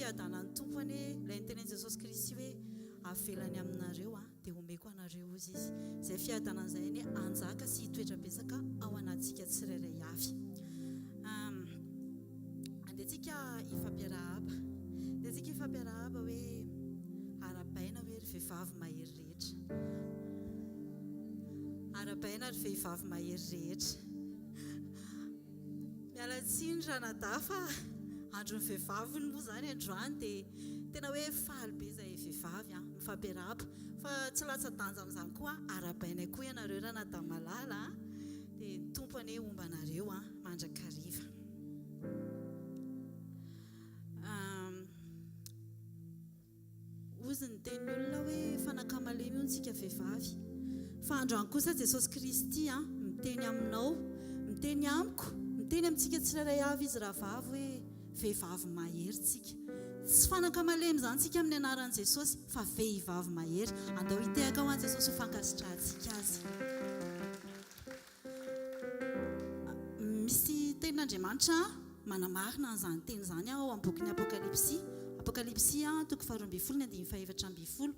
fiadanan'ny Tompo anie, ilay nitenenin'i Jesosy Kristy hoe avelany aminareo aho dia omeko anareo hozy izy. Izay fiadanana izay anie hanjaka sy hitoetra betsaka ao anatintsika tsirairay avy. Andeha tsika hifampiarahaba. Andeha tsika hifampiarahaba hoe arahabaina hoe ry vehivavy mahery rehetra. Arahabaina ry vehivavy mahery rehetra. Miala tsiny ranadahy fa andron'ny vehivavy hono moa izany androany dia tena hoe faly be izahay vehivavy an, mifampiarahaba fa tsy latsa-danja amin'izany koa arahabainay koa ianareo ranadahy malala an, dia ny Tompo anie homba anareo an mandrakariva. Hozy ny tenin'ny olona hoe fanaka malemy hono tsika vehivavy. Fa androany kosa Jesosy Kristy an, miteny aminao, miteny amiko, miteny amintsika tsirairay avy Izy rahavavy hoe vehivavy mahery tsika. Tsy fanaka malemy izany tsika amin'ny anaran'i Jesosy fa vehivavy mahery. Andao hitehaka ho an'i Jesosy ho fankasitrahantsika Azy. Misy tenin'Andriamanitra manamarina an'izany teny izany ao amin'ny bokin'ny Apokalypsy. Apokalypsy toko faharoa ambin'ny folo ny andininy faha-14.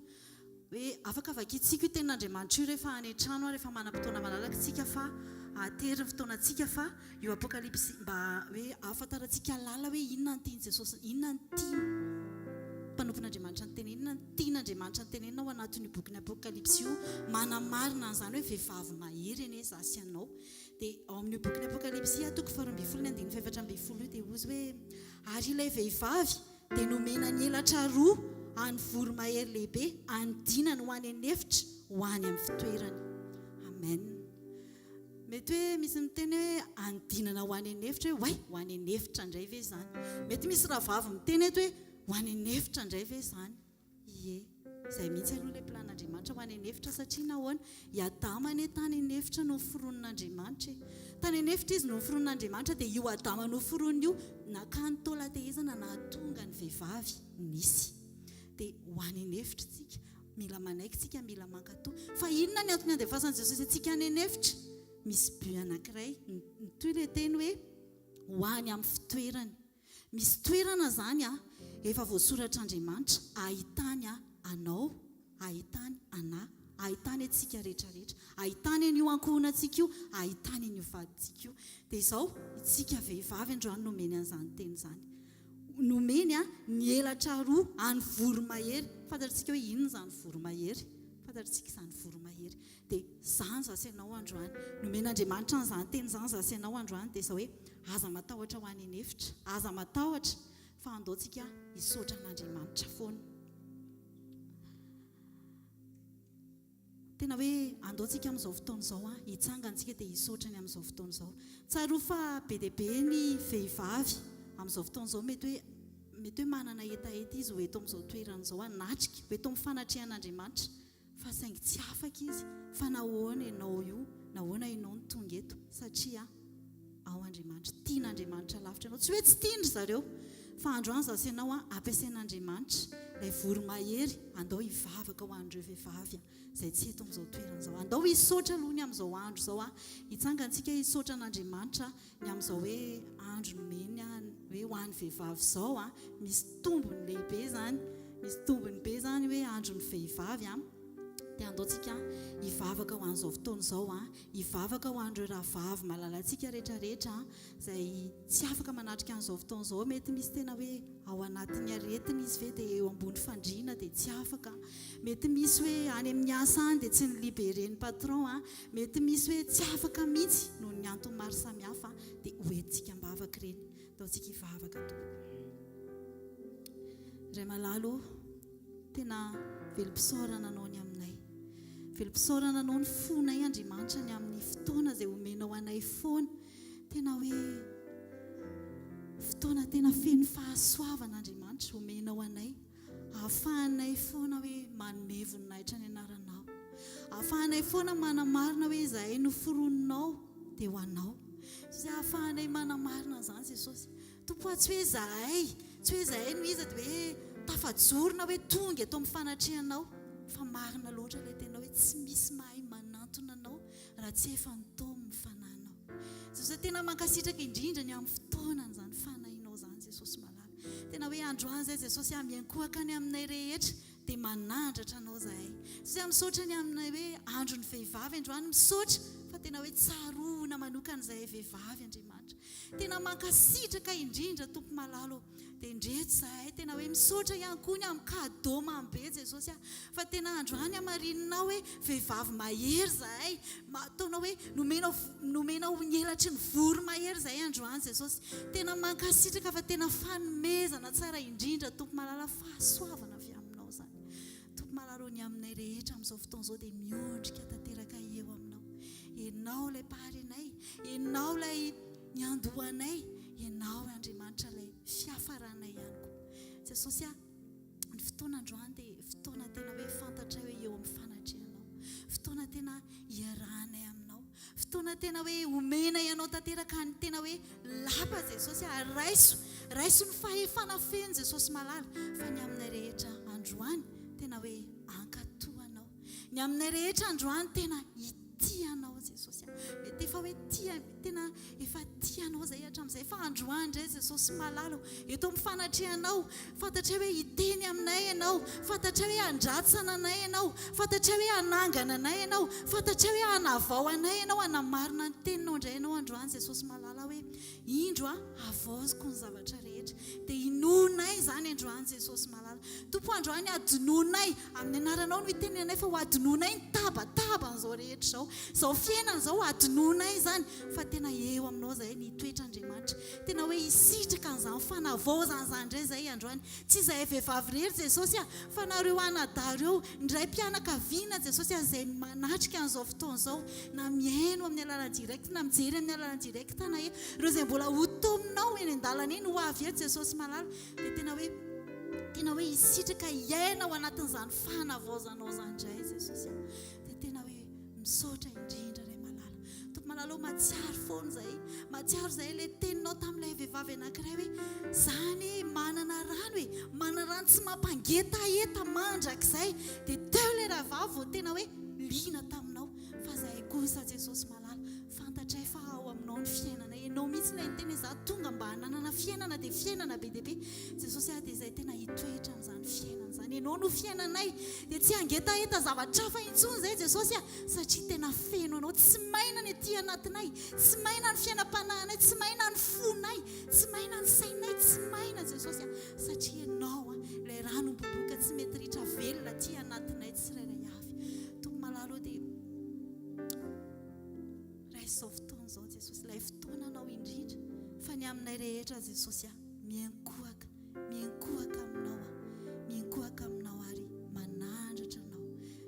Hoe afaka vakintsika io tenin'Andriamanitra io rehefa any an-trano, rehefa manam-potoana malalaka isika fa hahatery ny fotoanantsika fa io Apokalypsy mba hoe ahafantarantsika lalina hoe inona ny tian'i Jesosy, inona ny tiany mpanompon'Andriamanitra notenenina, Tian'Andriamanitra tenenina ao anatin'io bokin'ny Apokalypsy io, manamarina an'izany hoe vehivavy mahery anie izaho sy ianao. Dia ao amin'io bokin'ny Apokalypsy toko faharoa ambin'ny folo ny andininy fahefatra ambin'ny folo io dia hozy hoe, Ary ilay vehivavy dia nomena ny elatra roa an'ny voromahery lehibe hanidinany ho any an'efitra ho any amin'ny fitoerany. Amen. Mety hoe misy miteny hoe hanidinana ho any an'efitra hoe oay, ho any an'efitra indray ve izany? Mety misy rahavavy miteny eto hoe Ho any an'efitra indray ve izany? Ie. Izay mihitsy aloha ilay planin'Andriamanitra, ho any an'efitra satria nahoana? I Adama anie tany an'efitra no noforonin'Andriamanitra e. Tany an'efitra izy no noforonin'Andriamanitra dia io Adama noforoniny io nakany taolan-tehezana nahatonga ny vehivavy nisy. Dia ho any an'efitra isika. Mila manaiky isika, mila mankatò. Fa inona ny antony andefasan'i Jesosy antsika any an'efitra? Misy but anankiray. Mitohy ilay teny hoe ho any amin'ny fitoerany. Misy toerana izany a, efa voasoratr'Andriamanitra ahitany a anao, ahitany anà, ahitany antsika rehetra rehetra, ahitany an'io ankohonantsika io, ahitany an'io vadintsika io. Dia izao, isika vehivavy androany nomeny an'izany teny izany. Nomeny a ny elatra roa an'ny voromahery. Fantatritsika hoe inona izany voromahery? Fantatritsika izany voromahery. Dia izany izaho sy ianao androany. Nomen'Andriamanitra an'izany teny izany izaho sy ianao androany, dia izao hoe, aza matahotra ho any an'efitra, aza matahotra fa andao tsika hisaotra an'Andriamanitra foana. Tena hoe andao tsika amin'izao fotoana izao an, hitsangana tsika dia hisaotra ny amin'izao fotoana izao. Tsarovy fa be dia be ny vehivavy amin'izao fotoana izao mety hoe mety hoe manana hetaheta izy ho eto amin'izao toerana izao hanatrika, ho eto amin'ny fanatrehan'Andriamanitra. Fa saingy tsy afaka izy. Fa nahoana ianao io? Nahoana ianao no tonga eto? Satria ao Andriamanitra. Tian'Andriamanitra lavitra ianao. Tsy hoe tsy tiany ry zareo. Fa androany izaho sy ianao ampiasain'Andriamanitra ilay voromahery andao hivavaka ho an'ireo vehivavy izay tsy eto amin'izao toerana izao. Andao hisaotra aloha ny amin'izao andro izao. Hitsangantsika hisaotra an'Andriamanitra ny amin'izao hoe andro nomeny hoe ho an'ny vehivavy izao an, misy tombony lehibe izany, misy tombony be izany hoe andron'ny vehivavy an, dia andao tsika hivavaka ho an'izao fotoana izao an, hivavaka ho an'ireo rahavavy malalantsika rehetra rehetra an, izay tsy afaka manatrika an'izao fotoana izao, mety misy tena hoe ao anatin'ny aretina izy ve dia eo ambony fandriana dia tsy afaka, mety misy hoe any amin'ny asa any dia tsy ni-libérer ny patron an, Mety misy hoe tsy afaka mihitsy noho ny antony maro samihafa dia ho entintsika am-bavaka ireny. Ataontsika hivavaka tompoko. Ray malala ô, tena velom-pisaorana anao ny aminay. Velom-pisaorana anao ny fonay Andriamanitra ny amin'ny fotoana izay omenao anay foana. Tena hoe fotoana tena feno fahasoavana Andriamanitra omenao anay. Ahafahanay foana hoe manome voninahitra ny anaranao. Ahafahanay foana manamarina hoe izahay noforoninao dia ho anao. Jesosy, ahafahanay manamarina an'izany Jesosy. Tompo a, tsy hoe izahay, tsy hoe izahay no iza dia hoe tafajoro na hoe tonga eto amin'ny fanatrehanao. Fa marina loatra ilay teninao hoe tsy misy mahay manantona anao raha tsy efa nitaomin'ny fanahinao. Jesosy, tena mankasitraka indrindra ny amin'ny fotoanan'izany fanahinao izany Jesosy malala. Tena hoe androany izay Jesosy a, miankohaka ny aminay rehetra dia manandratra Anao izahay. Jesosy a, misaotra ny aminay hoe andron'ny vehivavy androany, misaotra fa tena hoe tsaroana manokana izahay vehivavy Andriamanitra. Tena mankasitraka indrindra Tompo malala ô. Dia indreto izahay tena hoe misaotra ihany koa ny amin'ny cadeau mamy be Jesosy a! Fa tena androany hamarininao hoe vehivavy mahery izahay, ataonao hoe nomenao nomenao ny elatry ny voromahery izahay androany Jesosy. Tena mankasitraka fa tena fanomezana tsara indrindra Tompo malala fahasoavana avy aminao izany. Tompo malala ô ny aminay rehetra amin'izao fotoana izao dia miondrika tanteraka eo aminao. Ianao ilay Mpahary anay, Ianao ilay niandohanay, Ianao Andriamanitra ilay fiafaranay ihany koa. Jesosy ah, ny fotoana androany dia fotoana tena hoe fantatray hoe eo amin'ny fanatrehanao. Fotoana tena iarahanay aminao. Fotoana tena hoe omenay anao tanteraka ny tena hoe lapa Jesosy ah, raiso, raiso ny fahefana feno Jesosy malala fa ny aminay rehetra androany tena hoe ankatoa anao. Ny aminay rehetra androany tena hitia anao Jesosy a. Mety efa hoe tia, tena efa tia anao izay hatramin'izay fa androany indray Jesosy malala o, eto amin'ny fanatrehanao, fantatray hoe hiteny aminay ianao, fantatray hoe handratsana anay ianao, fantatray hoe hanangana anay ianao, fantatray hoe hanavao anay ianao, hanamarina ny teninao indray ianao androany Jesosy malala hoe indro a, havaoziko ny zavatra rehetra. Dia inoanay izany androany Jesosy malala. Tompo androany adinoanay Amin'ny anaranao no itenenanay fa ho adinoinay ny tabataban'izao rehetra izao. Izao fiainana izao ho adinoinay izany fa tena eo aminao izahay ny hitoetra Andriamanitra. Tena hoe hisitraka an'izany fanavaozana izany indray izahay androany. Tsy izahay vehivavy irery Jesosy a, fa nareo anadahy ireo, ny raim-pianakaviana Jesosy a, izay manatrika an'izao fotoana izao, na mihaino amin'ny alalan'ny direct na mijery amin'ny alalan'ny direct na ireo izay mbola ho tominao eny an-dalana eny ho avy eto Jesosy malala. Dia tena hoe tena hoe hisitraka hiaina ao anatin'izany fanavaozanao izany indray Jesosy a. Dia tena hoe misaotra indrindra Ray malala. Tompo malala ô, mahatsiaro foana izahay. Mahatsiaro izahay ilay teninao tamin'ilay vehivavy anankiray hoe izany manana rano e, manana rano tsy mampangetaheta mandrakizay. Dia teo ilay rahavavy vao tena hoe liana taminao. Fa izahay kosa Jesosy malala, Fantatray fa ao aminao ny fiainana. Ianao mihitsy ilay niteny hoe za tonga mba hananana fiainana dia fiainana be dia be. Jesosy ah dia izay tena hitoetra amin'izany fiainana izany. Ianao no fiainanay. Dia tsy hangetaheta zavatra hafa intsony izay Jesosy ah satria tena feno anao. Tsy maina ny aty anatinay. Tsy maina ny fiainam-panahinay. Tsy maina ny fonay. Tsy maina ny sainay. Tsy maina Jesosy ah satria Ianao ah ilay rano miboboka tsy mety ritra velona aty anatinay tsirairay avy. Tompo malala o dia Raiso izao fotoana izao Jesosy, ilay fotoananao indrindra fa ny aminay rehetra Jesosy ah, miankohaka, miankohaka aminao aho, miankohaka aminao ary manandratra anao.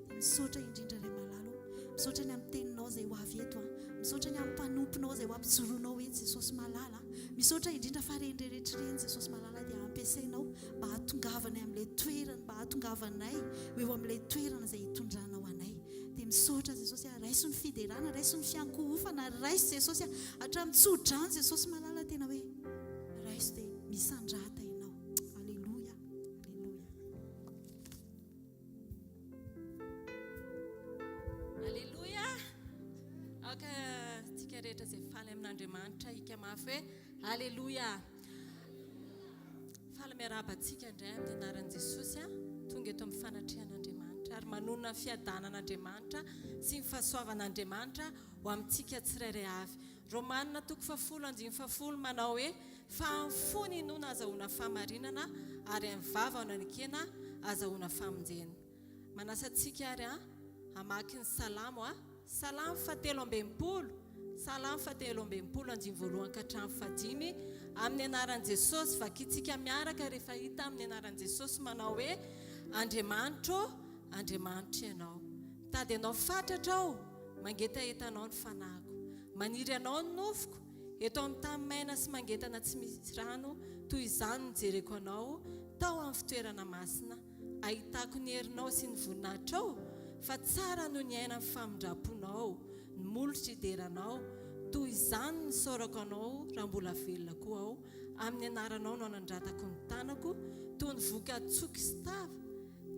Dia misaotra indrindra Ray malala o, misaotra ny amin'ny teninao izay ho avy eto ah, misaotra ny amin'ny mpanomponao izay ho ampijoroanao eto Jesosy malala ah, misaotra indrindra fa ireny rehetra ireny Jesosy malala dia ampiasainao mba hahatongavanay amin'ilay toerana, mba hahatongavanay ho eo amin'ilay toerana izay hitondranao anay. Dia misaotra Jesosy ah, raiso ny fiderana, raiso ny fiankohofana, raiso Jesosy ah, hatramin'ny tso-drano Jesosy malala tena hoe raiso dia misandrata ianao. Aleloia, aleloia. Aleloia. Aoka tsika rehetra izay faly amin'Andriamanitra hika mafy hoe aleloia. Faly miarahaba antsika indray amin'ny anaran'i Jesosy a, tonga eto amin'ny fanatrehan'Andriamanitra ary manonona ny fiadanan'Andriamanitra sy ny fahasoavan'Andriamanitra ho amintsika tsirairay avy. Romanina toko fahafolo andininy fahafolo manao hoe fa amin'ny fo ny inoana azahoana fahamarinana ary amin'ny vava no anekena azahoana famonjena. Manasa antsika ary an hamaky ny Salamo a. Salamo fahatelo amby enimpolo, Salamo fahatelo amby enimpolo andininy voalohany ka hatramin'ny fahadimy, amin'ny anaran'i Jesosy, vakintsika miaraka rehefa hita amin'ny anaran'i Jesosy manao hoe, Andriamanitro ô, Andriamanitro Ianao. Mitady Anao fatratra aho, mangetaheta Anao ny fanahiko. Maniry Anao ny nofoko, eto amin'ny tany maina sy mangetana tsy misy rano, toy izany no nijereko Anao tao amin'ny fitoerana masina. Ahitako ny herinao sy ny voninahitrao, fa tsara noho ny aina ny famindram-ponao, ny molotro hidera Anao, toy izany no nisaorako Anao raha mbola velona koa aho, amin'ny anaranao no anandratako ny tanako, toy ny voka-tsoky sy tava,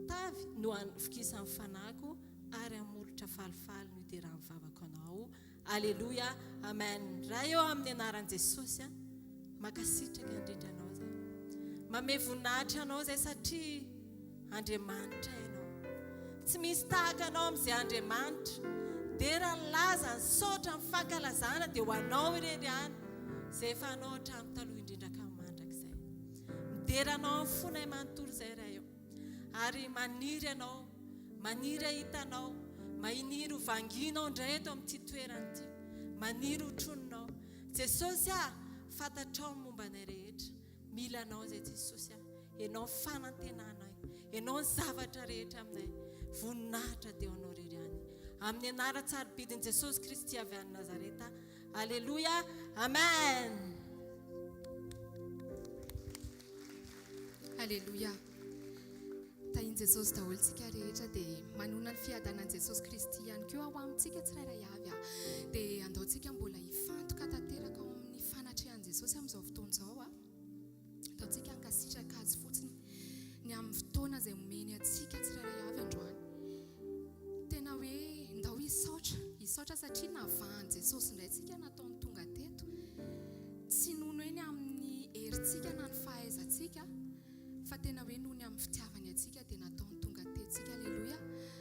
tavy no anovokisan'ny fanahiko, ary amin'ny molotra falifaly no hideran'ny vavako Anao. Aleloia Amen Ray ô amin'ny anaran'i Jesosy a Mankasitraka indrindra anao zay. Mamehy voninahitra Anao izay satria Andriamanitra Ianao. Tsy misy tahaka Anao amin'izay Andriamanitra. Dera ny laza, ny saotra, ny fankalazana dia ho Anao irery ihany, izay efa Anao hatramin'ny taloha indrindra ka mandrakizay. Midera Anao amin'ny fonay manontolo izay Ray ô. Ary maniry Anao, maniry hahita Anao, maniry ho vangianao indray eto amin'ity toerana ity, maniry ho troninao. Jesosy ah, fantatrao ny momba anay rehetra. Mila Anao izay Jesosy ah. Ianao ny fanantenanay. Ianao ny zavatra rehetra aminay. Voninahitra dia ho Anao irery ihany. Amin'ny anaran-tsarobidin'i Jesosy Kristy avy any Nazareta. Aleloia. Amen. Aleloia. Tahin'i Jesosy daholo tsika rehetra dia manonona ny fiadanan'i Jesosy Kristy ihany koa ao amintsika tsirairay avy a. Dia andao tsika mbola hifantoka tanteraka ao amin'ny fanatrehan'i Jesosy amin'izao fotoana izao a. Andao tsika hankasitraka Azy fotsiny ny amin'ny fotoana izay omeny antsika tsirairay avy androany. Tena hoe ndao hisaotra, hisaotra satria navahan'i Jesosy indray tsika nataony tonga teto. Tsy noho ny hoe ny amin'ny herintsika na ny fahaizantsika fa tena hoe noho ny amin'ny fitiavany antsika dia nataony tonga teto tsika. Aleloia.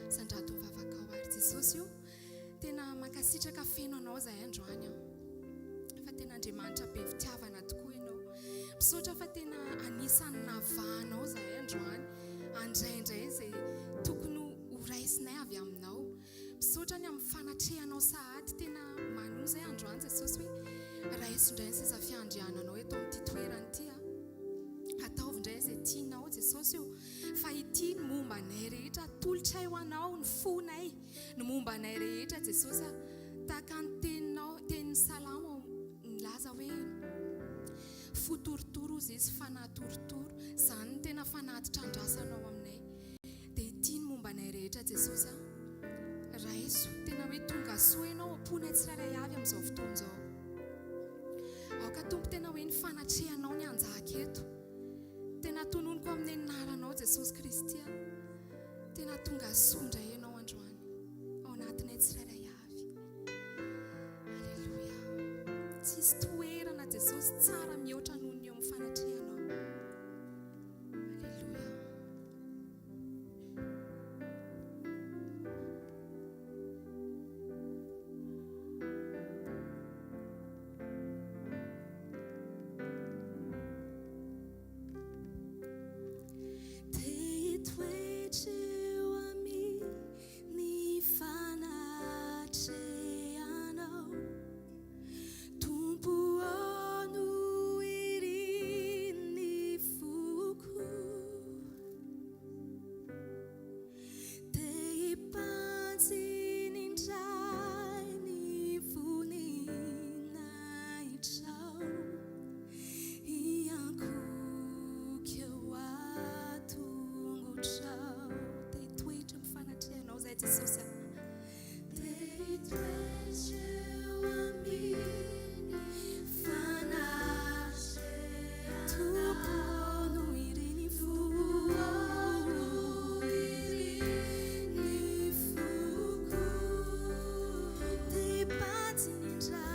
Sandrato ny vavakao ary Jesosy o. Tena mankasitraka feno anao zahay androany an. Fa tena Andriamanitra be fitiavana tokoa ianao. Misaotra fa tena anisan'ny navahanao zahay androany. Handray indray izay tokony ho raisinay avy aminao. Misaotra ny amin'ny fanatrehanao sahady. Tena manoa izay androany Jesosy hoe raiso indray ny seza fiandriananao eto amin'ity toerana ity an. Ataovy indray izay tianao Jesosy o. Fa ity ny momba anay rehetra atolotray ho anao ny fonay. Ny momba anay rehetra Jesosy a, tahaka ny teninao, tenin'ny Salamo nilaza hoe fo torotoro hozy izy, fanahy torotoro, izany no tena fanatitra andrasanao aminay. Dia ity ny momba anay rehetra Jesosy a, raiso, tena hoe tonga soa ianao am-ponay tsirairay avy amin'izao fotoana izao. Aoka Tompo tena hoe ny fanatrehanao ny hanjaka eto. Tena tononiko amin'ny anaranao Jesosy Kristy a. Tena tonga soa indray ianao androany ao anatinay tsirairay avy. Aleloia. Tsisy toerana Jesosy tsara mihoatra noho ny eo amin'ny fanatrehanao. Aleloia. Te hitoetra eo amin'ny fanatrehanao, Tompo ô no irin'ny foko. Te hibanjina indray ny voninahitrao. Hiankohoka eo an-tongotrao. Te hitoetra amin'ny fanatrehanao izahay Jesosy a. Te hitoetra eo amin'ny fanatrehanao. Tompo ô no irin'ny foko. Irin'ny foko. Te hibanjina indray.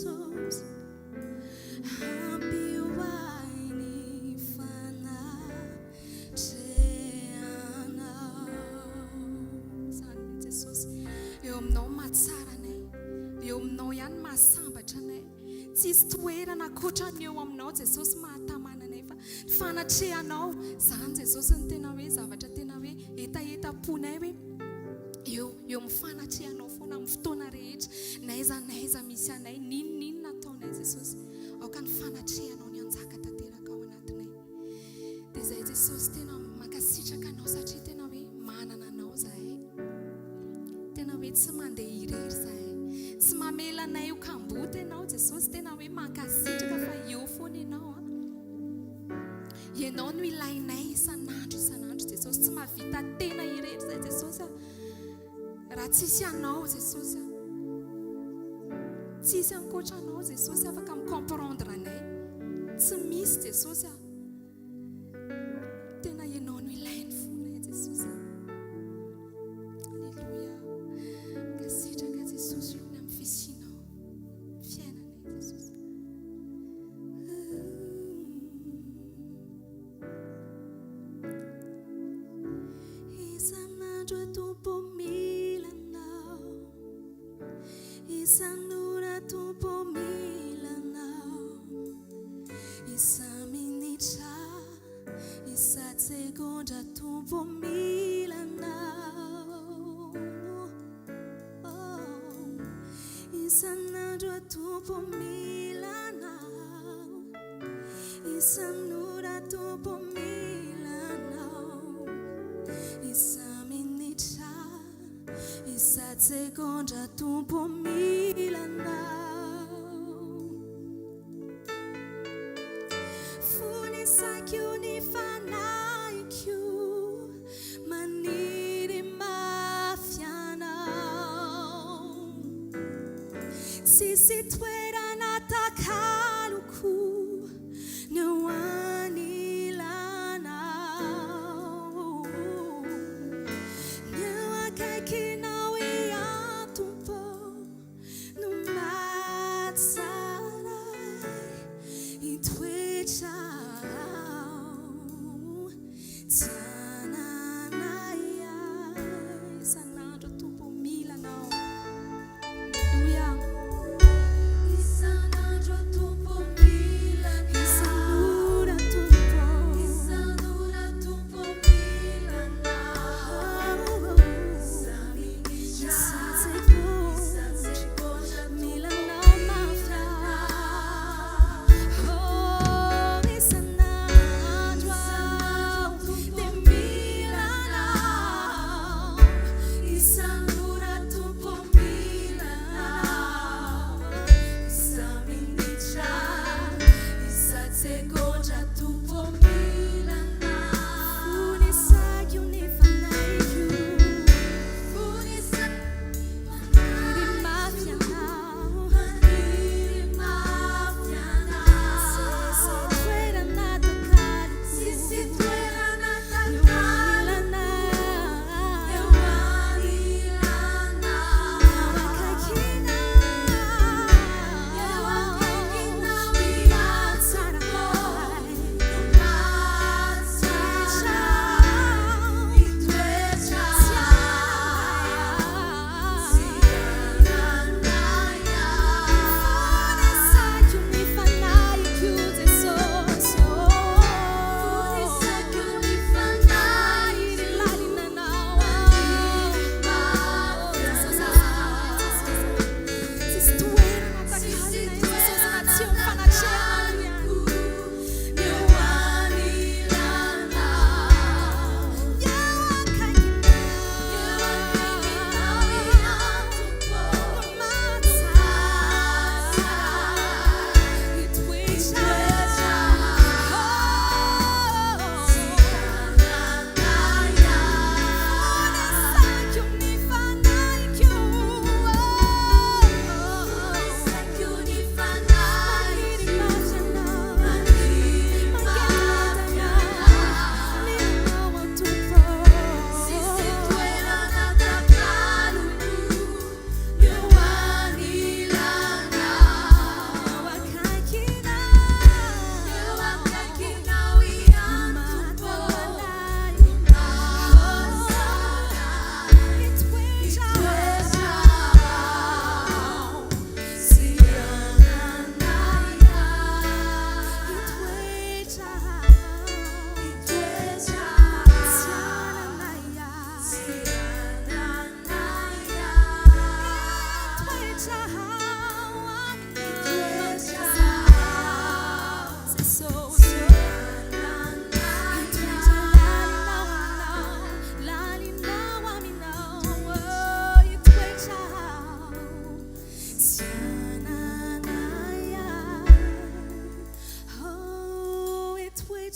Jesosy. Ampio ahy ny fanatrehanao. Izany mihitsy Jesosy. Eo aminao mahatsara anay. Eo aminao ihany mahasambatra anay. Tsisy toerana ankoatra ny eo aminao Jesosy mahatamana anay fa ny fanatrehanao. Izany Jesosy no tena hoe zavatra tena hoe hetahetam-ponay hoe eo eo amin'ny fanatrehanao foana amin'ny fotoana rehetra. N'aiza n'aiza misy anay, n'inon'inona ataonay Jesosy. Aoka ny fanatrehanao ny hanjaka tanteraka ao anatinay. Dia izay Jesosy tena mankasitraka anao satria tena hoe manana anao zahay. Tena hoe tsy mandeha irery zahay. Tsy mamela anay ho kamboty ianao Jesosy, tena hoe mankasitraka fa eo foana ianao an. Ianao no ilainay isan'andro isan'andro Jesosy. Tsy mahavita tena irery zahay Jesosy a. Raha tsisy anao Jesosy a. Tsisy ankoatra anao Jesosy afaka mi-comprendre anay. Tsy misy Jesosy a. Tena ianao no ilain'ny fonay Jesosy a. Alléluia. Mankasitraka Jesosy io ny amin'ny fisianao. Fiainanay Jesosy. Isan'andro Tompo mila anao. Isan'ora Tompo mila anao. Isa-minitra, isa-tsegondra Tompo mila anao. Oh. Isan'andro Tompo mila anao. Isan'ora Tompo mila anao. Isa-minitra, isa-tsegondra Tompo mila anao. Fony saiko ny fanahiko, maniry mafy anao. Tsisy toerana takaloko ny eo anilanao. Ny eo akaikinao ihany Tompo no mahatsara hitoetra ao.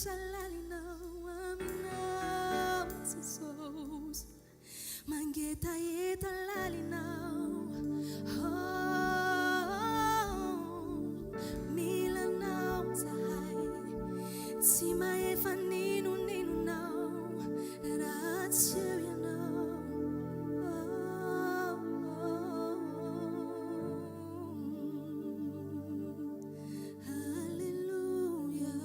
Mangetaheta lalina ao aminao Jesosy. Mangetaheta lalina ao. Oh, mila anao zahay. Tsy mahefa n'inon'inonao raha tsy eo ianao. Oh, oh, oh. Alléluia.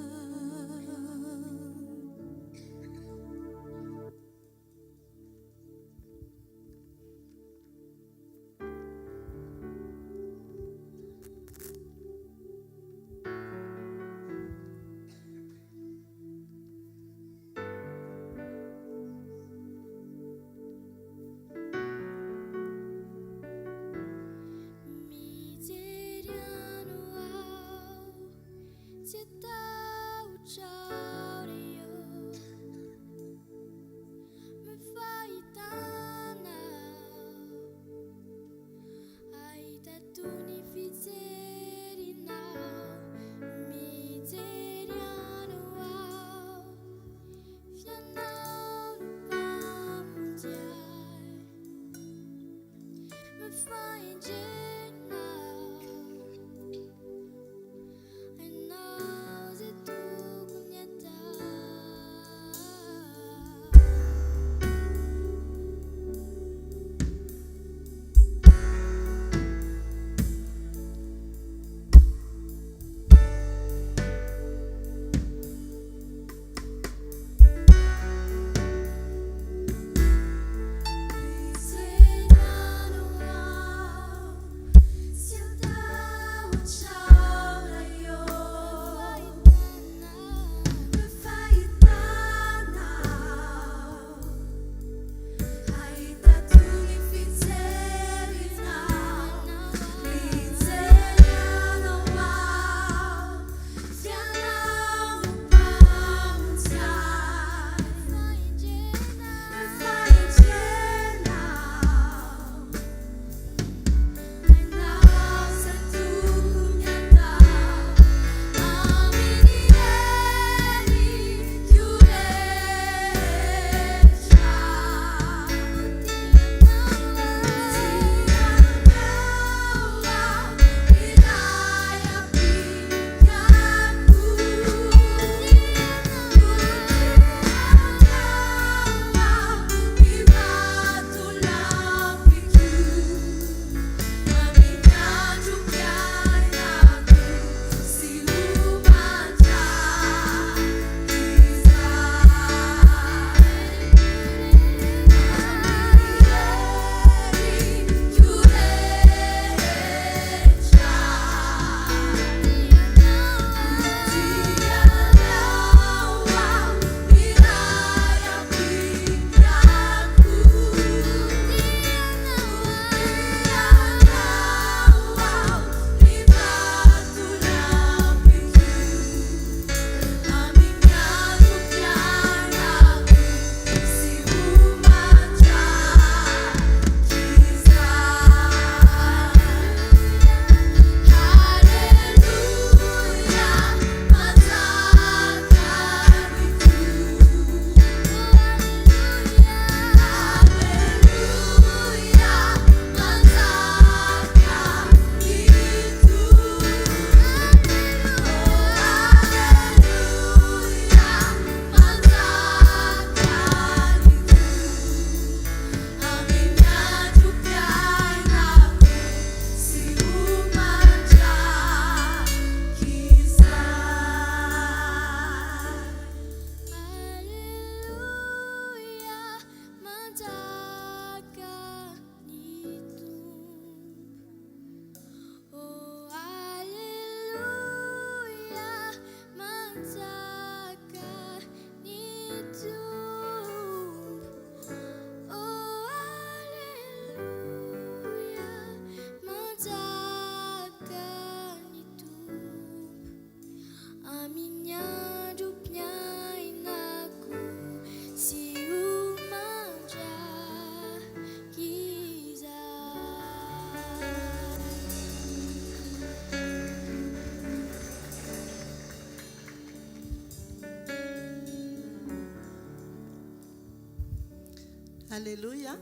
Aleloia.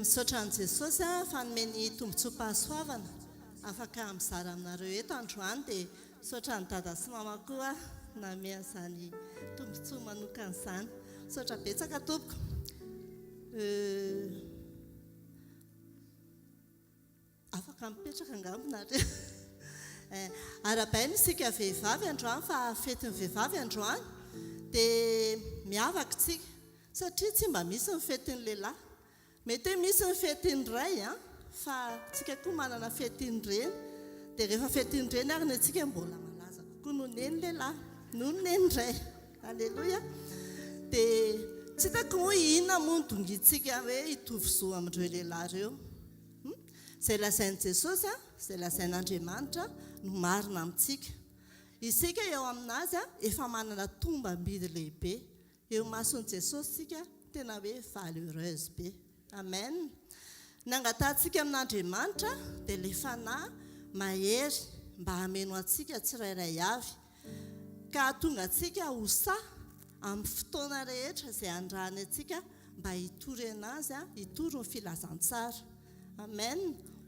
Misaotra an'i Jesosy fa nomeny tombontsoam-pahasoavana afaka mizara aminareo eto androany dia misaotra an'i Dada sy Mama koa nanome an'izany tombontsoa manokana izany. Misaotra betsaka tompoko. Afaka mipetraka angamba nareo. Eh, arahabaina isika vehivavy androany fa fetin'ny vehivavy androany. Dia miavaka isika satria tsy mba misy ny fetin'ny lehilahy. Mety hoe misy ny fetin'ny ray an, fa tsika koa manana fetin'ny reny. Dia rehefa fetin'ny reny ary ny antsika mbola malaza kokoa noho ny eny lehilahy, noho ny eny ray. Aleloia. Dia tsy hitako moa inona moa no dongintsika hoe hitovy zo amin'ireo lehilahy ireo. Hum? Izay lazain'i Jesosy, izay lazain'Andriamanitra no marina amintsika. Isika eo amin'Azy efa manana tombam-bidy lehibe. Eo imason'i Jesosy isika tena hoe valeureuse be. Amen. Ny angatahantsika amin'Andriamanitra dia ilay Fanahy mahery mba hameno antsika tsirairay avy. Ka hahatonga antsika ho sahy amin'ny fotoana rehetra izay andrahany antsika mba hitory an'Azy, hitory ny filazantsara. Amen.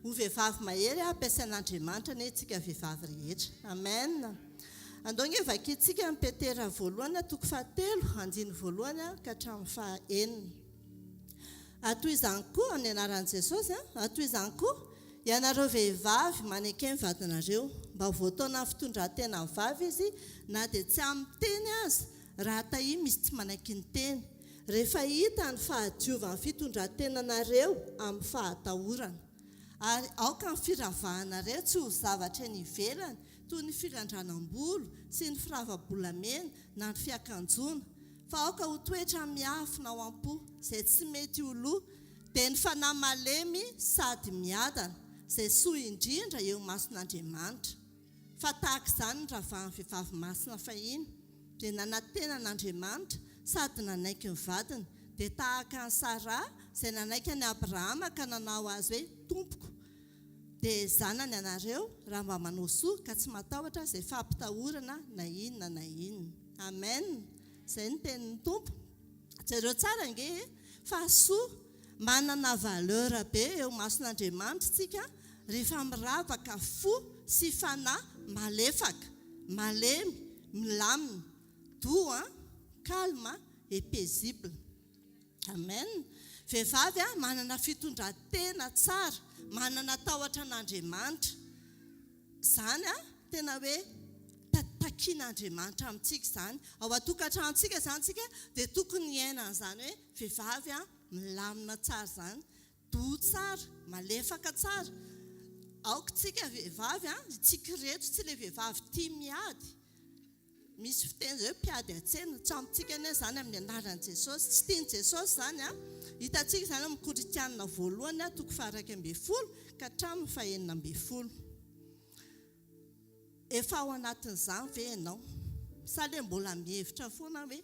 Ho vehivavy mahery ampiasain'Andriamanitra anie isika vehivavy rehetra. Amen. Andao ange vakintsika ny Petera voalohany toko fahatelo andininy voalohany ka hatramin'ny faha enina. Ary toy izany koa, amin'ny anaran'i Jesosy, ary toy izany koa, Ianareo vehivavy, maneke ny vadinareo, mba ho voataonan'ny fitondran-tenan'ny vavy izy na dia tsy amin'ny teny aza, raha tahia misy tsy manaiky ny teny, rehefa hita ny fahadiovan'ny fitondran-tenanareo amin'ny fahatahorana. Ary aoka ny firavahanareo tsy ho zavatra eny ivelany, toy ny firandranam-bolo sy ny firava-bolamena na ny fiakanjoana, fa aoka ho toetra miafina ao am-po, izay tsy mety ho lo, Dia ny fanahy malemy sady miadana, izay soa indrindra eo imason'Andriamanitra. Fa tahaka izany ny ravahan'ny vehivavy masina fahiny, dia nanantena an'Andriamanitra sady nanaiky ny vadiny, dia tahaka an'i Saraha izay nanaiky an'i Abrahama ka nanao azy hoe tompoko. Dia zanany ianareo raha mba manao soa ka tsy matahotra izay fampitahorana na inona na inona. Amen! Izay ny tenin'ny Tompo. Jereo tsara ange e! Fa soa manana valeur be eo imason'Andriamanitra tsika rehefa miravaka fo sy fanahy malefaka, malemy, milamina, doux an, calme et paisible. Amen. Vehivavy a, manana fitondran-tena tsara, manana tahotra an'Andriamanitra. Izany a, tena hoe takian'Andriamanitra amintsika izany. Ao an-tokantranontsika izany tsika dia tokony hiaina an'izany hoe vehivavy a, milamina tsara izany, doux tsara, malefaka tsara. Aoka tsika vehivavy a, itsika ireto tsy ilay vehivavy tia miady. Misy fiteny izay hoe mpiady an-tsena. Tsy amintsika anie izany amin'ny anaran'i Jesosy. Tsy tian'i Jesosy izany an. Hitantsika izany amin'ny Korintianina voalohany toko faha-11 ka hatramin'ny faha-16. Efa ao anatin'izany ve ianao? Sa ilay mbola mihevitra foana hoe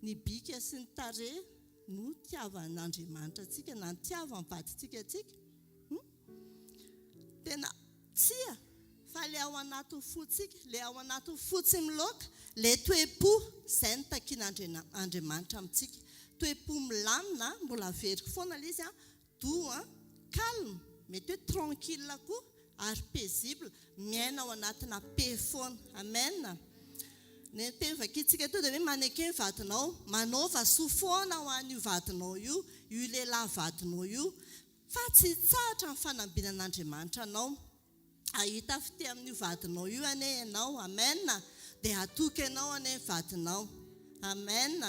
ny bika sy ny tarehy no tiavan'Andriamanitra antsika na ny tiavan'ny vadintsika antsika? Hum? Tena tsia, fa ilay ao anatin'ny fontsika, ilay ao anatin'ny fo tsy miloaka, ilay toe-po, izay no takian'Andriamanitra amintsika. Toe-po milamina, mbola averiko foana ilay izy an, doux an, calme, mety hoe tranquille koa, ary paisible, miaina ao anatina paix foana. Amen. Ny teny vakintsika teo dia hoe maneke ny vadinao, manaova soa foana ho an'io vadinao io, io lehilahy vadinao io. Fa tsy hitsahatra ny fanambinan'Andriamanitra anao. Hahita fitia amin'io vadinao io anie ianao. Amen. Dia hatoky anao anie ny vadinao. Amen.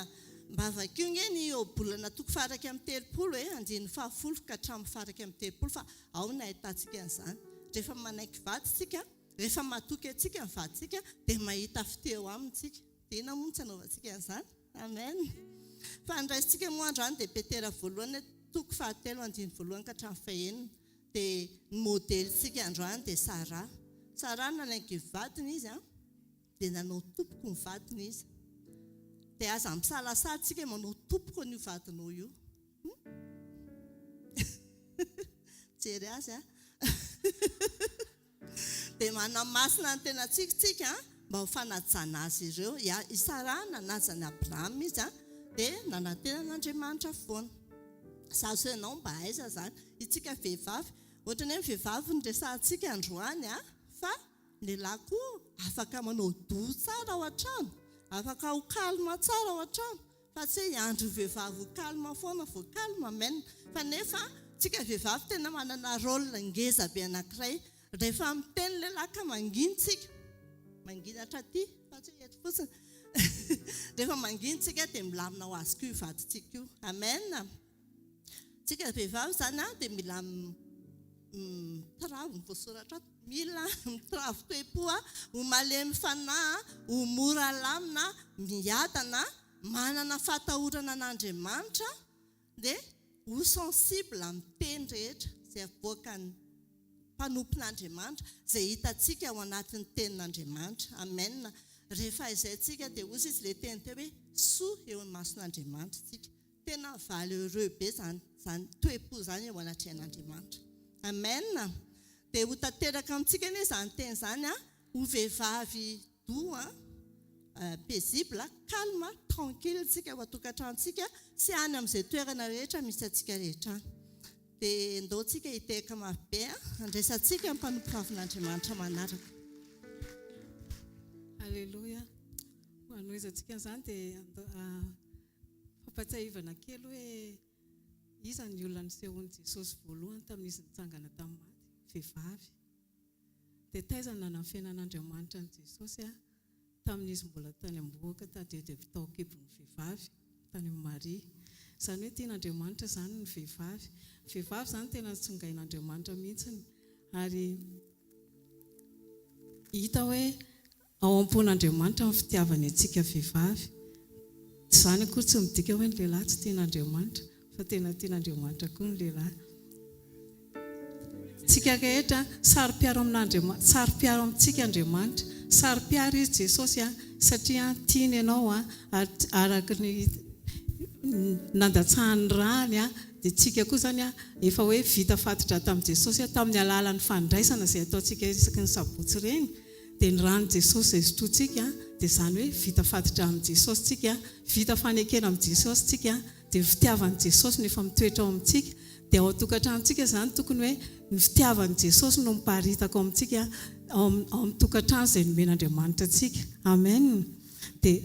Mba vakio nge ny Ohabolana toko faha-31 e, andininy fahafolo ka hatramin'ny faha-31 fa ao no ahitantsika an'izany. Rehefa manaiky vady isika, rehefa matoky antsika ny vadintsika dia mahita fitia eo aminy isika. Dia inona moa no tsy anaovantsika an'izany? Amen. Fa ny raisintsika moa androany dia Petera voalohany toko fahatelo andininy voalohany ka hatramin'ny fahenina. Dia ny modelintsika androany dia Sarah. Sarah nanaiky vadiny izy an, dia nanao tompoko ny vadiny izy. Dia aza misalasala tsika manao tompoko an'io vadinao io. Mijery azy an. Dia manamasina ny tenantsika isika mba ho fanajana azy ireo. I Saraha nanaja an'i Abrahama izy, Dia nanantena an'Andriamanitra foana. Izaho sy ianao mba aiza izany? Isika vehivavy, ohatran'ny hoe ny vehivavy no resahantsika androany an, fa ny lehilahy koa afaka manao doux tsara ao an-trano, afaka ho calme tsara ao an-trano, fa tsy hoe hiandry ny vehivavy ho calme foana vao calme, amen. Fa nefa tsika vehivavy tena manana rôle ngeza be anankiray, rehefa miteny lehilahy ka mangina tsika, mangina hatraty fa tsy hoe eto fotsiny, rehefa mangina tsika dia milamina ho azy koa io vadintsika io, amen. Tsika vehivavy izany dia mila mitravo ny voasoratra ato, mila mitravo toe-po, ho malemy fanahy, ho mora lamina, miadana, manana fahatahorana an'Andriamanitra, dia ho sensible amin'ny teny rehetra izay avoakan'ny mpanompon'Andriamanitra, izay hitantsika ao anatin'ny tenin'Andriamanitra. Amen. Rehefa izay tsika dia hozy izy ilay teny teo hoe soa eo imason'Andriamanitra tsika. Tena valeureux be zany zany toe-po zany eo anatrehan'Andriamanitra. Amen! Dia ho tanteraka amintsika anie izany teny izany an, ho vehivavy doux an, paisible, calme, tranquille tsika ao an-tokantranontsika sy any amin'izay toerana rehetra misy antsika rehetra any. Dia ndao tsika hitehaka mafy be an, handraisantsika ny mpanompovavin'Andriamanitra manaraka. Aleloia. Ho hanohizantsika an'izany dia Fampatsiahivana kely hoe iza ny olona nisehoan'i Jesosy voalohany tamin'izy nitsangana tamin'ny maty? Vehivavy. Dia taiza no nanafenan'Andriamanitra an'i Jesosy tamin'izy mbola tany am-bohoka tadidio dia tao an-kibon'ny vehivavy, tany amin'i Maria. Izany hoe tian'Andriamanitra izany ny vehivavy. Ny vehivavy izany tena notsongain'Andriamanitra mihitsy ary hita hoe Ao am-pon'Andriamanitra ny fitiavany antsika vehivavy. Tsy izany akory tsy midika hoe ny lehilahy tsy tian'Andriamanitra, fa tena tian'Andriamanitra koa ny lehilahy. Tsika rehetra, saro-piaro amin'Andriamanitra, saro-piaro amintsika Andriamanitra. Saro-piaro Izy Jesosy a, satria tiany ianao a, ary araka ny nandatsahany ny rany a, dia tsika koa izany a, efa hoe vita fati-drà tamin'i Jesosy a, tamin'ny alalan'ny fandraisana izay ataontsika isaky ny sabotsy ireny. Dia ny ran'i Jesosy izay sotrointsika dia izany hoe vita faditra amin'i Jesosy tsika, vita fanekena amin'i Jesosy tsika, dia ny fitiavan'i Jesosy no efa mitoetra ao amintsika, dia ao an-tokantranontsika izany tokony hoe ny fitiavan'i Jesosy no miparitaka ao amintsika, ao amin'ny tokantrano izay nomen'Andriamanitra antsika. Amen. Dia.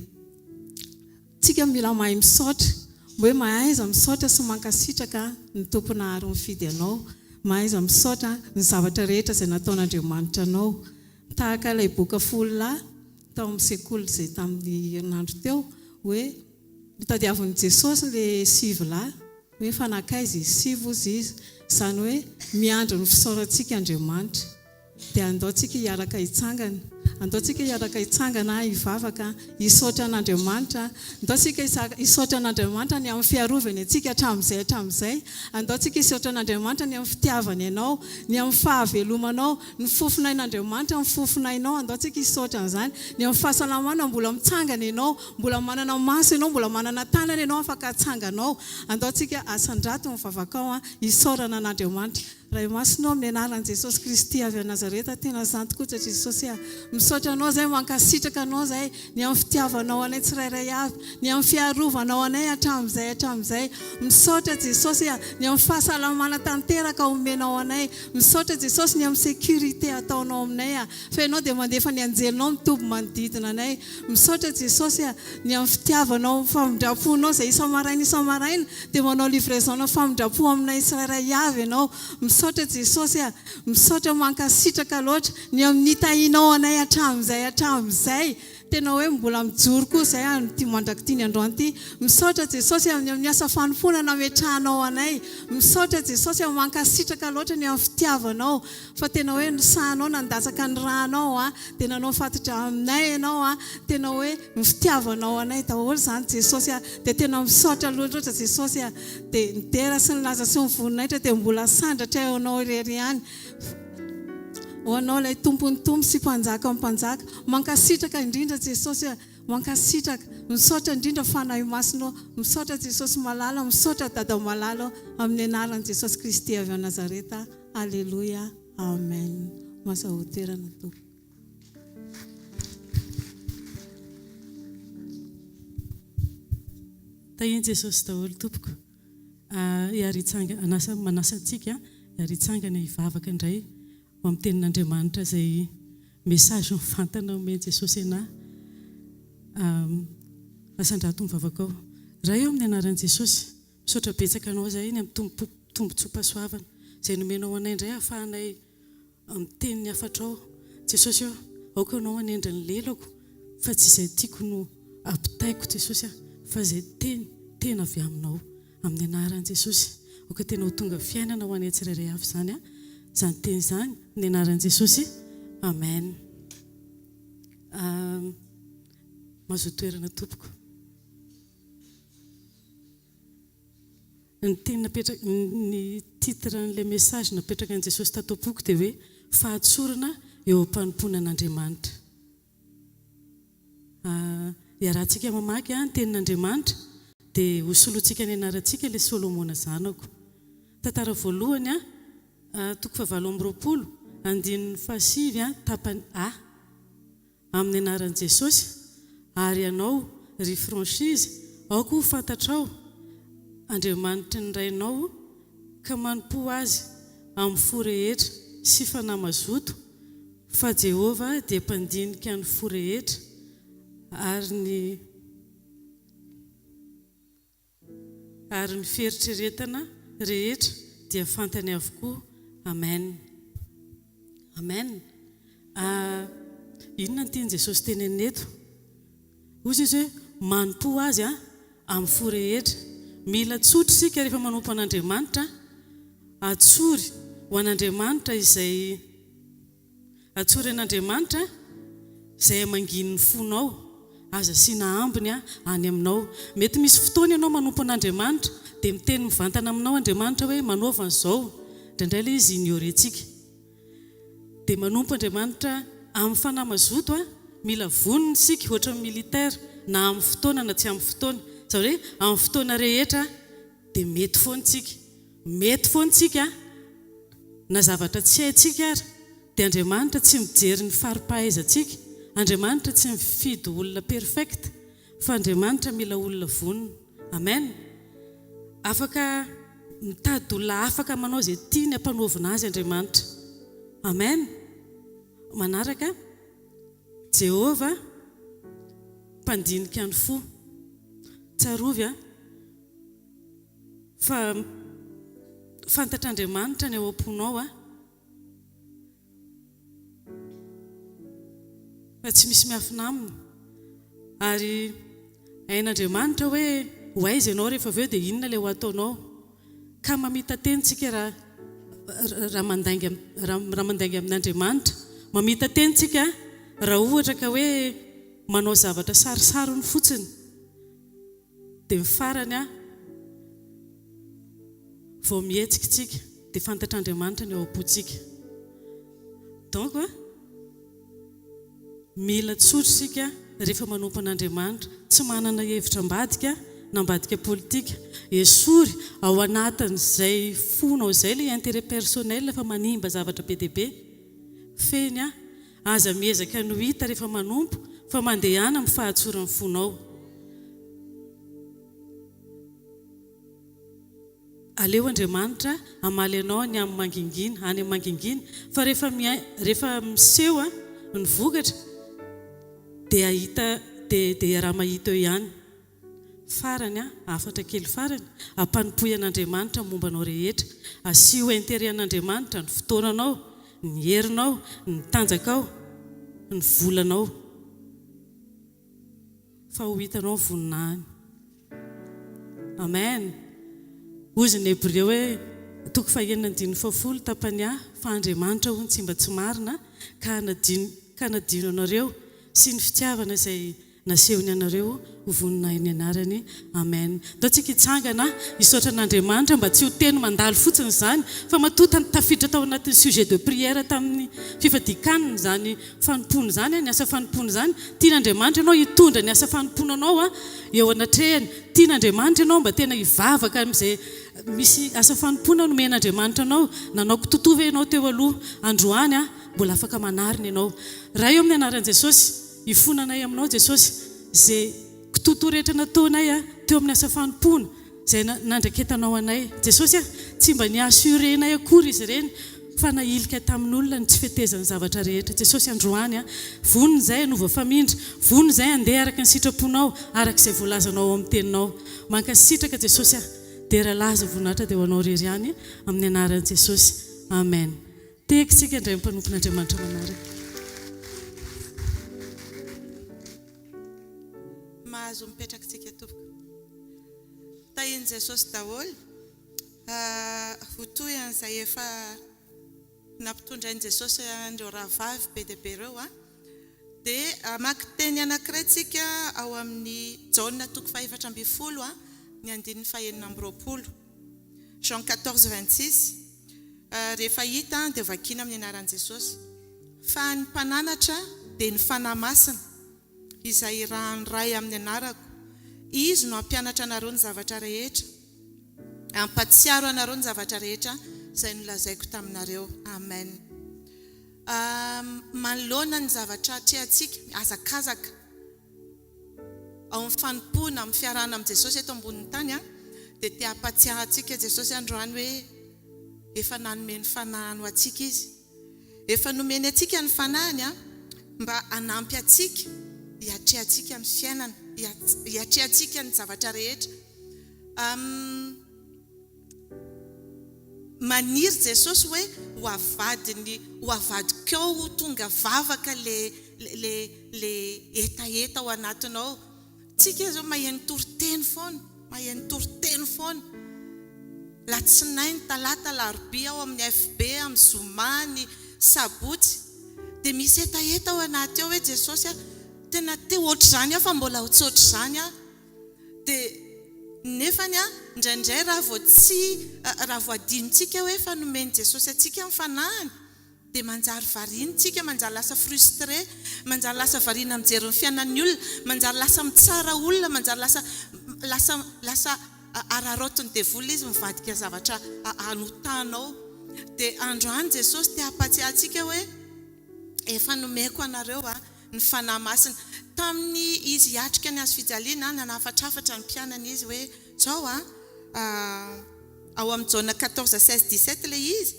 Tsika mila mahay misaotra. Hoe mahaiza misaotra sy mankasitraka ny Tompo nahary nifidy anao. Mahaiza misaotra ny zavatra rehetra izay nataon'Andriamanitra anao. Tahaka ilay boka fololahy tao amin'ny sekoly izay tamin'ny herinandro teo hoe notadiavin'i Jesosy ilay sivilahy hoe fa nankaiza izy sivy hozy izy. Izany hoe miandry ny fisaorantsika Andriamanitra. Dia andao tsika hiaraka hitsangana. Andao tsika hiaraka hitsangana hivavaka, hisaotra an'Andriamanitra. Andao tsika hisaotra an'Andriamanitra ny amin'ny fiarovany antsika hatramin'izay hatramin'izay. Andao tsika hisaotra an'Andriamanitra ny amin'ny fitiavany anao, ny amin'ny fahavelomanao, ny fofonain'Andriamanitra, ny fofonainao. Andao tsika hisaotra an'izany. Ny amin'ny fahasalamana, mbola mitsangana ianao, mbola manana maso ianao, mbola manana tanana ianao afaka atsanganao. Andao tsika asandrato ny vavakao hisaorana an'Andriamanitra. Ray Masina ô, amin'ny anaran'i Jesosy Kristy avy any Nazareta, tena izany tokoa Jesosy a. Misaotra Anao izay, mankasitraka Anao izay, ny amin'ny fitiavanao anay tsirairay avy, ny amin'ny fiarovanao anay hatramin'izay hatramin'izay. Misaotra Jesosy a, ny amin'ny fahasalamana tanteraka omenao anay. Misaotra Jesosy ny amin'ny sécurité ataonao aminay a, fa Ianao dia mandefa ny anjelinao mitoby manodidina anay. Misaotra Jesosy a, ny amin'ny fitiavanao, famindram-ponao izay isa-maraina isa-maraina dia manao livraison-na famindram-po aminay tsirairay avy Ianao. Misaotra Jesosy a, misaotra mankasitraka loatra ny amin'ny nitahianao anay hatramin'izay hatramin'izay. Tena hoe mbola mijoro koa izay amin'ity mandrak'ity ny androany ity. Misaotra Jesosy a, ny amin'ny asa fanompoana nametrahanao anay. Misaotra Jesosy a, mankasitraka loatra ny amin'ny fitiavanao. Fa tena hoe nosahanao nandatsaka ny rànao a, dia nanao fatidrà aminay ianao a, tena hoe ny fitiavanao anay daholo izany Jesosy a, dia tena misaotra loatra Jesosy a, dia ny dera sy ny laza sy ny voninahitra dia mbola sandratra eo anao irery ihany, ho anao ilay Tompon'ny Tompo sy Mpanjakan'ny Mpanjaka, mankasitraka indrindra Jesosy a. Mankasitraka, misaotra indrindra Fanahy Masina ô, misaotra Jesosy malala, misaotra Dada malala ô, amin'ny anaran'i Jesosy Kristy avy ao Nazareta, Aleloia, Amen. Mazahoa toerana Tompoko. Tahian'i Jesosy daholo tompoko. Hiary-hitsanga, hanasa, manasa antsika hiary-hitsangana hivavaka indray ho amin'ny tenin'Andriamanitra izay message mivantana omen'i Jesosy anah. Asandrato ny vavakao. Ray ô amin'ny anaran'i Jesosy, misaotra betsaka anao izahay ny amin'ny tombo, tombotsoam-pahasoavana izay nomenao anay indray ahafahanay Miteny ny hafatrao. Jesosy ô, aoka Ianao hanendry ny lelako fa tsy izay tiako no ampitaiko Jesosy a, fa izay teny tena avy Aminao. Amin'ny anaran'i Jesosy, aoka tena ho tonga fiainana ho anay tsirairay avy izany a, izany teny izany, amin'ny anaran'i Jesosy. Amen. Mazoa toerana tompoko. Ny teny napetraka, ny titre an'ilay message napetraka an'i Jesosy tato am-poko dia hoe fahatsorana eo am-panompoana an'Andriamanitra. Iarahantsika mamaky ny tenin'Andriamanitra dia hosolointsika ny anarantsika ilay Solomona zanako. Tantara voalohany, toko fahavalo amby 20, andininy fahasivy, tapany A. Amin'ny anaran'i Jesosy, ary ianao, ry franchise, aoka ho fantatrao, Andriamanitry ny rainao, ka manompoa Azy amin'ny fo rehetra sy fanahy mazoto, fa Jehovah dia mpandinika ny fo rehetra, ary ny. Ary ny fieritreretana rehetra dia fantany avokoa. Amen. Amen. Ah, inona no tian'i Jesosy tenenina eto? Hoy Izy hoe, manompoa Azy amin'ny fo rehetra. Mila tsotra isika rehefa manompo an'Andriamanitra. Atsory ho an'Andriamanitra izay. Atsory an'Andriamanitra izay hamangian'ny fonao, aza asiana ambiny any aminao. Mety misy fotoana ianao manompo an'Andriamanitra dia miteny mivantana aminao Andriamanitra hoe manaova an'izao, indraindray ilay izy ignorer-tsika. Dia manompo Andriamanitra amin'ny fanahy mazoto, mila vonona isika ohatran'ny militaire na amin'ny fotoana na tsy amin'ny fotoana. Izany hoe amin'ny fotoana rehetra dia mety foana isika. Mety foana isika na zavatra tsy haintsika ary dia Andriamanitra tsy mijery ny fari-pahaizantsika, Andriamanitra tsy mifidy olona perfect fa Andriamanitra mila olona vonona. Amen! Afaka mitady olona afaka manao izay tiany ampanaovina azy Andriamanitra. Amen! Manaraka, Jehovah mpandinika ny fo. Tsarovy an! Fa fantatr'Andriamanitra ny ao am-ponao a. Fa tsy misy miafina aminy. Ary hain'Andriamanitra hoe ho aiza ianao rehefa avy eo dia inona ilay ho ataonao. Ka mamita-tena isika raha raha mandainga raha mandainga amin'Andriamanitra. Mamita-tena isika raha ohatra ka hoe manao zavatra sarisariny fotsiny. Dia ny farany an, vao mihetsika tsika dia fantatr'Andriamanitra ny ao am-pontsika. Donc an, mila tsotra isika rehefa manompo an'Andriamanitra, tsy manana hevitra ambadika na ambadika politika. Esory ao anatin'izay fonao izay ilay intérêt personnel fa manimba zavatra be dia be. Fehiny an, Aza miezaka ny ho hita rehefa manompo fa mandehana amin'ny fahatsoran'ny fonao. Aleo Andriamanitra hamaly anao any amin'ny mangingina, any amin'ny mangingina fa rehefa rehefa miseho ny vokatra dia hahita dia dia iaraha-mahita eo ihany. Farany, hafatra kely farany, ampanompoy an'Andriamanitra ny momba anao rehetra. Asio intérêt an'Andriamanitra ny fotoananao, ny herinao, ny tanjakao, ny volanao. Fa ho hitanao ny voninahiny. Amen. Hozy ny Hebreo hoe, toko fahenina andininy fahafolo, tapany A, fa Andriamanitra hono tsy mba tsy marina ka hanadino, ka hanadino anareo sy ny fitiavana izay Nasehony anareo ho voninahin'ny anarany. Amen. Ndao tsika hitsangana hisaotra an'Andriamanitra mba tsy ho teny mandalo fotsiny izany fa matoa tafiditra tao anatin'ny sujet de prière tamin'ny fifadian-kanina izany fanompoana izany, ny asa fanompoana izany. Tian'Andriamanitra ianao hitondra ny asa fanompoana anao eo anatrehany. Tian'Andriamanitra ianao mba tena hivavaka amin'izay misy asa fanompoana nomen'Andriamanitra anao. Nanao kitotoa ve ianao teo aloha? Androany mbola afaka manarina ianao. Ray eo amin'ny anaran'i Jesosy. Hifona anay aminao Jesosy ze Kitoatoa rehetra nataonay teo amin'ny asa fanompoana izay nandraketanao anay. Jesosy a, tsy mba ni-assurer-nay akory izy ireny fa nahilika tamin'olona ny tsy fetezan'ny zavatra rehetra. Jesosy androany a, vonona izahay hanova famindra, vonona izahay handeha araka ny sitraponao, araka izay voalazanao ao amin'ny teninao. Mankasitraka Jesosy a, dera laza voninahitra dia ho anao irery ihany, amin'ny anaran'i Jesosy. Amen. Tehaka isika indray mpanompon'Andriamanitra manaraka. Mahazo mipetraka tsika tompoko. Tahin'i Jesosy daholo. Ho toy an'izay efa nampitondrain'i Jesosy an'ireo rahavavy be dia be ireo dia hamaky teny anankiray tsika ao amin'ny Jaona toko faha-14 ny andininy faha-26. Jean 14 26. Rehefa hita dia vakiana amin'ny anaran'i Jesosy. Fa ny mpananatra dia ny Fanahy Masina, izay irahan'ny Ray amin'ny anarako. Izy no hampianatra anareo ny zavatra rehetra, hampahatsiaro anareo ny zavatra rehetra izay nolazaiko taminareo. Amen. Manoloana ny zavatra atrehantsika, mihazakazaka ao amin'ny fanompoana, amin'ny fiarahana amin'i Jesosy eto ambonin'ny tany, dia te hampahatsiahy antsika Jesosy androany hoe efa nanome ny Fanahiny ho antsika Izy. Efa nomeny antsika ny Fanahiny mba hanampy antsika hiatrehantsika ny fiainana, hiatrehantsika ny zavatra rehetra. Maniry Jesosy hoe ho avadiny, ho avadikao ho tonga vavaka le le le hetaheta ao anatinao. Tsika zao maheno toriteny foana, maheno toriteny foana. Latsinainy, talata, alarobia ao amin'ny FB, amin'ny zoma, ny sabotsy. Dia misy hetaheta ao anaty ao hoe Jesosy a, tena te ohatr'izany aho fa mbola tsy ohatr'izany aho. Dia nefany an, indraindray raha vao tsy, raha vao adinontsika hoe efa nomen'i Jesosy antsika ny Fanahiny, dia manjary variana isika, manjary lasa frustré, manjary lasa variana mijery ny fiainan'ny olona, manjary lasa mitsara olona, manjary lasa, lasa, lasa araraotin'ny devoly izy mivadika zavatra hanotanao. Dia androany Jesosy te hampatsiahy antsika hoe efa nomeko anareo an, ny Fanahy Masina. Tamin'ny Izy hiatrika ny hazo fijaliana, nanafatrafatra ny mpianany Izy hoe, Izao an, ao amin'ny Jaona 14, 16, 17 ilay izy,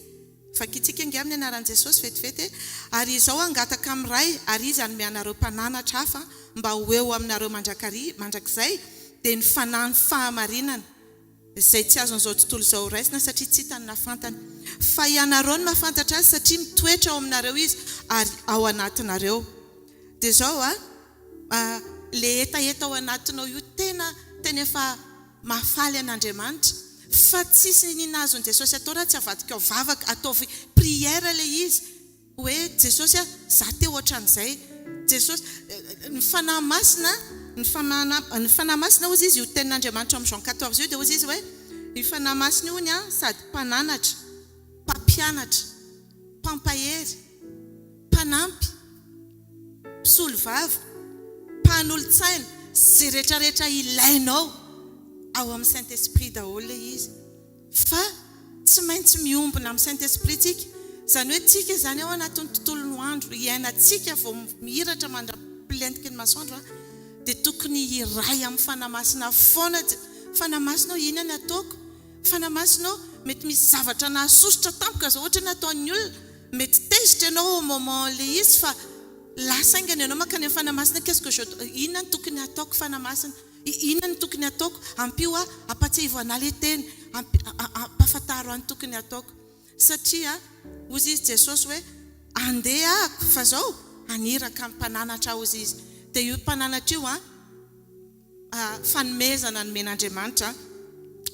vakintsika ange amin'ny anaran'i Jesosy vetivety e, Ary izao hangataka amin'ny Ray, ary Izy hanome anareo mpananatra hafa mba ho eo aminareo mandrakariva, mandrakizay, dia ny Fanahin'ny fahamarinana. Izay tsy azon'izao tontolo izao raisina satria tsy hitany na fantany. Fa ianareo no mahafantatra azy satria mitoetra ao aminareo izy ary ao anatinareo. Dia izao a, le hetaheta ao anatinao io tena tena efa mahafaly an'Andriamanitra. Fa tsisy n'inona azon'i Jesosy atao raha tsy avadikao vavaka, ataovy prière le izy. Hoe Jesosy a, za te ohatran'izay. Jesosy, ny Fanahy Masina, ny Fanahy, ny Fanahy Masina hozy izy, io tenin'Andriamanitra ao amin'ny Jean 14 io dia hozy izy hoe, io Fanahy Masina io hono a, sady mpananatra, mpampianatra, mpampahery, mpanampy, mpisolovava, mpanolo-tsaina, izay rehetrarehetra ilainao ao amin'ny Saint Esprit daholo ilay izy. Fa tsy maintsy miombona amin'ny Saint Esprit tsika. Izany hoe tsika izany ao anatin'ny tontolon'ny andro iainantsika vao mihiratra mandra-pilentiky ny masoandro dia tokony hiray amin'ny Fanahy Masina foana tsika. Fanahy Masina ô inona ny ataoko? Fanahy Masina ô mety misy zavatra nahasosotra tampoka izao ohatra ny ataon'ny olona mety tezitra ianao au moment ilay izy fa lasa haingana ianao mankany amin'ny Fanahy Masina qu'est-ce que je inona no tokony hataoko Fanahy Masina? Inona no tokony hataoko? Ampio aho, ampatsiahivo anah le teny, ampahafantaro ahy ny tokony hataoko. Satria hozy izy Jesosy hoe, andeha ahako fa zao haniraka ny mpananatra aho hozy izy. Dia io mpananatra io an, fanomezana nomen'Andriamanitra.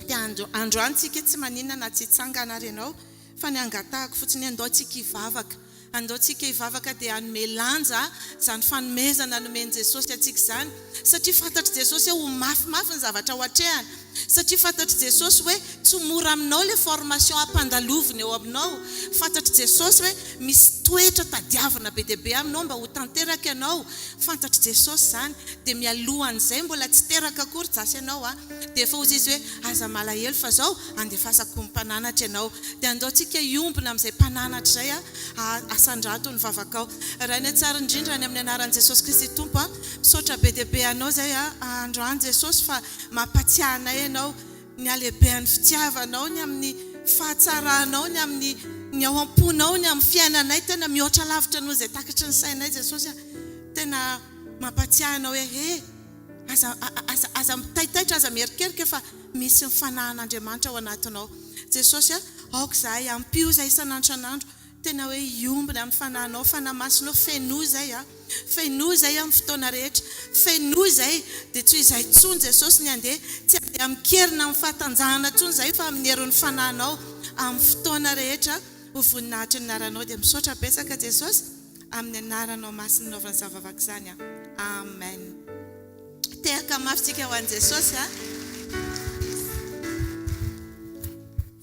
Dia androany tsika tsy maninona na tsy hitsangana ary ianao fa ny angatahako fotsiny andao tsika hivavaka. Andao tsika hivavaka dia hanome lanja izany fanomezana nomen'i Jesosy antsika izany, satria fantatr'i Jesosy hoe ho mafimafy ny zavatra ho atrehana. Satria fantatr'i Jesosy hoe tsy ho mora aminao ilay formation ampandalovina eo aminao. Fantatr'i Jesosy hoe misy toetra tadiavina be dia be aminao mba ho tanteraka ianao. Fantatr'i Jesosy izany. Dia mialohan'izay mbola tsy teraka akory jasy ianao a, dia efa hozy Izy hoe aza malahelo fa izao andefasako ny mpananatra ianao. Dia andao tsika hiombona amin'izay mpananatra izay a, asandrato ny vavakao. Rainay tsara indrindra any amin'ny anaran'i Jesosy Kristy Tompo a, misaotra be dia be anao izay a androany Jesosy fa mampatsiahy anay ianao ny halehibehan'ny fitiavanao, ny amin'ny fahatsaranao, ny amin'ny ny ao am-ponao, ny amin'ny fiainanay tena mihoatra lavitra noho izay takatry ny sainay Jesosy a. Tena mampatsiahy anao hoe he, aza aza aza mitaitaitra, aza mierikerika fa misy ny fanahin'Andriamanitra ao anatinao. Jesosy a, aoka izahay, ampio izahay isan'andro isan'andro, tena hoe hiombona amin'ny fanahinao, fanahy masinao, fenoy izay a, fenoy izay amin'ny fotoana rehetra, fenoy izay, dia tsy ho izahay intsony Jesosy ny handeha, tsy handeha amin-kery na amin'ny fahatanjahana intsony izahay fa amin'ny herin'ny fanahinao amin'ny fotoana rehetra ho voninahitry ny anaranao. Dia misaotra betsaka Jesosy. Amin'ny anaranao masina nanaovana izany vavaka izany aho. Amen. Tehaka mafy tsika ho an'i Jesosy a.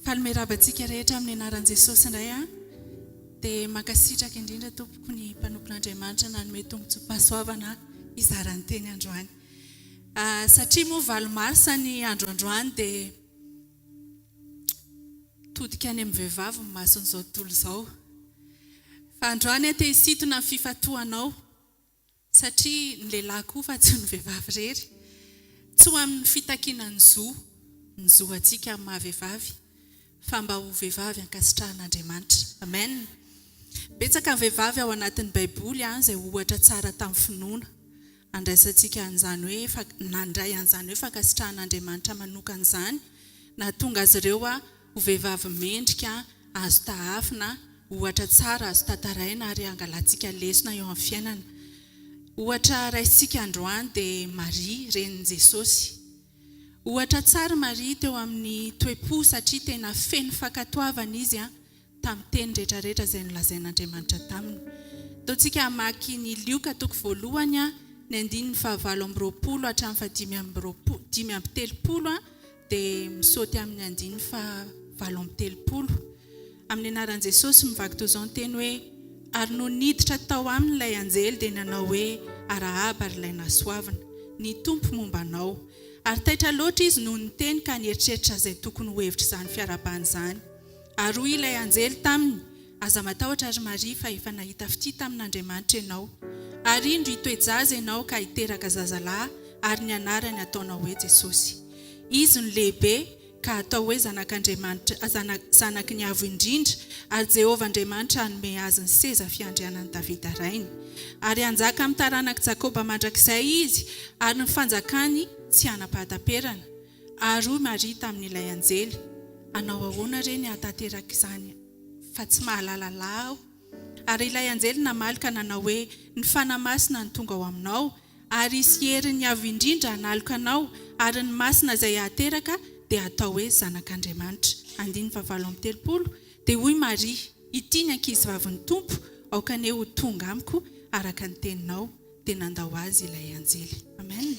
Faly miarahaba antsika rehetra amin'ny anaran'i Jesosy indray aho. Dia mankasitraka indrindra tompoko ny mpanompon'Andriamanitra nanome tombontsoam-pahasoavana hizara ny teny androany. Satria moa valo marsa ny andro androany dia Todika any amin'ny vehivavy ny mason'izao tontolo izao. Fa androany aho te hisintona ny fifantohanao, satria ny lehilahy koa fa tsy ny vehivavy irery. Tsy ho amin'ny fitakiana ny zo, ny zo antsika amin'ny maha vehivavy, fa mba ho vehivavy ankasitrahan'Andriamanitra. Amen. Betsaka ny vehivavy ao anatin'ny Baiboly izay ohatra tsara tamin'ny finoana. Andraisantsika an'izany hoe fa nandray an'izany hoe fankasitrahan'Andriamanitra manokana izany, nahatonga azy ireo ho vehivavy mendrika, azo tahafina, ohatra tsara azo tantaraina ary hangalantsika lesona eo amin'ny fiainana. Ohatra raisintsika androany dia Maria, renin'i Jesosy. Ohatra tsara Maria teo amin'ny toe-po satria tena feno fankatoavana izy tamin'ny teny rehetrarehetra izay nolazain'Andriamanitra taminy. Ataontsika hamaky ny Lioka toko voalohany, ny andininy fahavalo amby roapolo hatramin'ny fahadimy amby roapolo, 35 dia misaoty amin'ny andininy fahavalo amby telopolo. Amin'ny anaran'i Jesosy mivaky toy izao ny teny hoe, Ary nony niditra tao aminy ilay anjely dia nanao hoe, Arahaba ry ilay nahasoavina, ny Tompo momba anao. Ary taitra loatra izy noho ny teny ka nieritreritra izay tokony ho hevitr'izany fiarahabana izany. Ary hoy ilay anjely taminy, Aza matahotra, ry Maria, fa efa nahita fitia tamin'Andriamanitra ianao. Ary indro hitoe-jaza ianao ka hiteraka zazalahy, ary ny anarany hataonao hoe Jesosy. Izy no lehibe, ka hatao hoe Zanak'Andriamanitra, Zanaky ny Avo Indrindra, ary Jehovah Andriamanitra hanome azy ny seza fiandrianan'i Davida rainy. Ary hanjaka amin'ny taranak'i Jakoba mandrakizay izy, ary ny fanjakany tsy hanam-pahataperana. Ary hoy Maria tamin'ilay anjely, Hanao ahoana re ny hahatanteraka izany, fa tsy mahalala lahy aho? Ary ilay anjely namaly ka nanao hoe, Ny Fanahy Masina no tonga ao aminao, ary hisy herin'ny Avo Indrindra hanaloka anao, ary ny Masina izay hahateraka dia hatao hoe Zanak'Andriamanitra. Andininy fahavalo amby telopolo, Dia hoy Maria, Ity ny ankizivavin'ny Tompo, aoka anie ho tonga amiko araka ny teninao. Dia nandao azy ilay anjely. Amen.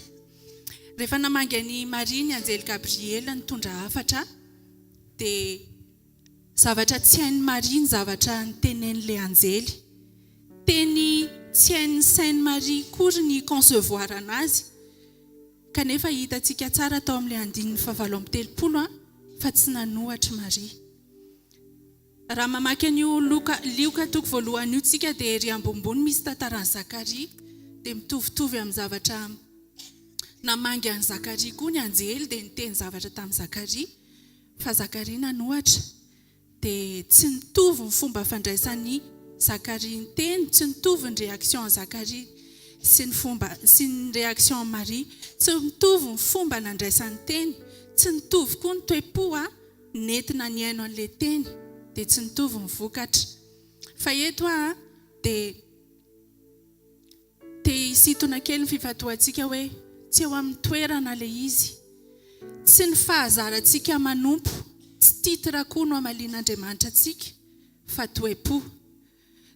Rehefa namangy an'i Maria ny anjely Gabriela nitondra hafatra, dia zavatra tsy hain'i Maria ny zavatra notenenin'ilay anjely. Teny tsy hain'ny sain'i Maria akory ny hi-concevoir anazy. Kanefa hitantsika tsara tao amin'ilay andininy fahavalo amby telopolo fa tsy nanohatra i Maria. Raha mamaky an'io Loka, Lioka toko voalohany io tsika dia ery ambonimbony misy tantaran'i Zakaria dia mitovitovy amin'ny zavatra namangy an'i Zakaria koa ny anjely dia niteny zavatra tamin'i Zakaria fa Zakaria nanohatra dia tsy nitovy ny fomba fandraisan'i Zakaria ny teny, tsy nitovy ny réaction an'i Zakaria sy ny fomba sy ny réaction an'i Maria, tsy mitovy ny fomba nandraisany ny teny, tsy nitovy koa ny toe-po a. nentina nihaino an'ilay teny dia tsy nitovy ny vokatra. Fa eto aho dia te hisintona kely ny fifantohantsika hoe tsy eo amin'ny toerana ilay izy. Tsy ny fahazarantsika manompo, tsy titre koa no hamalian'Andriamanitra antsika fa toe-po.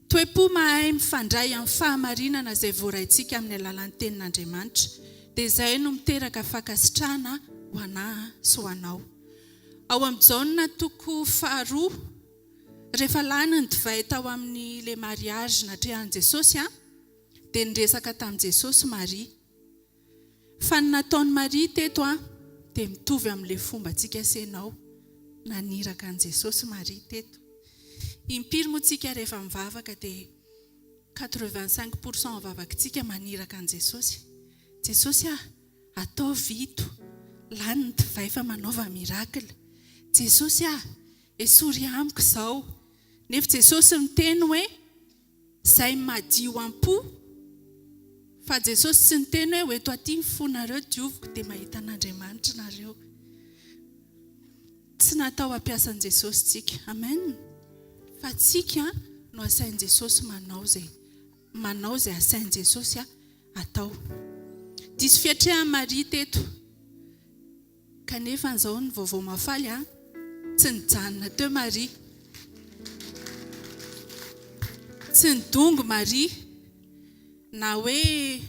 Toe-po mahay mifandray amin'ny fahamarinana izay voaraintsika amin'ny alalan'ny Tenin'Andriamanitra. Dia izay no miteraka fankasitrahana Ho anà sy ho anao. Ao amin'ny Jaona toko faharoa, rehefa lany ny divay tao amin'ny le mariage natrehan'i Jesosy dia niresaka tamin'i Jesosy Maria. Fa ny nataon'i Maria teto dia mitovy amin'ilay fombantsika sy ianao naniraka an'i Jesosy Maria teto. Impiry moa tsika rehefa mivavaka dia 85 pour cent vavakitsika maniraka an'i Jesosy. Jesosy ah! Ataovy ito, lany ny divay fa manaova miracle. Jesosy ah! Esory amiko izao. Nefa Jesosy miteny hoe izay madio am-po. Fa Jesosy tsy niteny hoe hoeto aty ny fonareo dioviko dia mahita an'Andriamanitra nareo. Tsy natao hampiasa an'i Jesosy tsika. Amen. Fa tsika no asain'i Jesosy manao izay manao izay asain'i Jesosy atao. Diso fiatrehan'i Maria teto. Kanefa an'izao ny vaovao mahafaly an! Tsy nijanona teo Maria. Tsy nidongy Maria. Na hoe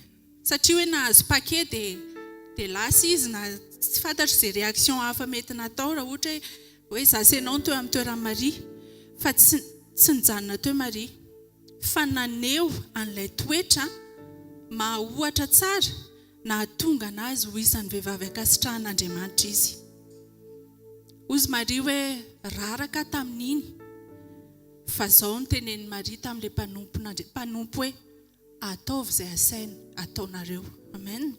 satria hoe nahazo paquet dia dia lasa izy na tsy fantatro izay réaction hafa mety natao raha ohatra hoe hoe za sy ianao no teo amin'ny toeran'i Maria. Fa tsy tsy nijanona teo Maria. Fa naneho an'ilay toetra maha ohatra tsara Nahatonga anazy ho isan'ny vehivavy ankasitrahan'Andriamanitra izy. Hozy Maria hoe, Raraka aho tamin'iny. Fa izao no tenenin'i Maria tamin'ilay mpanompon'Andri-, mpanompo hoe, Ataovy izay asainy ataonareo. Amen.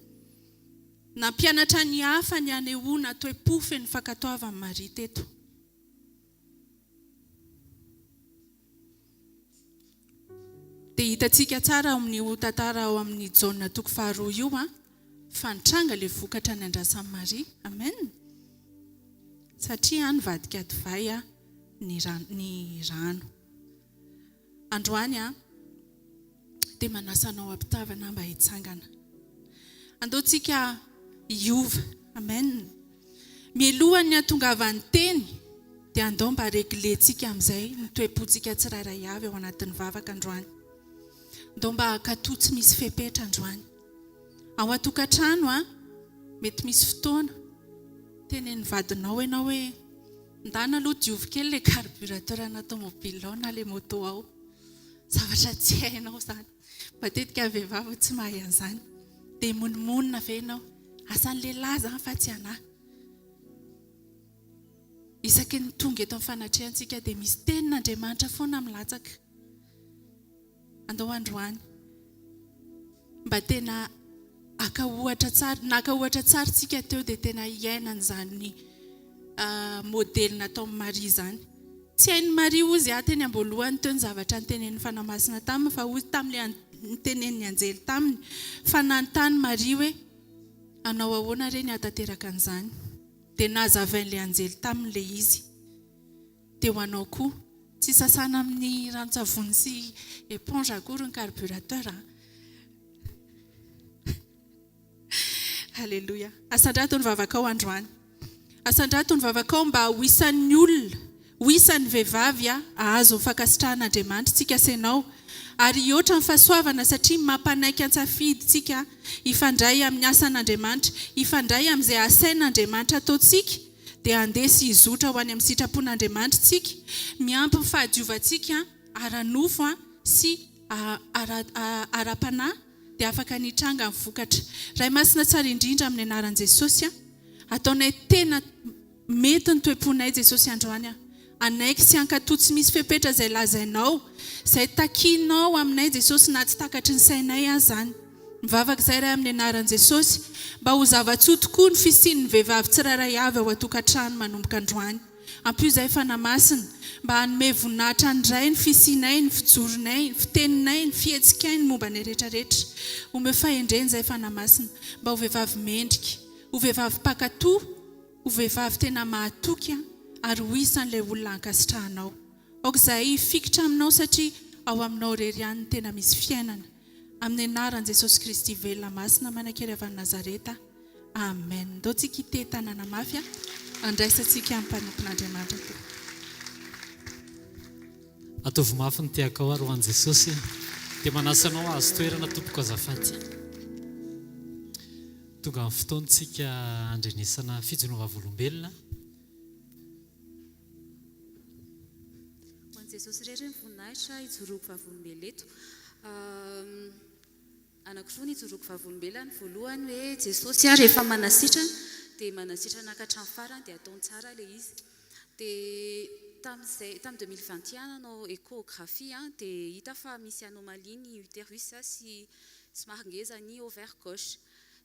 Nampianatra ny hafa ny hanehoana toe-po feno fankatoavan'i Maria teto. Dia hitantsika tsara ao amin'io tantara ao amin'ny Jaona toko faharoa io fa nitranga ilay vokatra niandrasan'i Maria. Amen. Satria nivadika divay ny ny rano. Androany dia manasa anao am-pitiavana mba hitsangana. Andao tsika hiova. Amen. Mialohan'ny hatongavan'ny teny dia andao mba regler-tsika amin'izay ny toe-pontsika tsirairay avy ao anatin'ny vavaka androany. Andao mba hankatò tsy misy fepetra androany. Ao an-tokantrano an, mety misy fotoana tenenin'ny vadinao ianao hoe ndana aloha diovy kely ilay carburateur ana tomobile ao na ilay moto ao. Zavatra tsy hainao izany. Matetika ny vehivavy tsy mahay an'izany. Dia monomonona ve ianao? Asan'ny lehilahy izany fa tsy anà. Isaky ny tonga eto amin'ny fanatrehantsika dia misy tenin'Andriamanitra foana milatsaka. Andao androany mba tena haka ohatra tsara, naka ohatra tsara tsika teo dia tena hiaina an'izany modely nataon'i Maria izany. Tsy hain'i Maria hozy aho teny am-boalohany teo ny zavatra notenenin'ny Fanahy Masina taminy fa hozy tamin'ilay notenenin'ny anjely taminy fa nanontany Maria hoe hanao ahoana re ny hahatanteraka an'izany. Dia nazavain'ilay anjely taminy ilay izy. Dia ho anao koa. Tsy sasana amin'ny ranon-tsavony sy éponge akory ny carburateur an. Aleloia. Asandrato ny vavakao androany. Asandrato ny vavakao mba ho isan'ny olona, ho isan'ny vehivavy hahazo ny fankasitrahan'Andriamanitra tsika sy ianao, ary hihoatra ny fahasoavana satria mampanaiky an-tsafidy tsika hifandray amin'ny asan'Andriamanitra, hifandray amin'izay asain'Andriamanitra ataontsika, dia handeha sy hizotra ho any amin'ny sitrapon'Andriamanitra tsika, miampy ny fahadiovantsika ara-nofo sy ara-panahy. dia afaka ny hitranga ny vokatra. Ray Masina tsara indrindra amin'ny anaran'i Jesosy a. Ataonay tena mety ny toe-ponay Jesosy androany a. Hanaiky sy hankatò tsy misy fepetra izay lazainao, izay takianao aminay Jesosy na tsy takatry ny sainay aza izany. Mivavaka izahay Ray amin'ny anaran'i Jesosy mba ho zava-tsoa tokoa ny fisian'ny vehivavy tsirairay avy ao an-tokantrano manomboka androany. Ampio izahay Fanahy Masina mba hanome voninahitra ny Ray ny fisianay, ny fijoronay, ny fiteninay, ny fihetsikay, ny momba anay rehetra rehetra. Omeo fahendrena izahay Fanahy Masina mba ho vehivavy mendrika, ho vehivavy mpankatò, ho vehivavy tena mahatoky ary ho isan'ilay olona ankasitrahanao. Aoka izahay hifikitra aminao satria ao aminao irery ihany no tena misy fiainana. Amin'ny anaran'i Jesosy Kristy velona masina manan-kery avy any Nazareta. Amen. Ndao tsika hitehy tanana mafy a. Andraisantsika ny mpanompon'Andriamanitra tompoko. Ataovy mafy ny tehakao ary ho an'i Jesosy. Dia manasa anao hahazo toerana tompoko azafady. Tonga amin'ny fotoantsika handrenesana fijoroana vavolombelona. Ho an'i Jesosy irery ny voninahitra hijoroako vavolombelona eto. Anankiroa ny hijoroako vavolombelona, ny voalohany hoe Jesosy rehefa manasitrana dia manasitrana ka hatramin'ny farany dia ataony tsara ilay izy. Dia tamin'izay, tamin'ny 2021 nanao échographie dia hita fa misy anomalie ny utérus sy somary ngeza ny ovaire gauche.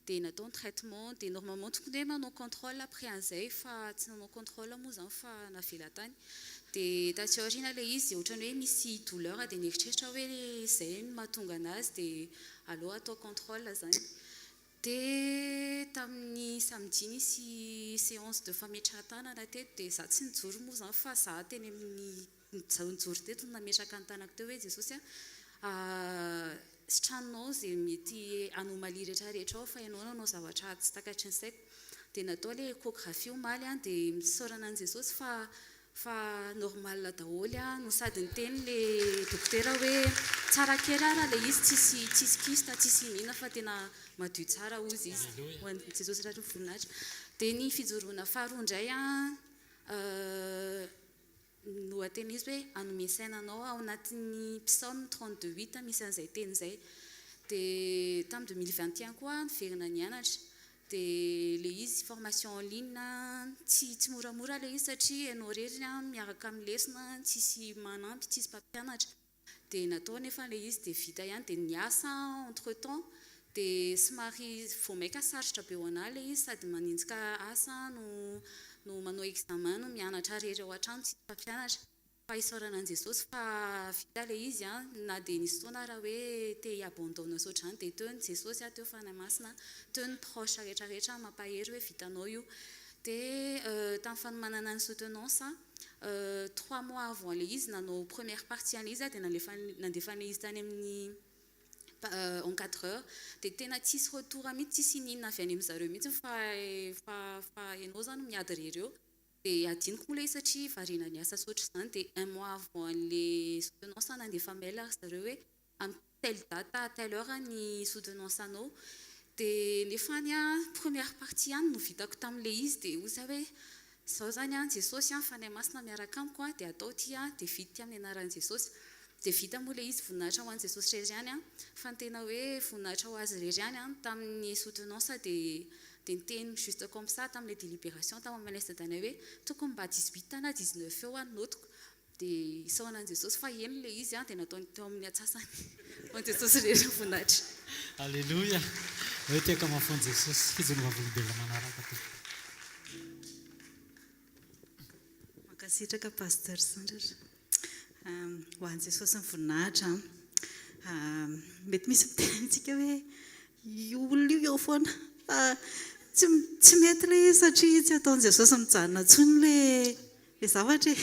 Dia natao ny traitement, dia normalement tokony hoe manao contrôle après an'izay fa tsy nanao contrôle moa izany fa navela tany. Dia taty aoriana ilay izy ohatran'ny hoe misy douleur dia nieritreritra hoe izay no mahatonga an'azy dia aleo atao contrôle izany. Dia tamin'ny samedi nisy séance de fametrahan-tanana teto dia izaho tsy nijoro moa izany fa izaho teny amin'ny nijoro teto no nametraka ny tanako teo hoe Jesosy a, sitranonao izay mety anomalie rehetra rehetra ao fa ianao nanao zavatra tsy takatry ny saiko. Dia natao ilay échographie omaly an, dia misaorana an'i Jesosy fa fa normal daholo an, no sady niteny ilay dokotera hoe tsara kely ara ilay izy tsisy tsisy kyste tsisy inona fa tena madio tsara hozy izy. Ho an'i Jesosy irery ny voninahitra. Dia ny fijoroana faharoa indray an, Ny lohateny izy hoe hanome saina anao ao anatin'ny psaume 32 huit misy an'izay teny izay. Dia tamin'ny 2021 koa aho niverina nianatra. Dia ilay izy formation en ligne tsy tsy moramora ilay izy satria ianao irery miaraka amin'ny lesona tsisy manampy tsisy mpampianatra. Dia natao anefa ilay izy dia vita ihany dia niasa aho entre temps dia somary vao maika sarotra be ho anah ilay izy sady manenjika asa no no manao examen no mianatra irery ao an-trano tsisy mpampianatra fa isaorana an'i Jesosy fa vita ilay izy an na dia nisy fotoana ara hoe te hi-abandonne sy ohatr'izany dia teo ny Jesosy teo Fanahy Masina teo ny proche rehetra rehetra mampahery hoe vitanao io dia tamin'ny fanomanana ny soutenance Trois mois avant ilay izy nanao première partie an'ilay izy aho dia nalefa nandefa an'ilay izy tany amin'ny encadreur dia tena tsisy retour mihitsy tsisy ininona avy any amin-dry zareo mihitsy fa fa fa ianao izany miady irery eo dia adinoko moa ilay izy satria variana niasa sy ohatr'izany dia un mois avant an'ilay soutenance aho nandefa mail ry zareo hoe Amin'ny telle date à telle heure ny soutenance anao dia nefa any an première partie ihany no vitako tamin'ilay izy dia hoy za hoe izao izany an Jesosy an Fanahy Masina miaraka amiko an dia atao ity an dia vita ity amin'ny anaran'i Jesosy dia vita moa ilay izy voninahitra ho an'i Jesosy irery ihany an fa ny tena hoe voninahitra ho azy irery ihany an tamin'ny soutenance dia dia niteny juste comme ça tamin'ilay délibération tao amin'ny manège dadanay hoe tokony mba 18 na 19 eo an ny notiko Dia isaorana an'i Jesosy fa heno ilay izy dia nataony teo amin'ny atsasany. Ho an'i Jesosy irery ny voninahitra. Aleloia! Hoe tehaka mafy ho an'i Jesosy. Fijoroana vavolombelona manaraka tompoko. Mankasitraka Pasteur Sandratra. Ho an'i Jesosy ny voninahitra an. Mety misy miteny amintsika hoe io olona io eo foana fa tsy tsy mety ilay izy satria tsy ataon'i Jesosy mijanona intsony ilay Ilay zavatra e!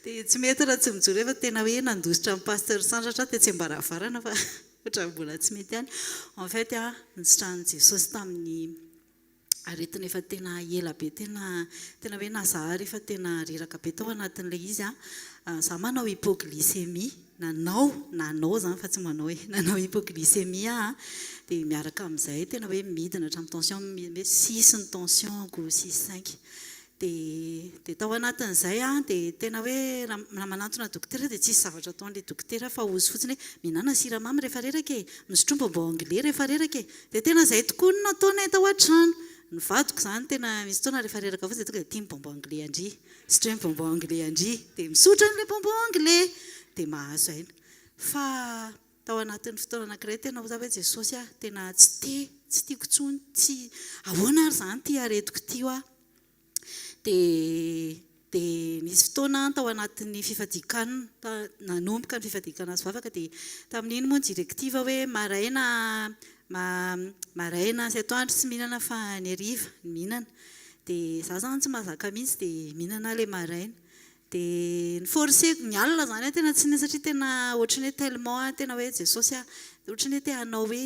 Dia tsy mety raha tsy mijoro eo fa tena hoe nandositra an'i Pasteur Sandratra aho tetsy am-baravarana fa ohatran'ny mbola tsy mety ihany. En fait aho nositrahan'i Jesosy tamin'ny aretina efa tena ela be, tena tena hoe nazahary efa tena reraka be tao anatin'ilay izy aho. Izaho manao hypoglycémie, nanao, nanao izany fa tsy manao e, nanao hypoglycémie aho an, dia miaraka amin'izay tena hoe midina hatramin'ny tension, hoe six ny tension-ko, six cinq. Dia dia tao anatin'izay aho dia tena hoe raha manantona dokotera dia tsisy zavatra ataon'ilay dokotera fa hozy fotsiny hoe mihinàna siramamy rehefa reraka e, misotroa bonbon anglais rehefa reraka e. Dia tena izay tokoa no nataonay tao an-trano. Ny vadiko izany tena misy fotoana rehefa reraka fotsiny dia tonga dia ity ny bonbon anglais an-dry, sotroy ny bonbon anglais an-dry. Dia misotro an'ilay bonbon anglais dia mahazo aina. Fa tao anatin'ny fotoana anankiray tena hoy za hoe Jesosy ah, tena tsy te, tsy tiako intsony, tsy, ahoana ary izany ity aretiko ity hoa. Dia dia nisy fotoana tao anatin'ny fifadian-kanina, nanomboka ny fifadian-kanina sy vavaka dia tamin'iny moa ny directive hoe maraina maraina sy atoandro tsy mihinana fa ny hariva no mihinana. Dia izaho izany tsy mahazaka mihitsy dia mihinana aho ilay maraina. Dia ni-forcer-ko, ny alina izany aho tena tsy nihinana satria tena ohatran'ny hoe tellement aho tena hoe Jesosy ah, ohatran'ny hoe te hanao hoe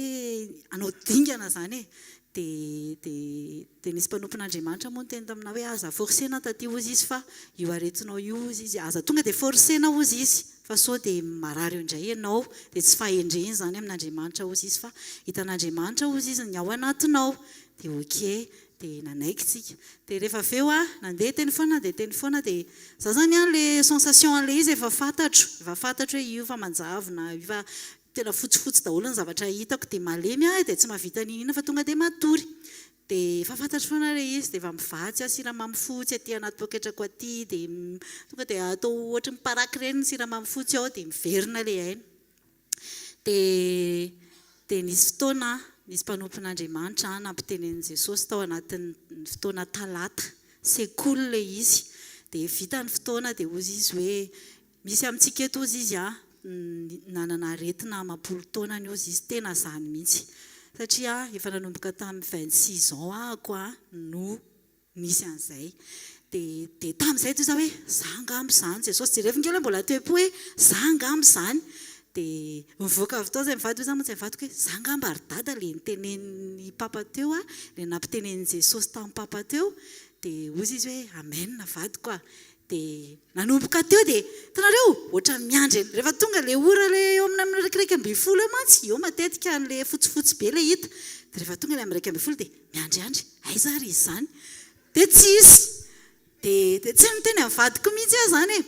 hanao dingana izany e. Dia dia dia nisy mpanompon'Andriamanitra moa niteny taminà hoe aza forcer-na taty hozy izy fa io aretinao io hozy izy, aza tonga dia forcer-na hozy izy. Fa sao dia marary eo indray ianao, dia tsy fahendrena izany amin'Andriamanitra hozy izy fa hitan'Andriamanitra hozy izy ny ao anatinao. Dia ok, dia nanaiky tsika. Dia rehefa avy eo aho, nandeha teny foana, nandeha teny foana dia za zany an le sensation an'ilay izy efa fantatro, efa fantatro hoe io fa manjavona, io fa tena fotsifotsy daholo ny zavatra hitako, dia malemy aho dia tsy mahavita n'inon'inona fa tonga dia matory. Dia efa fantatro foana ilay izy, dia efa mivatsy aho siramamy fotsy aty anaty poketrako aty, dia tonga dia atao ohatry ny paraky ireny ny siramamy fotsy ao dia miverina ilay aina. Dia dia nisy fotoana nisy mpanompon'Andriamanitra nampitenenin'i Jesosy tao anatin'ny fotoana talata, sekoly ilay izy. Dia vita ny fotoana dia hozy izy hoe, misy amintsika eto hozy izy an, nanana aretina amam-polo taonany hozy izy, tena izany mihitsy. Satria efa nanomboka tamin'ny 26 ans ahako no nisy an'izay. Dia dia tamin'izay toy izao hoe, za angamba izany Jesosy, jerevo nge aloha mbola toe-po hoe, za angamba izany. Dia nivoaka avy tao izay mivady hoy za mantsy mivadiko hoe, za angamba ry dada ilay nitenenin'i papa teo a, ilay nampitenenin'i Jesosy tamin'i papa teo. Dia hozy izy hoe, amen vadiko a. Dia nanomboka teo dia, hitanareo, ohatran'ny miandry, rehefa tonga ilay ora ilay eo amin'ny amin'ny 11 eo mantsy, eo matetika an'ilay fotsifotsy be ilay hita, dia rehefa tonga ilay amin'ny 11 dia Miandriandry, aiza ary izy izany? Dia tsisy! Dia dia tsy niteny amin'ny vadiko mihitsy aho izany e!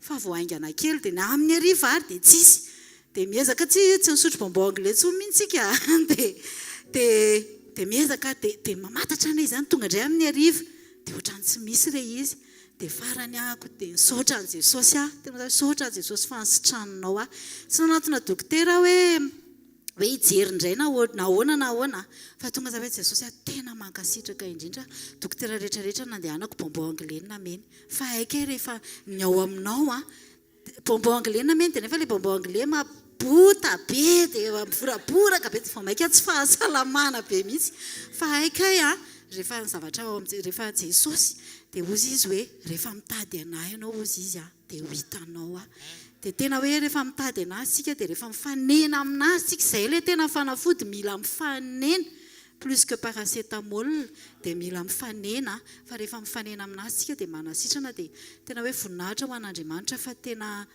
Fa vao haingana kely dia na amin'ny hariva ary dia tsisy. Dia miezaka tsy tsy nisotro bonbon anglais intsony mihitsy isika dia dia dia miezaka dia dia mamantatra anay izany tonga indray amin'ny hariva dia ohatran'ny tsy misy ilay izy. Dia farany ahako dia nisaotra an'i Jesosy aho, tena hoe misaotra an'i Jesosy fa nisitraninao aho. Tsy nanatona dokotera aho hoe hoe hijery indray na ahoana na ahoana fa tonga za hoe Jesosy a tena mankasitraka indrindra dokotera rehetra rehetra nandehanako bonbon anglais no nameny fa hay kay rehefa ny ao aminao a bonbon anglais nameny dia nefa le bonbon anglais mabota be dia mivoraboraka be vao maika tsy fahasalamana be mihitsy fa hay kay a rehefa ny zavatra ao amin'i rehefa Jesosy dia hozy izy hoe rehefa mitady anah ianao hozy izy a dia ho hitanao aho. Dia tena hoe rehefa mitady an'Azy isika dia rehefa mifanena amin'Azy isika, izay ilay tena fanafody, mila mifanena, plus que paracétamol dia mila mifanena, fa rehefa mifanena amin'Azy isika dia manasitrana, dia tena hoe voninahitra ho an'Andriamanitra fa tena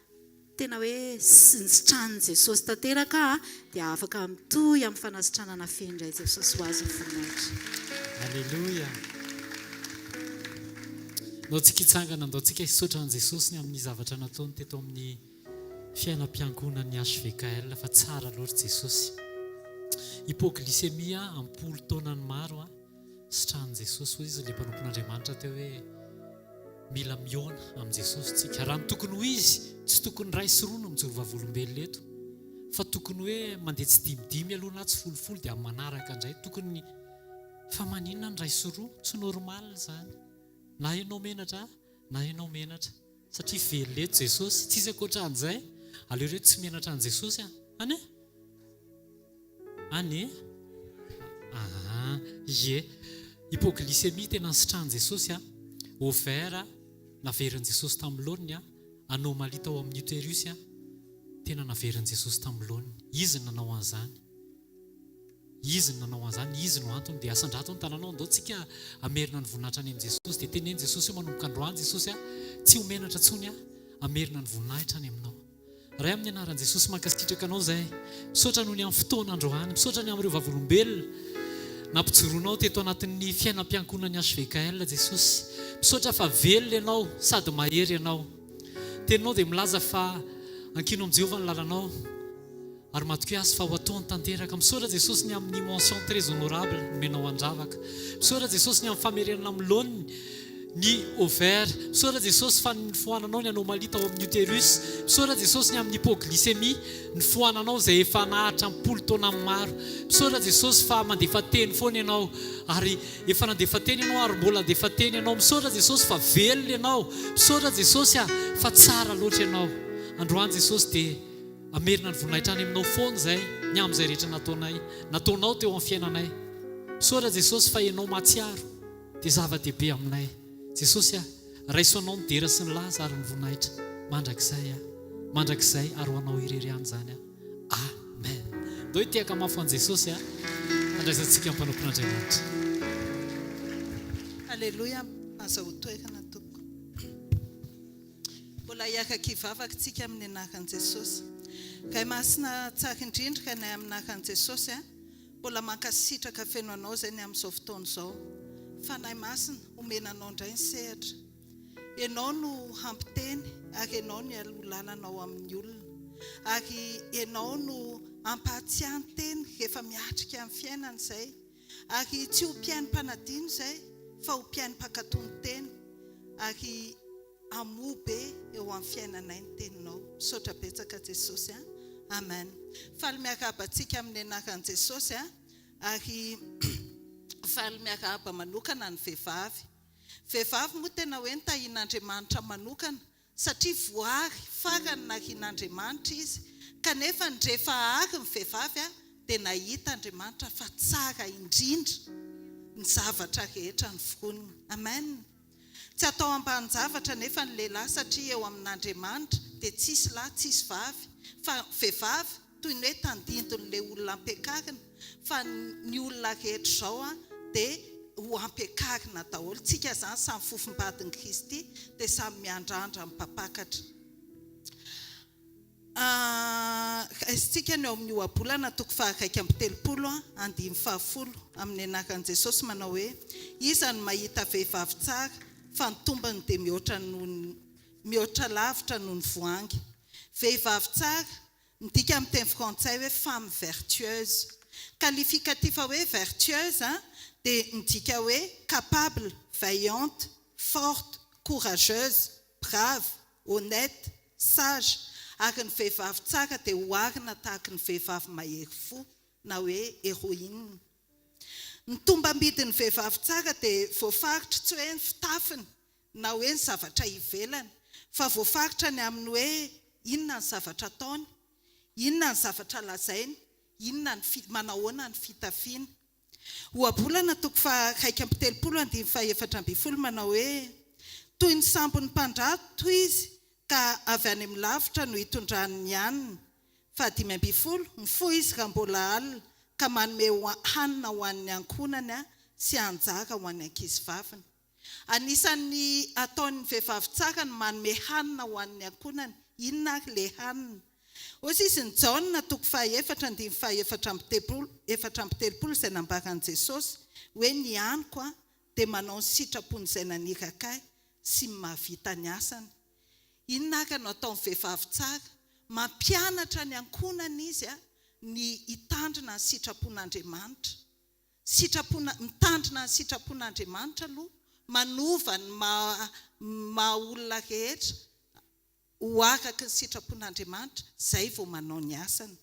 tena hoe nisitranin'i Jesosy tanteraka aho dia afaka mitohy amin'ny fanasitranana feno indray Jesosy ho azy ny voninahitra. Aleloia. Ndao tsika hitsangana, ndao tsika hisaotra an'i Jesosy ny amin'ny zavatra nataony teto amin'ny fiainam-piangonan'ny HVKL fa tsara loatra Jesosy. Hypoglycémie am-polo taonany maro sitrahan'i Jesosy. Hoy izy ilay mpanompon'Andriamanitra teo hoe mila mihaona amin'i Jesosy tsika. Raha ny tokony ho izy, tsy tokony iray sy roa no mijoro vavolombelona eto fa tokony hoe mandeha tsy dimidimy aloha na tsy folofolo dia amin'ny manaraka indray. Tokony fa maninona ny iray sy roa? Tsy normal izany. Na ianao menatra na ianao menatra satria velona eto Jesosy. Tsisy ankoatra an'izay. Aleo ireo tsy menatra an'i Jesosy an. Any e? Any e? Aa, ie. Hypoglycémie tena nisitrahan'i Jesosy an. Ovaire naverin'i Jesosy tamin'ny laoniny an. Anomalie tao amin'ny utérus an. Tena naverin'i Jesosy tamin'ny laoniny. Izy no nanao an'izany. Izy no nanao an'izany, Izy no antony. Dia asandrato ny tananao, andao tsika hamerina ny voninahitra any amin'i Jesosy. Dia teneno Jesosy hoe manomboka androany Jesosy aho, tsy ho menatra intsony aho, hamerina ny voninahitra any aminao. Ray amin'ny anaran'i Jesosy mankasitraka anao izahay. Misaotra noho ny amin'ny fotoana androany, misaotra ny amin'ireo vavolombelona nampijoroanao teto anatin'ny fiainam-piankohonan'ny HVKL Jesosy. Misaotra fa velona ianao sady mahery ianao. Teninao dia milaza fa ankino amin'i Jehovah ny lalanao. Ary matokia azy fa ho ataony tanteraka. Misaotra Jesosy ny amin'ny mention très honorable nomenao an-dravaka. Misaotra Jesosy ny amin'ny famerenana amin'ny laoniny ny ovaire. Misaotra Jesosy fa nifoananao ny anomalie tao amin'ny utérus. Misaotra Jesosy ny amin'ny hypoglycémie nifoananao izay efa naharitra am-polo taona maro. Misaotra Jesosy fa mandefa teny foana ianao ary efa nandefa teny ianao ary mbola handefa teny ianao. Misaotra Jesosy fa velona ianao. Misaotra Jesosy a fa tsara loatra ianao. Androany Jesosy dia Hamerina ny voninahitra any aminao foana izay ny amin'izay rehetra nataonay, nataonao teo amin'ny fiainanay. Misaotra Jesosy fa Ianao mahatsiaro dia zava-dehibe aminay. Jesosy ah, raiso Anao ny dera sy ny laza ary ny voninahitra mandrakizay ah, mandrakizay ary ho Anao irery ihany izany ah. Amen. Ndao hitehaka mafy ho an'i Jesosy ah, handraisantsika ny mpanompon'Andriamanitra. Aleloia, azahoa toerana tompoko. Mbola. Mbola hiaraka hivavaka tsika amin'ny anaran'i Jesosy. Ray Masina tsara indrindra Rainay amin'ny anaran'i Jesosy a. Mbola mankasitraka feno anao izay ny amin'izao fotoana izao. Fanahy Masina, omena anao indray ny sehatra. Ianao no hampiteny ary ianao no hialoha lalana ao amin'ny olona. Ary ianao no hampahatsiahy ny teny rehefa miatrika ny fiainana izay. Ary tsy ho mpihaino mpanadino izay fa ho mpihaino mpankatò ny teny. Ary hamoa be eo amin'ny fiainanay ny teninao. Misaotra betsaka Jesosy a. Amen. Faly miarahaba antsika amin'ny anaran'i Jesosy a. Ary faly miarahaba manokana ny vehivavy. Vehivavy moa tena hoe nitahian'Andriamanitra manokana satria voary farany narian'Andriamanitra izy kanefa ny rehefa ary ny vehivavy dia nahita Andriamanitra fa tsara indrindra ny zavatra rehetra noforoniny. Amen. Tsy atao ambanin-javatra anefa ny lehilahy satria eo amin'Andriamanitra dia tsisy lahy tsisy vavy fa vehivavy toy ny hoe tandindon'ilay olona ampiakarina fa ny olona rehetra izao dia ho ampiakarina daholo. Tsika izany samy fofombadin'i Kristy dia samy miandrandra ny mpampakatra. Raisintsika ny ao amin'ny Ohabolana toko faha-31 andininy fahafolo amin'ny anaran'i Jesosy manao hoe, Iza no mahita vehivavy tsara fa ny tombony dia mihoatra noho ny mihoatra lavitra noho ny voahangy. Vehivavy tsara, midika amin'ny teny frantsay hoe femme vertueuse. Qualificatif hoe vertueuse dia midika hoe capable, vaillante, forte, courageuse, brave, honnête, sage, ary ny vehivavy tsara dia oharina tahaky ny vehivavy mahery fo na hoe héroïne. Ny tombambidin'ny vehivavy tsara dia voafaritry tsy hoe ny fitafiny na hoe ny zavatra ivelany, fa voafaritra ny amin'ny hoe inona ny zavatra ataony, inona ny zavatra lazainy, inona ny fi, manahoana ny fitafiany. Ohabolana toko faha 31 andininy faha 14 manao hoe, Toy ny sambon'ny mpandrato izy ka avy any amin'ny lavitra no itondrany ny haniny. Faha 15, Mifoha izy raha mbola alina ka manome hanina ho an'ny ankohonany sy anjara ho an'ny ankizivaviny. Anisan'ny ataon'ny vehivavy tsara ny manome hanina ho an'ny ankohonany. Inona ary ilay hanina? Hoy izy ny Jaona toko fahaefatra andininy fahaefatra amby telopolo, 34 izay nambaran'i Jesosy hoe ny haniko dia manao ny sitrapon'izay naniraka ahy sy ny mahavita ny asany. Inona ary no ataon'ny vehivavy tsara? Mampianatra ny ankohonany izy ny hitandrina ny sitrapon'Andriamanitra. Sitrapona, mitandrina ny sitrapon'Andriamanitra aloha, manova ny maha maha olona rehetra ho araka ny sitrapon'Andriamanitra, izay vao manao ny asany.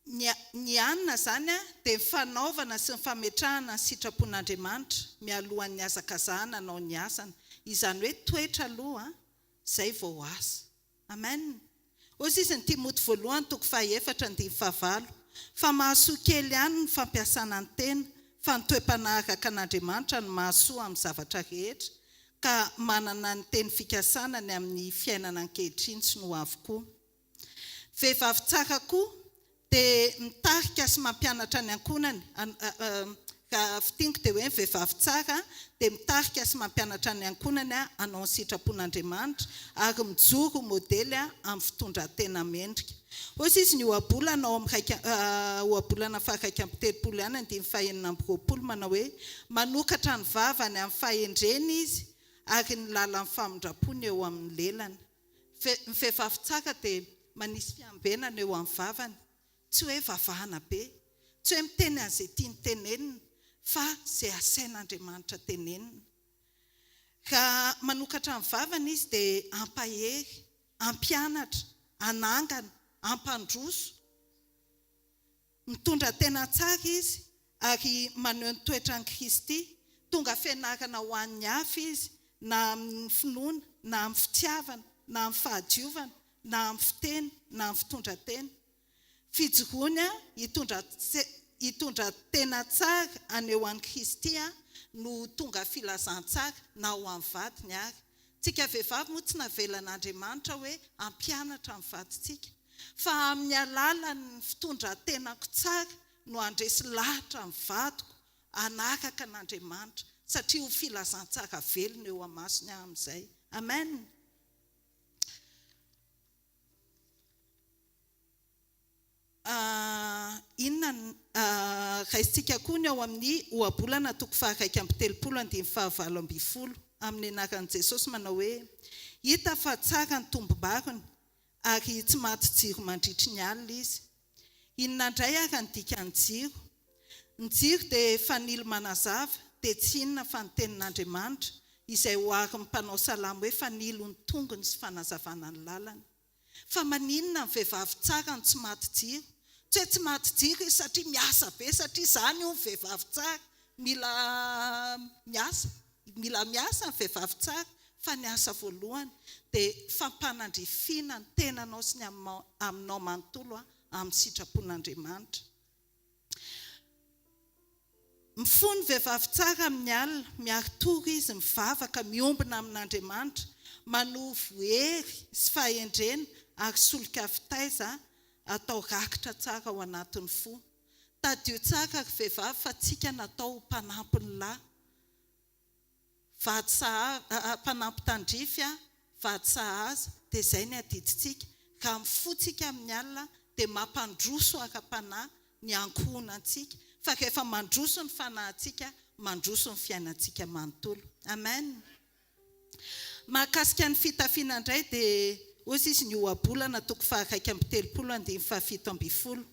Ny ny anona izany dia ny fanaovana sy ny fametrahana ny sitrapon'Andriamanitra mialohan'ny hazakazahana hanao ny asany. Izany hoe toetra aloha izay vao asa. Amen. Hoy izy ny Timoty voalohany toko fahaefatra andininy fahavalo, Fa mahasoa kely ihany ny fampiasana ny tena, fa ny toe-panahy araka an'Andriamanitra no mahasoa amin'ny zavatra rehetra, ka manana ny teny fikasana ny amin'ny fiainana ankehitriny sy ny ho avy koa. Vehivavy tsara koa dia mitarika sy mampianatra ny ankohonany, raha fintiniko dia hoe ny vehivavy tsara dia mitarika sy mampianatra ny ankohonany hanao ny sitrapon'Andriamanitra ary mijoro ho modely amin'ny fitondran-tena mendrika. Hoy izy ny ohabolana ao amin'ny raika, ohabolana faha-31 ihany andininy faha-26 manao hoe, Manokatra ny vavany amin'ny fahendrena izy ary ny lalan'ny famindrampony eo amin'ny lelany. Fe, ny vehivavy tsara dia manisy fiambenana eo amin'ny vavany. Tsy hoe vavahana be, tsy hoe miteny an'izay tiany tenenina, fa izay asain'Andriamanitra tenenina. Raha manokatra ny vavany izy dia hampahery, hampianatra, hanangana, hampandroso. Mitondra tena tsara izy ary maneho ny toetran'i Kristy. Tonga fianarana ho an'ny hafa izy, na amin'ny finoana, na amin'ny fitiavana, na amin'ny fahadiovana, na amin'ny fiteny, na amin'ny fitondran-tena. Fijoroany hitondra hitondra tena tsara haneho an'i Kristy no ho tonga filazantsara na ho an'ny vadiny ary. Tsika vehivavy moa tsy navelan'Andriamanitra hoe hampianatra ny vadintsika, fa amin'ny alalan'ny fitondran-tenako tsara no handresy lahatra ny vadiko. hanaraka an'Andriamanitra satria ho filazantsara velona eo amasony aho amin'izay. Amen. Inona no raisintsika koa ny ao amin'ny Ohabolana toko faha-31 andininy faha-18 amin'ny anaran'i Jesosy manao hoe, Hita fa tsara ny tombom-barony ary tsy maty jiro mandritry ny alina izy. Inona indray ary ny dikan'ny jiro? Ny jiro dia fanilo manazava, dia tsy inona fa ny Tenin'Andriamanitra, izay oharin'ny mpanao salamo hoe fanilo ny tongony sy fanazavana ny lalany. Fa maninona ny vehivavy tsara no tsy maty jiro? Tsy hoe tsy maty jiro izy satria miasa be, satria izany hono vehivavy tsara, mila miasa, mila miasa ny vehivavy tsara, fa ny asa voalohany dia fampanandrifiana ny tenanao sy ny aminao manontolo amin'ny sitrapon'Andriamanitra. Mifoha ny vehivavy tsara amin'ny alina, miari-tory izy, mivavaka, miombona amin'Andriamanitra, manovo hery sy fahendrena ary solika fitaiza atao rakitra tsara ao anatin'ny fo. Tadidio tsara ry vehivavy fa tsika natao ho mpanampy ny lahy. Vady sahaza, mpanampy tandrify, vady sahaza, dia izay ny adidintsika. Raha mifoha tsika amin'ny alina dia mampandroso ara-panahy ny ankohonantsika, fa rehefa mandroso ny fanahintsika, mandroso ny fiainantsika manontolo. Amen. Mahakasika ny fitafiana indray dia hoy izy ny ohabolana toko faha-31 andininy faha-17.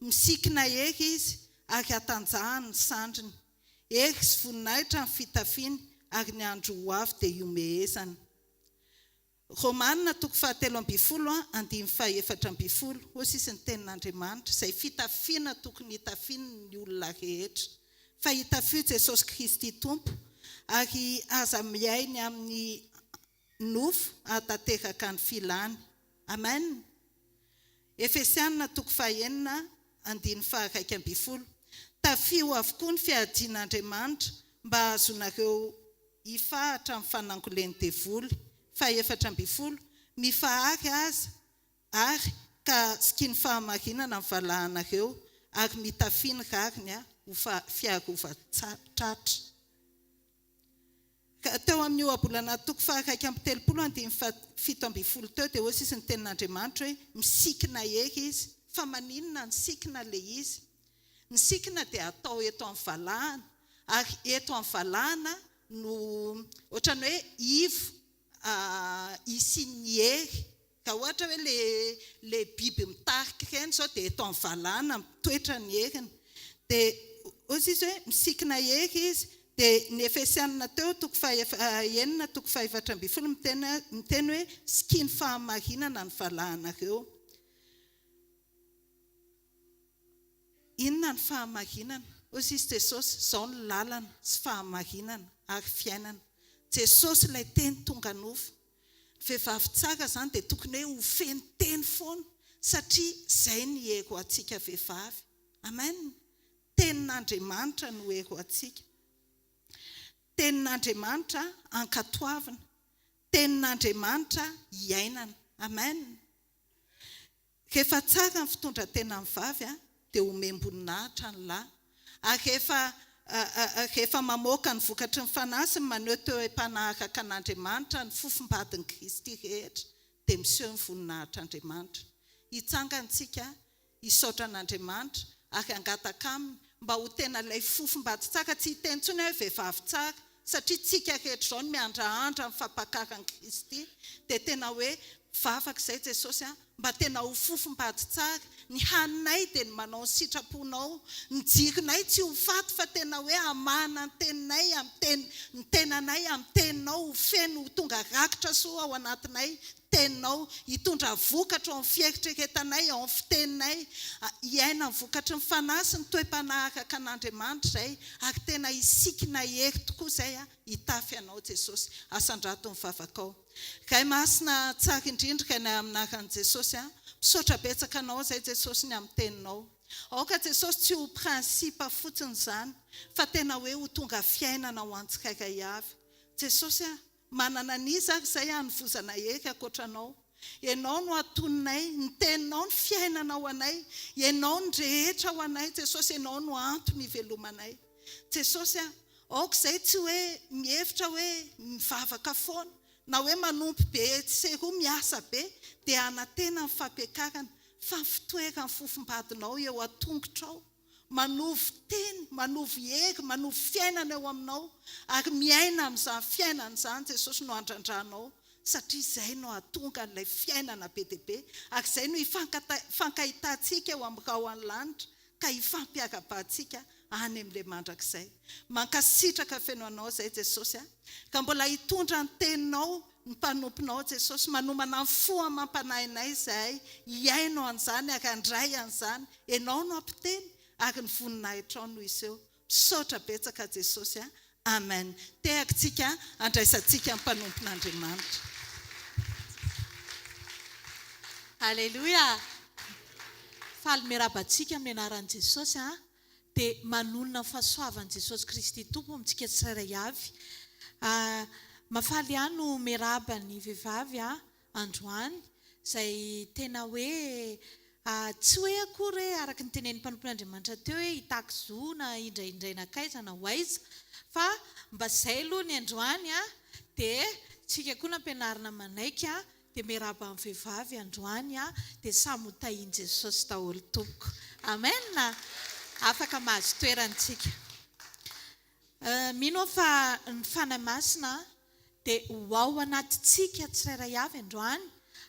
Misikina hery izy ary hatanjahany ny sandriny. Hery sy voninahitra ny fitafiany ary ny andro ho avy dia ihomehezana. Romana toko fahatelo ambinifolo andininy fahaefatra ambinifolo, hoy sisa ny tenin'Andriamanitra, izay fitafiana tokony hitafiany ny olona rehetra. Fa itafio Jesosy Kristy Tompo, ary aza mihainy amin'ny nofo hahatanteraka ny filany. Amen! Efesiana toko fahenina andininy faha-11 Tafio avokoa ny fiadian'Andriamanitra mba hahazoanareo hifahatra amin'ny fanangolen'ny devoly. Faha-14 Mifahary aza ary ka sikino fahamarinana ny valahanareo ary mitafia ny rariny ho fiarovan-tratra. Ka teo amin'ny ohabolana toko faha-31 andininy faha-17 teo dia hoy sisa ny tenin'Andriamanitra hoe misikina hery izy. Fa maninona ny sikina ilay izy? Ny sikina dia atao eto amin'ny valahana ary eto amin'ny valahana no ohatran'ny hoe ivo hisian'ny hery Ka ohatra hoe le le biby mitarika ireny zao dia eto amin'ny valahana mitoetra ny heriny. Dia hozy izy hoe misikina hery izy. Dia ny Efesianina teo toko faha enina toko faha 14 miteny miteny hoe sikino fahamarinana ny valahanareo. Inona ny fahamarinana? Hoy izy Jesosy, Izao no lalana sy fahamarinana ary fiainana. Jesosy ilay Teny tonga nofo. Ny vehivavy tsara izany dia tokony hoe ho feno teny foana satria izay ny hery ho antsika vehivavy. Amen! Tenin'Andriamanitra no hery ho antsika. Tenin'Andriamanitra ankatoavina. Tenin'Andriamanitra iainana. Amen! Rehefa tsara ny fitondran-tenan'ny vavy dia omem-boninahitra ny lahy. Ary rehefa rehefa mamoaka ny vokatry ny Fanahy sy ny maneho toe-panahy araka an'Andriamanitra ny fofombadin'i Kristy rehetra dia miseho ny voninahitr'Andriamanitra. Hitsangana isika hisaotra an'Andriamanitra ary hangataka Aminy mba ho tena ilay fofombady tsara, tsy hiteny intsony aho hoe vehivavy tsara, satria tsika rehetra izao no miandrahandra ny fampakaran'i Kristy, dia tena hoe mivavaka izay Jesosy a, mba tena ho fofombady tsara, ny haninay dia ny manao ny sitraponao, ny jironay tsy ho faty fa tena hoe hamahana ny teninay amin'ny teny, ny tenanay amin'ny teninao ho feno ho tonga rakitra soa ao anatinay Teninao, hitondra vokatra ao amin'ny fieritreretanay, ao amin'ny fiteninay, hiaina ny vokatry ny Fanahy sy ny toe-panahy araka an'Andriamanitra izay, ary tena hisikina hery tokoa izay hitafy Anao Jesosy. Asandrato ny vavakao. Ray Masina tsara indrindra Rainay amin'ny anaran'i Jesosy a, misaotra betsaka Anao izay Jesosy ny amin'ny Teninao. Aoka Jesosy tsy ho principe fotsiny izany fa tena hoe ho tonga fiainana ho antsirairay avy. Jesosy a, Manana an'iza ary izay hanovozana hery ankoatra Anao? Ianao no atoninay, ny Teninao no fiainana ho anay, Ianao no rehetra ho anay, Jesosy, Ianao no antony ivelomanay. Jesosy a, aoka izay tsy hoe mihevitra hoe mivavaka foana na hoe manompo be etsy sy eroa miasa be dia hanantena ny fampiakarana fa ny fitoeran'ny fofombadinao eo an-tongotrao manovo teny, manovo hery, manovo fiainana eo aminao ary miaina amin'izany fiainana izany Jesosy no andrandranao satria izay no hahatonga an'ilay fiainana be dia be ary izay no hifankahitantsika eo amin'ny rahon'ny lanitra ka hifampiarabantsika any amin'ilay mandrakizay. Mankasitraka feno Anao izay Jesosy a! Ka mbola hitondra ny teninao ny mpanomponao Jesosy, manomana ny fo amam-panahinay izahay hihaino an'izany ary handray an'izany, Ianao no hampiteny ary ny voninahitrao no hiseho. Misaotra betsaka Jesosy a! Amen. Tehaka tsika andraisantsika ny mpanompon'Andriamanitra. Aleloia! Faly miarahaba antsika amin'ny anaran'i Jesosy a! Dia manonona ny fahasoavan'i Jesosy Kristy Tompo amintsika tsirairay avy. Mahafaly ahy no miarahaba ny vehivavy a! androany, izay tena hoe tsy hoe akory hoe araka ny tenenin'ny mpanompon'Andriamanitra teo hoe hitaky zo na hindrahindray nankaiza na ho aiza, fa mba izay aloha ny androany dia tsika koa nampianarina manaiky dia miarahaba ny vehivavy androany dia samy ho tahian'i Jesosy daholo tompoko. Amen! Afaka mahazo toerana tsika. Mino aho fa ny Fanahy Masina dia ho ao anatintsika tsirairay avy androany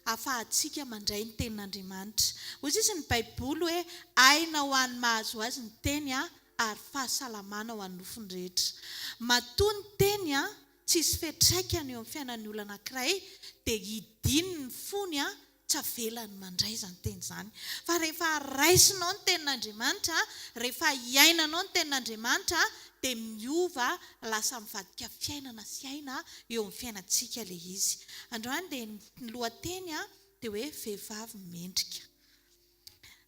ahafahantsika mandray ny Tenin'Andriamanitra. Hoy izy ny Baiboly hoe aina ho an'ny mahazo azy ny Teny ary fahasalamana ho an'ny nofony rehetra. Matoa ny Teny tsisy fiantraikany eo amin'ny fiainan'ny olona anankiray dia hidiny ny fony Tsy avelany mandray izany teny izany. Fa rehefa raisinao ny tenin'Andriamanitra, rehefa iainanao ny tenin'Andriamanitra, dia miova lasa mivadika fiainana sy aina eo amin'ny fiainantsika ilay izy. Androany dia ny lohateny dia hoe vehivavy mendrika.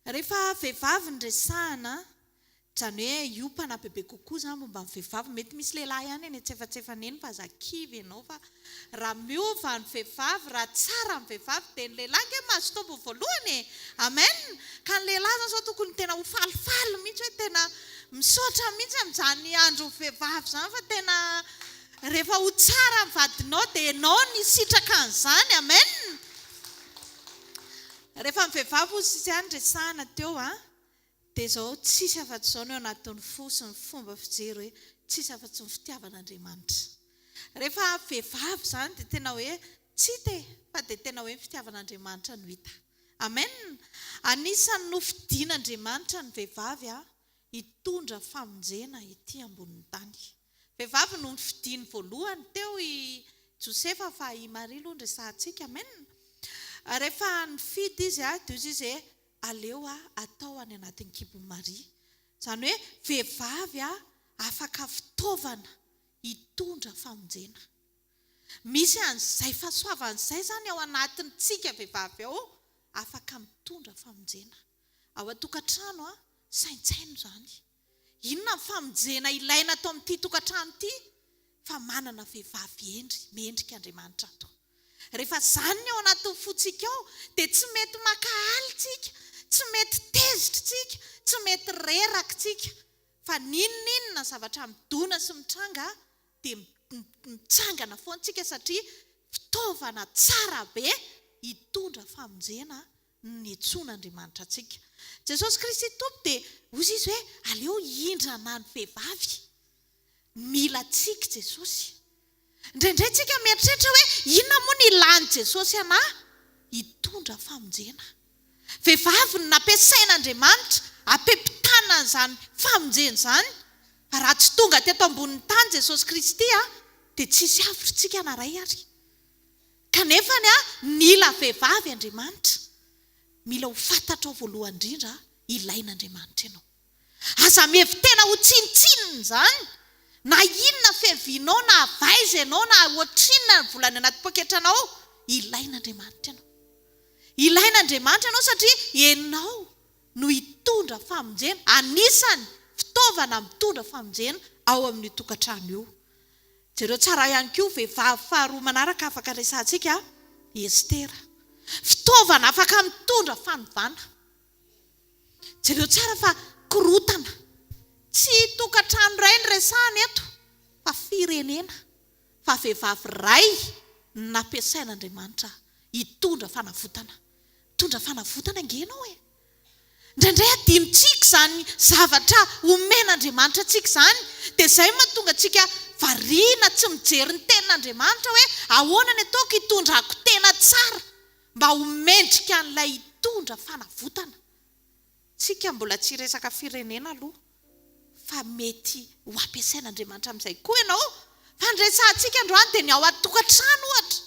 Rehefa vehivavy no resahana Izany hoe hiompana bebe kokoa izany momba ny vehivavy. Mety misy lehilahy ihany eny antsefatsefany eny fa aza kivy ianao fa raha miova ny vehivavy, raha tsara ny vehivavy dia ny lehilahy ange mahazo tombony voalohany e! Amen! Ka ny lehilahy izany izao tokony tena ho falifaly mihitsy hoe tena misaotra mihitsy amin'izany andron'ny vehivavy izany fa tena rehefa ho tsara ny vadinao dia ianao no hisitraka an'izany. Amen! Rehefa ny vehivavy hozy sisa ihany resahana teo an! Dia izao, tsisy afa-tsy izao no eo anatin'ny fo sy ny fomba fijery hoe tsisy afa-tsy ny fitiavan'Andriamanitra. Rehefa vehivavy izany dia tena hoe tsy hita e, fa dia tena hoe ny fitiavan'Andriamanitra no hita. Amen! Anisan'ny nofidian'Andriamanitra ny vehivavy hitondra famonjena ety ambonin'ny tany. Vehivavy no nofidiny voalohany, teo i Josefa fa i Maria aloha no resahantsika. Amen! Rehefa nifidy izy dia hoy izy hoe aleo atao any anatin'ny kibon'i Maria. Izany hoe vehivavy afaka fitaovana hitondra famonjena. Misy an'izay fahasoavana izay izany ao anatintsika vehivavy ao afaka mitondra famonjena. Ao an-tokantrano, saintsaino izany. Inona ny famonjena ilaina ato amin'ity tokantrano ity? Fa manana vehivavy hendry, mendrika Andriamanitra ato. Rehefa izany ny ao anatin'ny fontsika ao, dia tsy mety mankahala isika, tsy mety tezitra isika, tsy mety reraka isika. Fa n'inon'inona zavatra midona sy mitranga, dia mitsangana foana isika satria fitaovana tsara be hitondra famonjena no niantsoan'Andriamanitra antsika. Jesosy Kristy Tompo dia hoy Izy hoe aleo hindrana ny vehivavy. Mila antsika Jesosy. Indraindray tsika mieritreritra hoe inona moa ny ilan'i Jesosy anà? Hitondra famonjena. Vehivavy no nampiasain'Andriamanitra hampipitana an'izany famonjena izany. Fa raha tsy tonga teto ambonin'ny tany Jesosy Kristy dia tsy hisy avotra tsika na iray ary. Kanefa ny nila vehivavy Andriamanitra. Mila ho fantatrao voalohany indrindra ilain'Andriamanitra ianao. Aza mihevi-tena ho tsinontsinona izany na inona fiavianao na avy aiza ianao na ohatrinona ny vola any anaty poketranao. Ilain'Andriamanitra ianao. Ilain'Andriamanitra ianao satria ianao no hitondra famonjena, anisany fitaovana mitondra famonjena ao amin'io tokantrano io. Jereo tsara ihany koa vehivavy faharoa manaraka afaka resahantsika, i Estera. Fitaovana afaka mitondra fanovana. Jereo tsara fa korontana. Tsy tokantrano iray no resahana eto fa firenena. Fa vehivavy iray no nampiasain'Andriamanitra hitondra fanavotana. Mitondra fanavotana ange ianao e! Indraindray adinontsika izany zavatra omen'Andriamanitra antsika izany, dia izay no mahatonga antsika variana tsy mijery ny tenin'Andriamanitra hoe ahoana ny ataoko hitondrako tena tsara mba ho mendrika an'ilay hitondra fanavotana. Tsika mbola tsy hiresaka firenena aloha fa mety ho ampiasain'Andriamanitra amin'izay koa ianao. Fa ny resahantsika androany dia ny ao an-tokantrano ohatra.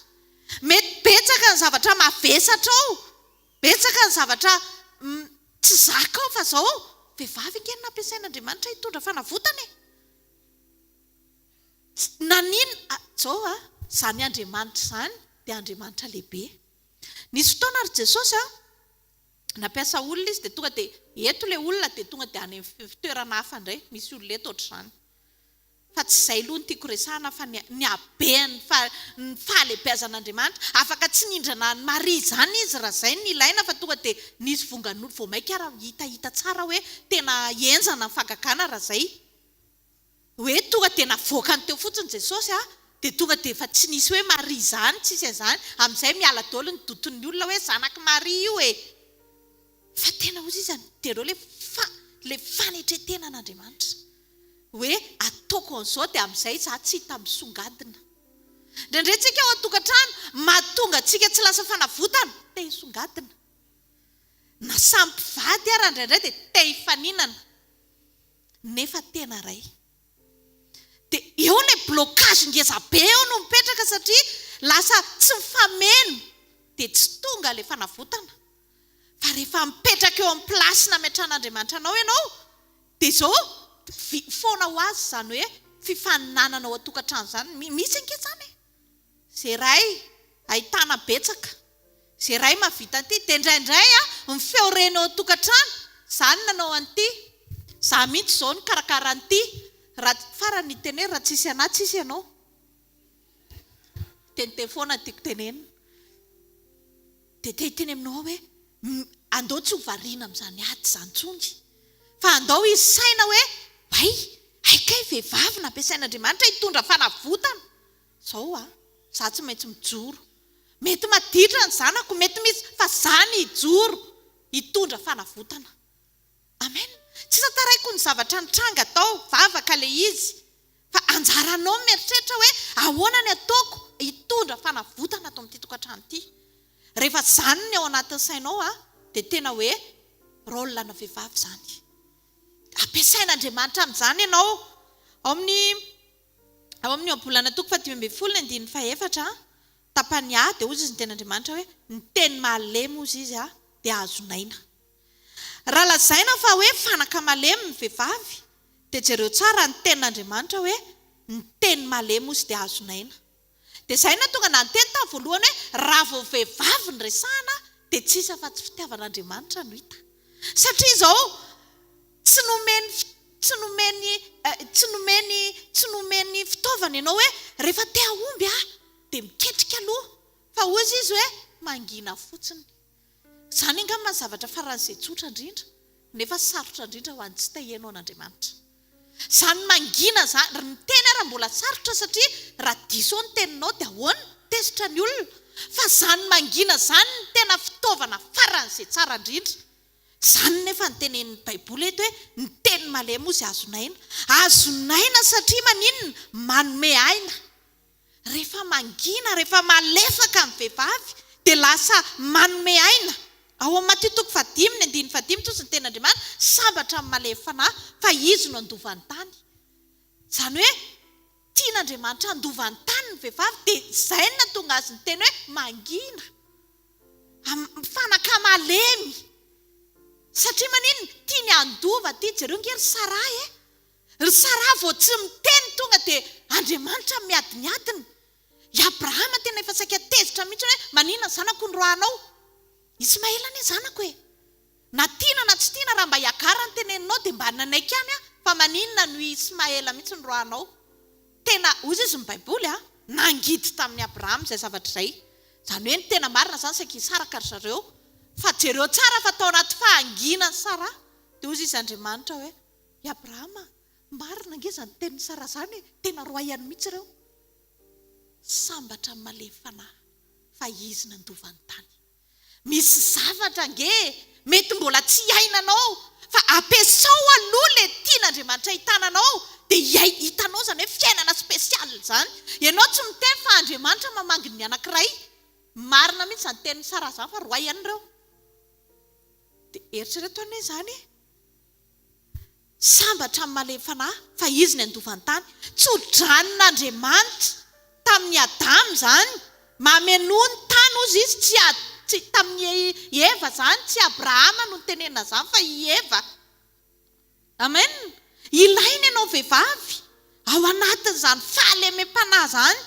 Mety betsaka ny zavatra mavesatra ao, betsaka ny zavatra tsy zaka ao fa izao vehivavy ange no nampiasain'Andriamanitra hitondra fanavotana e. Naninona, izao a, izany Andriamanitra izany dia Andriamanitra lehibe. Nisy fotoana ry Jesosy a, Nampiasa olona izy dia tonga dia eto ilay olona dia tonga dia any amin'ny fitoerana hafa indray misy olona eto ohatr'izany. Fa tsy izay aloha no tiako resahana fa ny ny haben'ny fa ny fahalehibeazan'Andriamanitra. Afaka tsy nindrana an'i Maria izany izy raha izay no ilaina fa tonga dia nisy vongan'olo vao mainka ary hitahita tsara hoe tena henjana ny fahagagana raha izay. Hoe tonga dia navoakany teo fotsiny Jesosy a, dia tonga dia efa tsy nisy hoe Maria izany, tsisy an'izany, amin'izay miala daholo ny doute-n'ny olona hoe zanak'i Maria io e! Fa tena hozy izy any, jereo le fa, le fanetren-tena an'Andriamanitra, hoe ataoko an'izao dia amin'izay za tsy hita misongadina. Indraindray tsika ao an-tokantrano, mahatonga antsika tsy lasa fanavotana, te hisongadina. Na samy mpivady ara indraindray dia te hifaninana. nefa tena ray. Dia eo ilay blocage ngeza be eo no mipetraka satria lasa tsy mifameno dia tsy tonga ilay fanavotana. Fa rehefa mipetraka eo amin'ny place nametrahan'Andriamanitra anao ianao dia izao foana ho azy izany hoe fifaninanana ao an-tokantrano izany. Misy ange izany e! Izay ray ahitana betsaka. Izay ray mahavita an'ity. Dia indraindray ny feo reny ao an-tokantrano, za no nanao an'ity, za mihitsy izao nikarakara an'ity, raha, farany niteny hoe raha tsisy anah tsisy ianao. Teniteny foana no tiako tenenina. Dia te hiteny aminao aho hoe, andao tsy ho variana amin'izany ady izany intsony. Fa andao hisaina hoe, hay, hay kay vehivavy nampiasain'Andriamanitra hitondra fanavotana. Zao a, za tsy maintsy mijoro. Mety maditra ny zanako, mety misy, fa za ny hijoro hitondra fanavotana. Amen. Tsy tantaraiko ny zavatra nitranga tao, vavaka le izy. Fa anjaranao ny mieritreritra hoe ahoana ny ataoko hitondra fanavotana ato amin'ity tokantrano ity. Rehefa zany ny ao anatin'ny sainao a, dia tena hoe rôle ana vehivavy zany. Ampiasain'Andriamanitra amin'izany ianao. Ao amin'ny. Ao amin'ny Ohabolana toko fahadimy ambin'ny folo ny andininy fahefatra, tapany A, dia hoy izy ny tenin'Andriamanitra hoe, Ny teny malemy, hozy izy, dia azon'aina. Raha lazaina fa hoe fanaka malemy ny vehivavy, dia jereo tsara ny tenin'Andriamanitra hoe, Ny teny malemy, hozy, dia azon'aina. Dia izay no nahatonga ahy niteny tamin'ny voalohany hoe, raha vao vehivavy no resahana, dia tsisy afa-tsy fitiavan'Andriamanitra no hita. Satria izao, Tsy nomeny tsy nomeny tsy nomeny tsy nomeny fitaovana ianao hoe rehefa te hahomby aho dia miketrika aloha fa hozy izy hoe mangina fotsiny. Izany angamba ny zavatra faran'izay tsotra indrindra nefa sarotra indrindra ho an'ny tsy te hiheno an'Andriamanitra. Izany mangina izany, ry ny teny ara mbola sarotra satria raha diso eo ny teninao dia ahoana? Tezitra ny olona. Fa izany mangina izany no tena fitaovana faran'izay tsara indrindra. Izany nefa no tenenin'ny Baiboly eto hoe ny teny malemy hozy azon'aina. Azon'aina satria maninona? Manome aina. Rehefa mangina, rehefa malefaka ny vehivavy dia lasa manome aina. Ao amin'ny Matio toko fahadimy ny andininy fahadimy tozy ny tenin'Andriamanitra, sambatra ny malemy fanahy fa izy no handova ny tany. Izany hoe tian'Andriamanitra handova ny tany ny vehivavy dia izay no nahatonga azy niteny hoe mangina. Fanaka malemy. Satria maninona? Tiany handova aty. Jereo nge ry Sarah e! Ry Sarah vao tsy miteny tonga dia Andriamanitra miadiniadina. I Abrahama tena efa saika tezitra mihitsy hoe maninona ny zanako no roahanao? Ismaela anie zanako e! Na tiana na tsy tiana raha mba i Hagara no teneninao dia mba nanaiky ihany aho fa maninona no i Ismaela mihitsy no roahanao? Tena, hoy izy ny Baiboly a, nangidy tamin'i Abrahama izay zavatra izay. Izany hoe ny tena marina izany saika hisaraka ry zareo. Fa jereo tsara fa tao anaty fahanginan'i Saraha dia hoy izy Andriamanitra hoe. I Abrahama, marina ange izany tenin'i Sara izany e, tena royal mihitsy ireo. Sambatra ny malemy fanahy fa izy nandova ny tany. Misy zavatra ange mety mbola tsy iainanao fa ampiasao aloha le tian'Andriamanitra ahitana anao dia hitanao izany hoe fiainana spécial izany. Ianao tsy miteny fa Andriamanitra mamangy ny anankiray. Marina mihitsy izany tenin'i Sarah izany fa roay ihany ireo. Dia eritrereto anie izany e. Sambatra ny malemy fanahy fa izy ny handova ny tany. Tso-dranon'Andriamanitra tamin'i Adama izany. Mamenoa ny tany hozy izy, tsy tsy tamin'i Eva izany, tsy Abrahama no nitenenina izany fa i Eva. Amen. Ilaina ianao vehivavy ao anatin'izany fahalemem-panahy izany.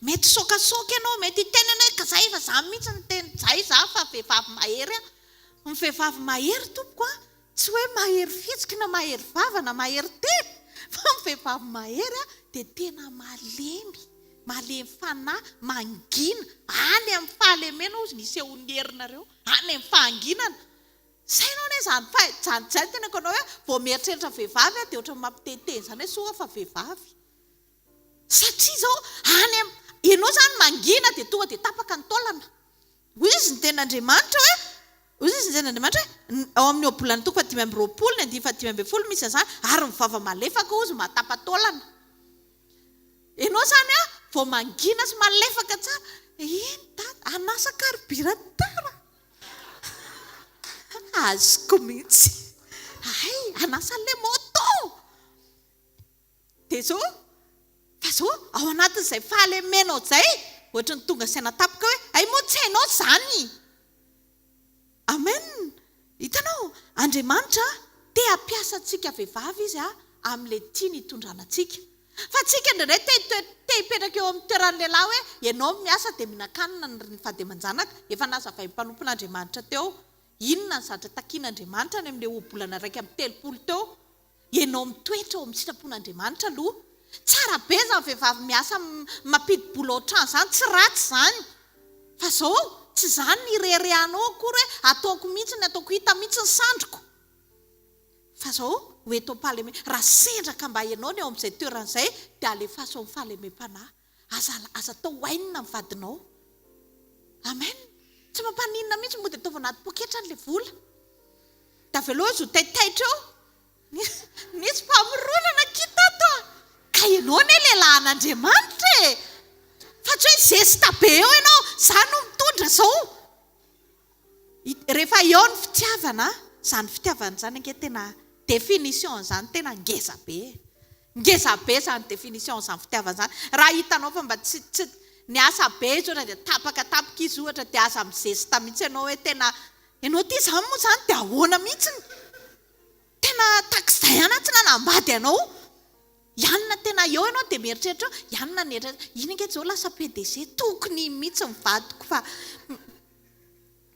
Mety hisaokasaoka ianao, mety hiteny ianao hoe ka zay efa za mihitsy niteny zay za fa vehivavy mahery aho. Ny vehivavy mahery tompoko a, tsy hoe mahery fihetsika na mahery vava na mahery teny fa ny vehivavy mahery a dia tena malemy, malemy fanahy, mangina, any amin'ny fahalemena hozy ny isehoan'ny herinareo, any amin'ny fahanginana. Saino anie izany fa izany izay no teneniko anao hoe vao mieritreritra vehivavy aho dia ohatran'ny mampiteniteny izany hoe soa fa vehivavy. Satria izao any am, ianao izany mangina dia tonga dia tapaka ny taolana. Hoy izy ny tenin'Andriamanitra hoe, hoy izy ny tenin'Andriamanitra hoe, ao amin'ny ohabolana toko fahadimy amby roapolo ny andininy fahadimy ambin'ny folo misy an'izany, ary ny vava malefaka hozy mahatapa-taolana. Ianao izany an, vao mangina sy malefaka tsara, eny dada, hanasa carburateur. Azoko mihitsy. Hay, hanasa an'ilay moto. Dia zao, fa zao ao anatin'izay fahalemenao izay, ohatry ny tonga saina tampoka hoe, hay moa tsy hainao izany! Amen! Hitanao, Andriamanitra te hampiasa antsika vehivavy Izy amin'ilay tiany hitondrana antsika. Fa antsika indraindray te te hipetraka eo amin'ny toeran'ny lehilahy hoe, ianao miasa dia mihinan-kanina ny vady aman-janaka. Efa nazavain'ny mpanompon'Andriamanitra teo, inona ny zavatra takian'Andriamanitra any amin'ilay ohabolana 31 teo. Ianao mitoetra ao amin'ny sitrapon'Andriamanitra aloha. Tsara be izany vehivavy miasa mampidi-bola ao an-trano izany, tsy ratsy izany. Fa izao, tsy izany ny ireharehanao akory hoe ataoko mihitsy ny ataoko hita mihitsy ny sandriko. Fa izao, ho eto am-pahalemena, raha sendra ka mba ianao ny eo amin'izay toerana izay dia alefaso amin'ny fahalemem-panahy. Aza aza atao hainina ny vadinao. Amen. Tsy mampaninona mihitsy mody ataovy anaty poketrany le vola. Dia avelao izy ho taitaitra eo. Nisy mpamoronana akia tato a. Ka ianao anie lehilahin'Andriamanitra e. Fa tsy hoe zesta be eo ianao, za no mitondra zao. Rehefa eo ny fitiavana, izany fitiavana izany ange tena définition an'izany tena ngeza be e. Ngeza be izany définition an'izany fitiavana izany. Raha hitanao fa mba tsy tsy niasa be izy ohatra dia tapaka tapaka izy ohatra dia aza mizesta mihitsy ianao hoe tena ianao ity izany moa izany dia ahoana mihitsiny? Tena tahak'izay ihany aho tsy nanambady anao. Ianona tena eo ianao dia mieritreritra eo, ianona ny eritreritra, iny ange izao lasa PDG, tokony iny mihitsy ny vadiko fa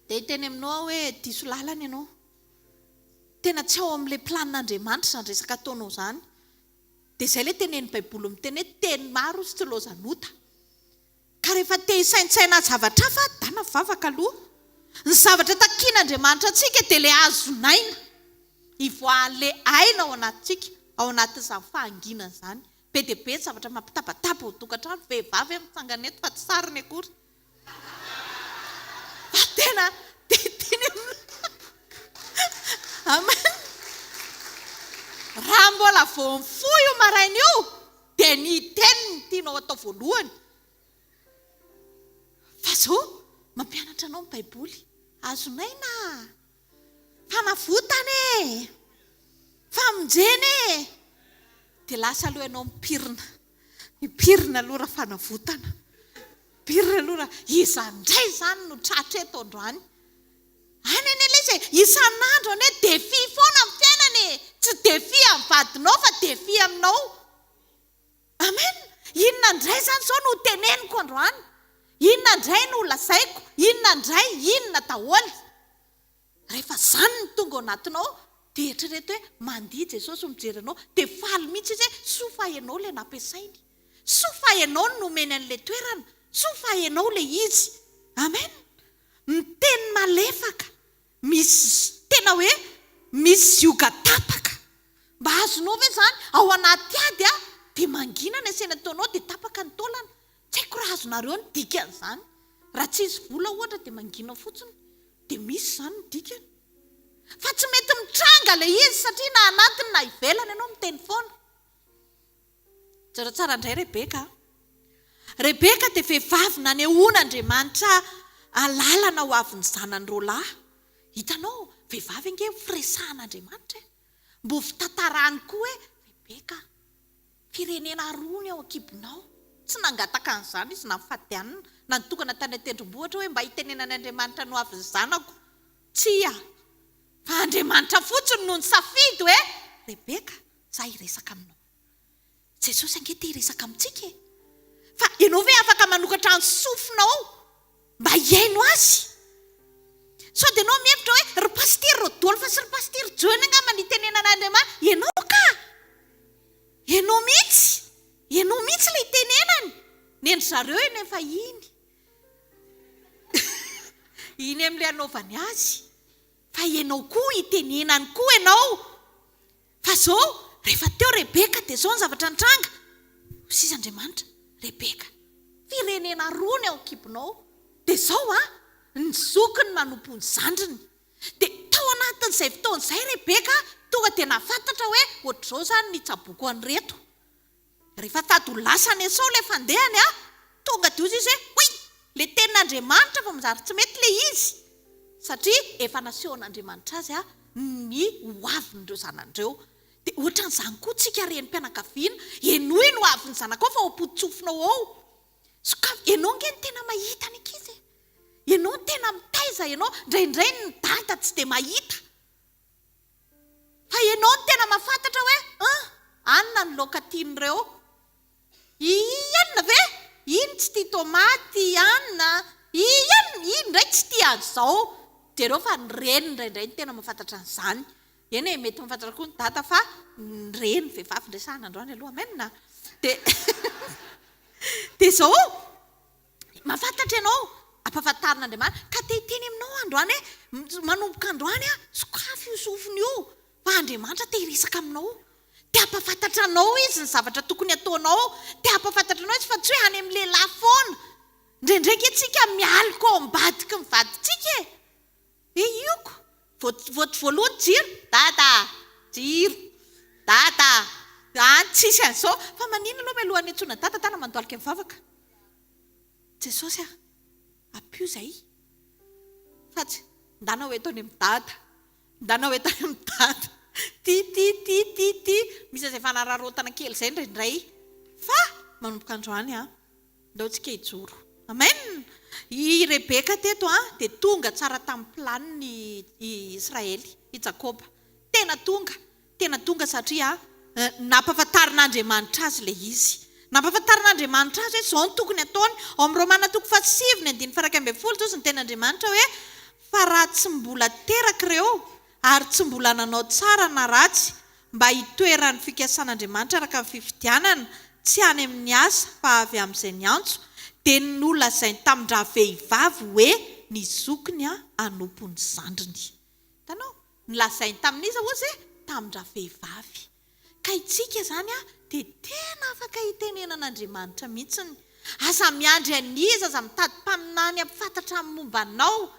dia hiteny aminao aho hoe diso lalana ianao. Tena tsy ao amin'ilay planin'Andriamanitra izany resaka ataonao izany. Dia izay ilay tenenin'ny Baiboly miteny hoe teny maro hozy tsy laozan'ota. Ka rehefa te hisaintsaina zavatra hafa, dana vavaka aloha. Ny zavatra takian'Andriamanitra antsika dia ilay azon'aina, ivoahan'ilay aina ao anatintsika, ao anatin'izany fahanginana izany. Be dia be ny zavatra mampitabataba ao an-tokantrano, vehivavy aho mitsangana eto fa tsy sariny akory. Fa tena te hiteny aminao. Amen. Raha mbola vao mifoha io maraina io, dia ny hiteny no tianao atao voalohany. Fa zao, mampianatra anao ny Baiboly. Azon'aina. Fanavotana e! Famonjena e! Dia lasa aloha ianao mipirina. Mipirina aloha raha fanavotana. Mipirina aloha raha iza indray izany no tratra eto androany. Any anie ilay izy e! Isan'andro anie défi foana ny fiainana e! Tsy défi amin'ny vadinao fa défi aminao. Amen! Inona indray izany izao no hoteneniko androany? Inona indray no holazaiko? Inona indray? Inona daholo? Rehefa izany no tonga ao anatinao dia eritrereto hoe mandihy Jesosy mijery anao dia faly mihitsy Izy hoe soa fa ianao ilay nampiasainy. Soa fa ianao no nomeny an'ilay toerana. Soa fa ianao ilay izy. Amen! Miteny malefaka, misy tena hoe misy zioga tapaka. Mba azonao ve izany? Ao anaty ady a, dia mangina ny asiana ataonao dia tapaka ny taolana. Tsy haiko raha azonareo ny dikan'izany. Raha tsisy vola ohatra dia mangina fotsiny. Dia misy izany ny dikany. Fa tsy mety mitranga ilay izy satria na anatiny na ivelany ianao miteny foana. Jereo tsara indray Rebeka a. Rebeka dia vehivavy nanehoan'Andriamanitra alalana ho avin'ny zanany roalahy. Hitanao, vehivavy ange firesahan'Andriamanitra e. Mbo fitantarany koa hoe, Rebeka, firenena roa ny ao an-kibonao. Tsy nangataka an'izany izy na nifadianina, na nitokana tany an-tendrombohitra hoe mba hitenenan'i Andriamanitra ny ho avin'ny zanako. Tsia. Fa Andriamanitra fotsiny no nisafidy hoe, Rebeka, za hiresaka aminao. Jesosy ange te hiresaka amintsika e! Fa ianao ve afaka manokatra ny sofinao mba hihaino Azy? Sao dia ianao mihevitra hoe ry Pasitera Rodolphe sy ry Pasitera Joel angamba no itenenan'Andriamanitra? Ianao ka! Ianao mihitsy! Ianao mihitsy ilay itenenany! Ny an-dry zareo eny efa iny. Iny amin'ilay anaovany azy. Fa ianao koa itenenany koa ianao. Fa zao, rehefa teo Rebeka, dia zao ny zavatra nitranga, Hoy sisa Andriamanitra, Rebeka, firenena roa ny ao an-kibonao, dia zao an, ny zokiny manompo ny zandriny. Dia tao anatin'izay fotoana izay Rebeka tonga dia nahafantatra hoe ohatr'izao izany ny hitsaboako an'ireto. Rehefa tady ho lasa any Esao ilay fandehany an, tonga dia hozy izy hoe, Oy! Ilay tenin'Andriamanitra fa manjary tsy mety ilay izy! Satria efa nasehon'Andriamanitra azy ny ho avin'ireo zanany ireo. Dia ohatran'izany koa tsika renim-pianakaviana, henoy ny ho avin'ny zanakao fa ao am-pototsofinao ao. Sokafy, ianao ange no tena mahita ny ankizy e! Ianao no tena mitaiza, ianao, indraindray ny dada tsy dia mahita. Fa ianao no tena mahafantatra hoe an! Anona ny laoka tian'ireo. I anona ve? Iny tsy tia tomaty, anona. I anona, iny indray tsy tia an'izao. Jereo fa ny reny indraindray no tena mahafantatra an'izany. Eny e, mety mahafantatra koa ny dada fa ny reny, vehivavy indray sahana androany aloha. Amen! Dia dia izao. Mahafantatra ianao, ampahafantarin'Andriamanitra, ka te hiteny aminao aho androany hoe, manomboka androany aho, sokafy io sofina io, fa Andriamanitra te hiresaka aminao. Te hampahafantatra anao Izy ny zavatra tokony hataonao, te hampahafantatra anao Izy fa tsy hoe any amin'ny lehilahy foana. Indraindray ange tsika mialoka ao ambadiky ny vadintsika e. E ioko, vao vao voalohany jiro, dada, jiro, dada, any tsisy an'izao, fa maninona aloha mialohan'ny hiantsoana dada tana mandohalika mivavaka. Jesosy a! Ampio zay fa tsy ndana ho eto any amin'i dada, ndana ho eto any amin'i dada, ty ty ty ty ty, misy an'izay fanararaotana kely izay indraindray fa manomboka androany an, ndao tsika hijoro. Amen! I Rebeka teto an, dia tonga tsara tamin'ny planiny i Israely, i Jakoba. Tena tonga. Tena tonga satria nampahafantarin'Andriamanitra azy ilay izy. Nampahafantarin'Andriamanitra azy hoe izao no tokony hataony. Ao amin'ny Romana toko fahasivy ny andininy faha-11 hozy ny tenin'Andriamanitra hoe, Fa raha tsy mbola teraka ireo, ary tsy mbola nanao tsara na ratsy, mba hitoeran'ny fikasan'Andriamanitra araka ny fifidianana, tsy any amin'ny asa fa avy amin'izay niantso, dia nolazainy tamin-dravehivavy hoe ny zokiny hanompo ny zandriny. Hitanao? Nolazainy tamin'iza ozy? Tamin-dravehivavy. Ka itsika izany dia tena afaka hitenenan'Andriamanitra mihitsiny. Aza miandry an'iza, aza mitady mpaminany hampifantatra ny momba anao.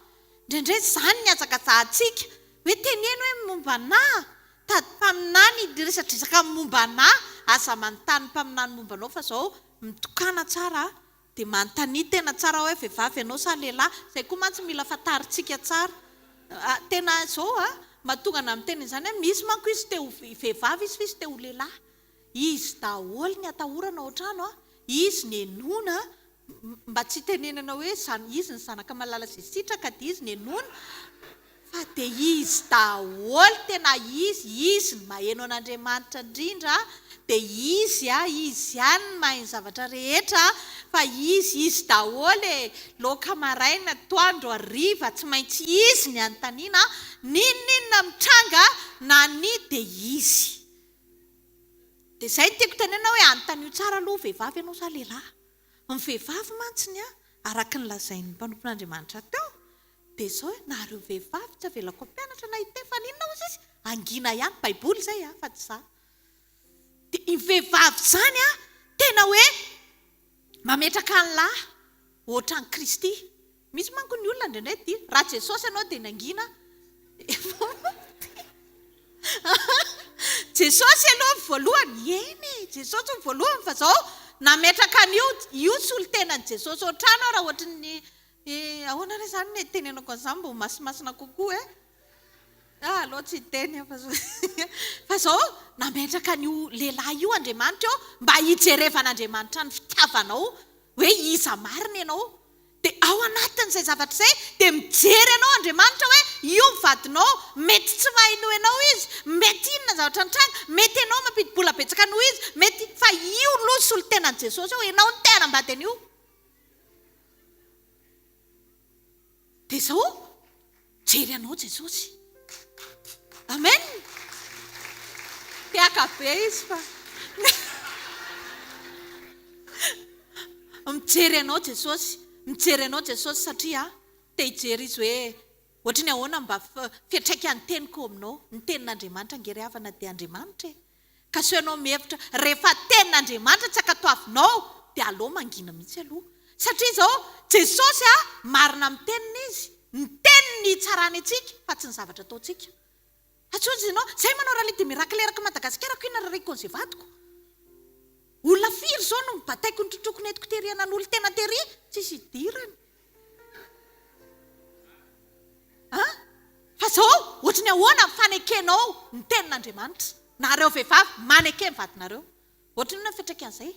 Indraindray izany ny hazakazahantsika, hoe teneno hoe ny momba anà, mitady mpaminany hiresadresaka ny momba anà. Aza manontany mpaminany momba anao fa izao mitokàna tsara Dia manontania tena tsara hoe vehivavy ianao sa lehilahy? Izay koa mantsy mila fantarintsika tsara. Tena izao a, mahatonga anà miteny an'izany hoe misy manko izy te ho vehivavy izy fa izy te ho lehilahy. Izy daholo ny atahorana ao an-trano a, izy ny henoina, mba tsy hitenenana hoe izy ny zanaka malala izay sitraka dia izy ny henoina, Fa dia izy daholo, tena izy, izy no maheno an'Andriamanitra indrindra, dia izy a, izy ihany no mahay ny zavatra rehetra, fa izy, izy daholo e, laoka maraina, atoandro, hariva, tsy maintsy izy ny anontaniana, n'inon'inona mitranga na ny dia izy. Dia izay no tiako tenenina hoe anontanio tsara aloha vehivavy ianao sa lehilahy. Ny vehivavy mantsy ny araka ny lazain'ny mpanompon'Andriamanitra teo, Dia izao e, nareo vehivavy tsy avelako hampianatra na hiteny fa n'inona hozy izy? Hangina ihany, baiboly izay a, fa tsy za. Dia ny vehivavy izany a, tena hoe mametraka ny lahy ohatran'i Kristy. Misy manko ny olona indraindray dia, raha Jesosy ianao dia nangina Jesosy aloha ny voalohany, eny e, Jesosy ny voalohany fa zao nametraka an'io, io solontenan'i Jesosy ao an-trano aho raha ohatry ny, ahoana re izany ny hitenenako an'izany mba ho masimasina kokoa e? Ah, aleo tsy hiteny aho fa zao fa zao nametraka an'io lehilahy io Andriamanitra eo mba hijerevan'Andriamanitra ny fitiavanao hoe iza marina ianao. Dia ao anatin'izay zavatra izay dia mijery anao Andriamanitra hoe io ny vadinao, mety tsy mahay noho ianao izy, mety inona ny zavatra nitranga, mety ianao mampidi-bola betsaka noho izy, mety fa io aloha solontenan'i Jesosy eo, ianao no te hanambady an'io. Dia izao, mijery anao Jesosy. Amen! Te-haka be izy fa. Mijery anao Jesosy. Mijery anao Jesosy satria te hijery Izy hoe ohatry ny ahoana mba fiantraikan'ny teniko eo aminao. Ny tenin'Andriamanitra ange ry havana dia Andriamanitra e. Ka sao ianao mihevitra rehefa tenin'Andriamanitra tsy ankatoavinao dia aleo mangina mihitsy aloha. Satria izao, Jesosy a, marina amin'ny teniny Izy. Ny teniny no hitsarany antsika fa tsy ny zavatra ataontsika. Fa tsy hozy ianao, zay manao rallye de miracle eraky Madagasikara ko inona rariko an'izay vadiko. Olona firy izao no nibataiko notrotroiko nentiko tery nanolo-tena tery, tsisy idirany. An? Fa zao, ohatry ny ahoana ny fanekenao ny tenin'Andriamanitra? Nareo vehivavy, maneke ny vadinareo. Ohatry ny inona ny fiantraikan'izay?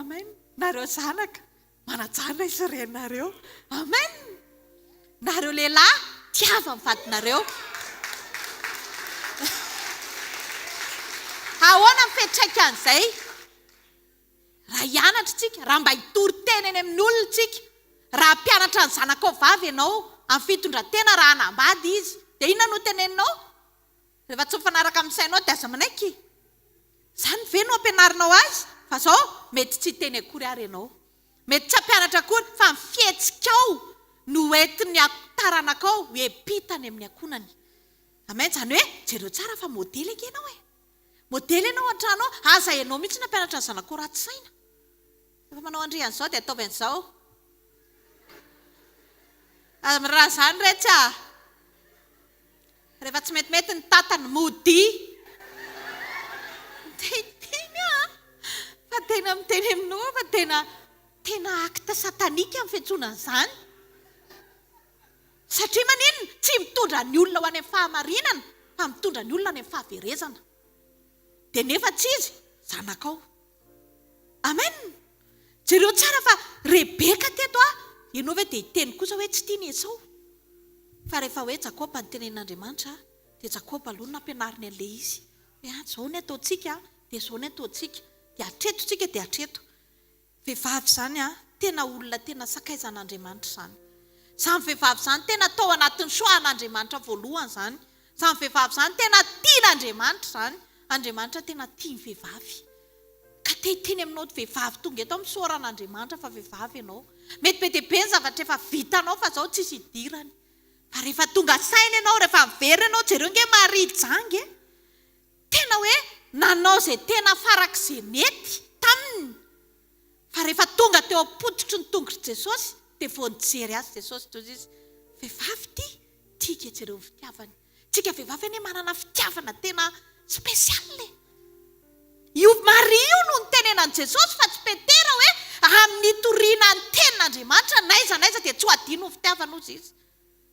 Amen. Nareo zanaka, manajà ny ray sy reninareo. Amen. Nareo lehilahy, tiava ny vadinareo. Ahoana ny fiantraikan'izay? Raha hianatra isika, raha mba hitory teny eny amin'ny olona isika, raha hampianatra ny zanakao vavy ianao amin'ny fitondran-tena raha hanambady izy, dia inona no hoteneninao? Rehefa tsy mifanaraka amin'ny sainao dia aza manaiky. Izany ve no ampianarinao azy? Fa izao, mety tsy hiteny akory ary ianao. Mety tsy hampianatra akory, fa ny fihetsikao no hoentin'ny taranakao hiampita any amin'ny ankohonany. Amen, izany hoe jereo tsara fa modely ange ianao e! Modely ianao an-trano ao, aza ianao mihitsy no hampianatra ny zanakao ratsy saina. Rehefa manao an-dry an'izao dia ataovy an'izao. Aza miraharaha izany re tsy ah. Rehefa tsy metimety ny tatany, modia. Te hiteny aho an! Fa tena miteny aminao aho fa tena tena acte satanique ny fiantsoana an'izany. Satria maninona? Tsy mitondra ny olona ho any amin'ny fahamarinana fa mitondra ny olona any amin'ny fahaverezana. Dia nefa tsy izy, zanakao. Amen! Jereo tsara fa Rebeka teto a, ianao ve dia hiteny kosa hoe tsy tiany Esao? Fa rehefa hoe Jakoba no tenenin'Andriamanitra dia Jakoba aloha no nampianariny an'ilay izy. Hoe an, izao ny ataontsika dia izao ny ataontsika. Dia hatreto tsika dia hatreto. Vehivavy izany an, tena olona tena sakaizan'Andriamanitra izany. Izany vehivavy izany tena tao anatin'ny choix an'Andriamanitra voalohany izany. Izany vehivavy izany tena tian'Andriamanitra izany. Andriamanitra tena tia ny vehivavy. Ka te hiteny aminao vehivavy tonga eto aho misaora an'Andriamanitra fa vehivavy ianao. Mety be dia be ny zavatra efa vitanao fa izao tsisy idirany. Fa rehefa tonga saina ianao, rehefa miverina ianao, jereo ange Maria janga e. Tena hoe nanao izay tena farak'izay nety taminy. Fa rehefa tonga teo am-pototry ny tongotr'i Jesosy, dia vao nijery azy Jesosy, dia hoy Izy, Vehivavy ity, tiako e, jereo ny fitiavany. Tsika vehivavy anie manana fitiavana tena spécial e. Io Maria io no nitenenan'i Jesosy fa tsy Petera hoe amin'ny nitoriana ny tenin'Andriamanitra n'aiza n'aiza dia tsy ho adino ny fitiavana hozy izy.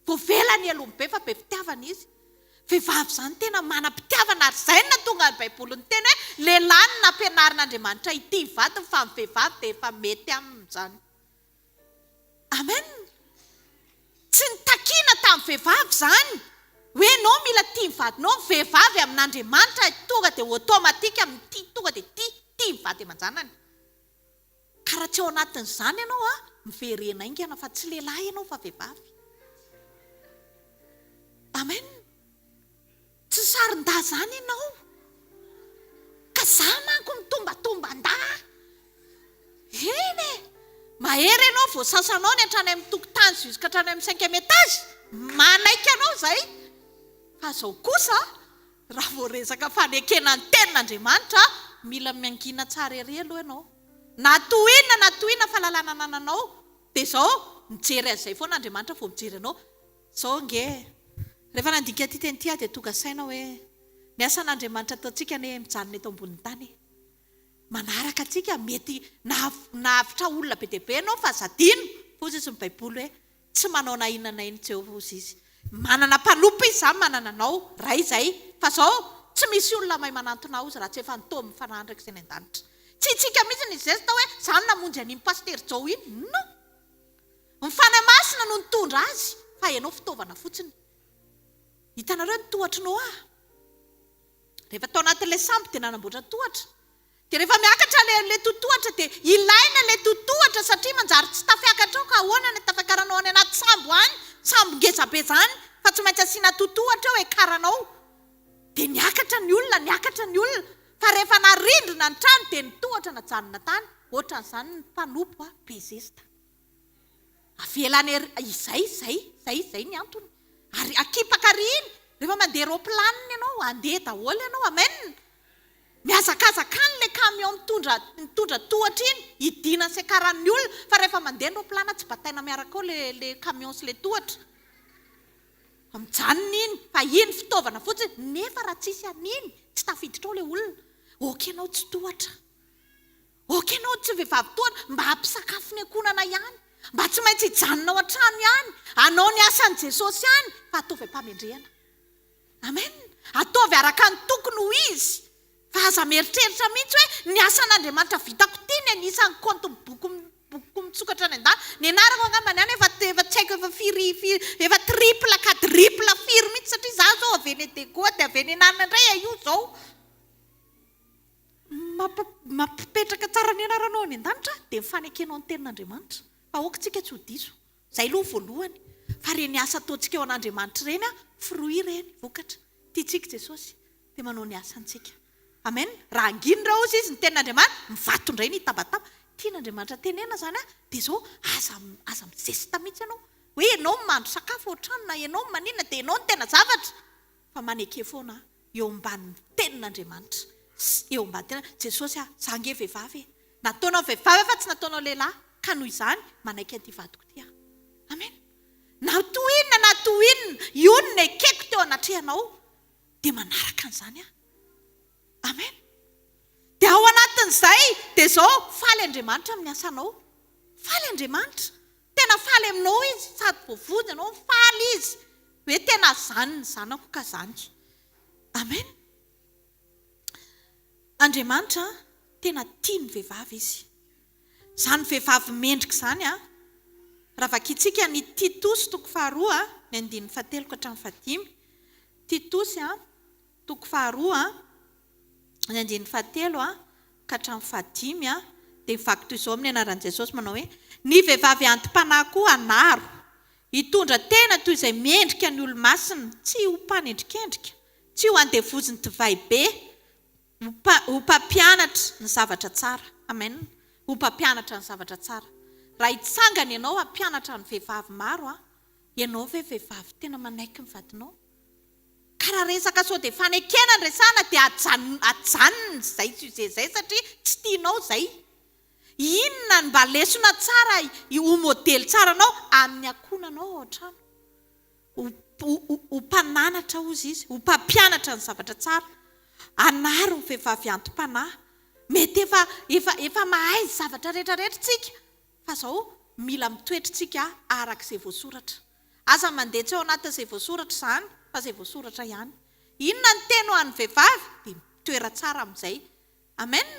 Voavela ny helony be fa be fitiavana izy. Vehivavy izany tena manam-pitiavana ary izay no nahatonga ny baiboly niteny hoe lehilahy no nampianarin'Andriamanitra hitia ny vadiny fa ny vehivavy dia efa mety aminy izany. Amen! Tsy nitakiana tamin'ny vehivavy izany hoe ianao mila tia ny vadinao, ny vehivavy amin'Andriamanitra tonga dia automatique mitia tonga dia tia, tia ny vady aman-janany. Ka raha tsy ao anatin'izany ianao an, miverena haingana fa tsy lehilahy ianao fa vehivavy. Amen. Tsy sarin-dahy izany ianao. Ka za manko mitombatomban-dahy. Eny e! Mahery ianao voasasanao ny hatrany amin'ny tokotany jusqu'à hatrany amin'ny cinquième étage. Manaiky anao izay. Fa izao kosa, raha vao resaka fanekena ny tenin'Andriamanitra, mila mangina tsara ery aloha ianao. Na toy inona na toy inona fahalalana anananao, dia izao, mijery an'izay foana Andriamanitra vao mijery anao. Izao ange e, rehefa nandinika ity teny ity aho dia tonga saina hoe, ny asan'Andriamanitra ataontsika anie mijanona eto ambonin'ny tany e. Manaraka antsika, mety nahavitra olona be dia be ianao fa aza adino, hoy izy ny Baiboly hoe, Tsy manao na inona na inona Jehovah, hozy izy. Manana mpanompo izy izany, manana anao, Ray izay. Fa izao, tsy misy olona mahay manantona ahy, hozy, raha tsy efa nitaomin'ny Fanahy ndraiky izay any an-danitra. Tsy isika mihitsy no nizesta hoe, izaho no namonjy an'iny Pasitera Joe iny. Non! Ny Fanahy Masina no nitondra azy, fa ianao fitaovana fotsiny. Hitanareo ny tohatr'i Noa? Rehefa tao anatin'ilay sambo dia nanamboatra tohatra. Dia rehefa miakatra ilay ilay totohatra dia ilaina ilay totohatra satria manjary tsy tafiakatra ao ka ahoana ny tafiakaranao any anaty sambo any, sambo ngeza be izany fa tsy maintsy asiana totohatra eo hiakaranao. Dia niakatra ny olona, niakatra ny olona fa rehefa narindrina ny trano dia ny tohatra najanona tany. Ohatran'izany ny mpanompo a, be zesta. Avelany ery, izay, izay, izay, izay ny antony. Ary akipaka ary iny, rehefa mandeha roaplanina ianao, handeha daholo ianao, amen. Mihazakazaka any ilay camion mitondra, mitondra tohatra iny, hidinany sy hiakaran'ny olona, fa rehefa mandeha ny roaplana tsy bataina miaraka ao ilay, ilay camion sy ilay tohatra. Fa mijanona iny, fa iny fitaovana fotsiny, nefa raha tsisy an'iny, tsy tafiditra ao ilay olona. Ok ianao tsy tohatra. Ok ianao tsy vehivavy toa mba hampisakafo ny ankohonana ihany, mba tsy maintsy hijanona ao an-trano ihany, hanao ny asan'i Jesosy ihany, fa ataovy am-pamendrehana. Amen! Ataovy araka ny tokony ho izy, fa aza mieritreritra mihitsy hoe ny asan'Andriamanitra vitako ity ny anisan'ny kaonty boky bokiko misokatra any an-danitra. Ny anarako angambany any efa efa tsy haiko efa firy firy efa triple quadruple firy mihitsy satria izaho izao avy eny Diego dia avy eny Anarina indray io izao. Mampipetraka tsara ny anaranao any an-danitra dia ny fanekenao ny tenin'Andriamanitra. Fa aoka isika tsy ho diso. Izay aloha voalohany. Fa ireny asa ataontsika eo an'Andriamanitra ireny, fruit ireny, vokatra. Tiantsika Jesosy, dia manao ny asantsika. Amen. Raha hangina ireo hozy izy ny tenin'Andriamanitra, mivato indray ny hitabataba. Tian'Andriamanitra tenena izany dia izao, aza aza mizesta mihitsy ianao. Hoe ianao no mahandro sakafo ao an-trano na ianao no maninona dia ianao no tena zavatra. Fa maneke foana eo ambanin'ny tenin'Andriamanitra sy eo ambany tena Jesosy ah, za ange vehivavy e, nataonao vehivavy aho fa tsy nataonao lehilahy ka noho izany manaiky an'ity vadiko ity aho. Amen. Na toy inona na toy inona, io no nekeko teo anatrehanao dia manaraka an'izany aho. Amen. Dia ao anatin'izay dia izao, faly Andriamanitra amin'ny asanao. Faly Andriamanitra. Tena faly aminao izy sady voavonjy ianao, faly izy hoe tena zany ny zanako ka zany. Amen. Andriamanitra tena tia ny vehivavy izy. Izany vehivavy mendrika izany an, raha vakintsika ny Titosy toko faharoa ny andininy fahatelo ka hatramin'ny fahadimy. Titosy an, toko faharoa ny andininy fahatelo ka hatramin'ny fahadimy dia mivaky toy izao amin'ny anaran'i Jesosy manao hoe, Ny vehivavy anti-panahy koa anaro, hitondra tena toy izay mendrika ny olo-masina, tsy ho mpanendrikendrika, tsy ho andevozin'ny divay be, ho mpampianatra ny zavatra tsara. Amen. Ho mpampianatra ny zavatra tsara. Raha hitsangana ianao hampianatra ny vehivavy maro, ianao ve vehivavy tena manaiky ny vadinao? Ka raha resaka sao dia fanekena no resahana dia ajanony ajanony izay sujet izay satria tsy tianao izay. Inona no mba lesona tsara ho modely tsara anao amin'ny ankohonanao ao an-trano? Ho ho ho mpananatra hozy izy, ho mpampianatra ny zavatra tsara. Anaro ny vehivavy anti-panahy. Mety efa efa efa mahay ny zavatra rehetra rehetra tsika fa zao mila mitoetra tsika araka izay voasoratra. Aza mandeha tsy ao anatin'izay voasoratra izany fa izay voasoratra ihany. Inona ny teny ho an'ny vehivavy? Dia mitoera tsara amin'izay. Amen!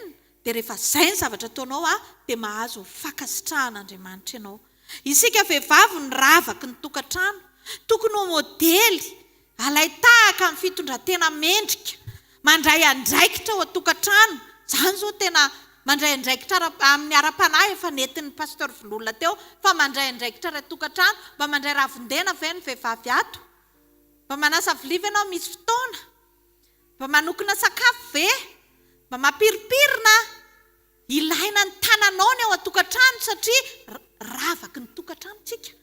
Dia rehefa izay ny zavatra ataonao dia mahazo ny fankasitrahan'Andriamanitra ianao. Isika vehivavy no ravaky ny tokantrano. Tokony ho modely, alain-tahaka amin'ny fitondran-tena mendrika. Mandray andraikitra ao an-tokantrano, izany izao tena mandray andraikitra ara amin'ny ara-panahy efa nentin'ny Pasteur Vololona teo fa mandray andraikitra ara-tokantrano, mba mandray ravin-dena ve ny vehivavy ato? Mba manasa vilia ve ianao misy fotoana? Mba manokona sakafo ve? Mba mampirimpirina? Ilaina ny tananao ny ao an-tokantrano satria ravaky ny tokantrano tsika.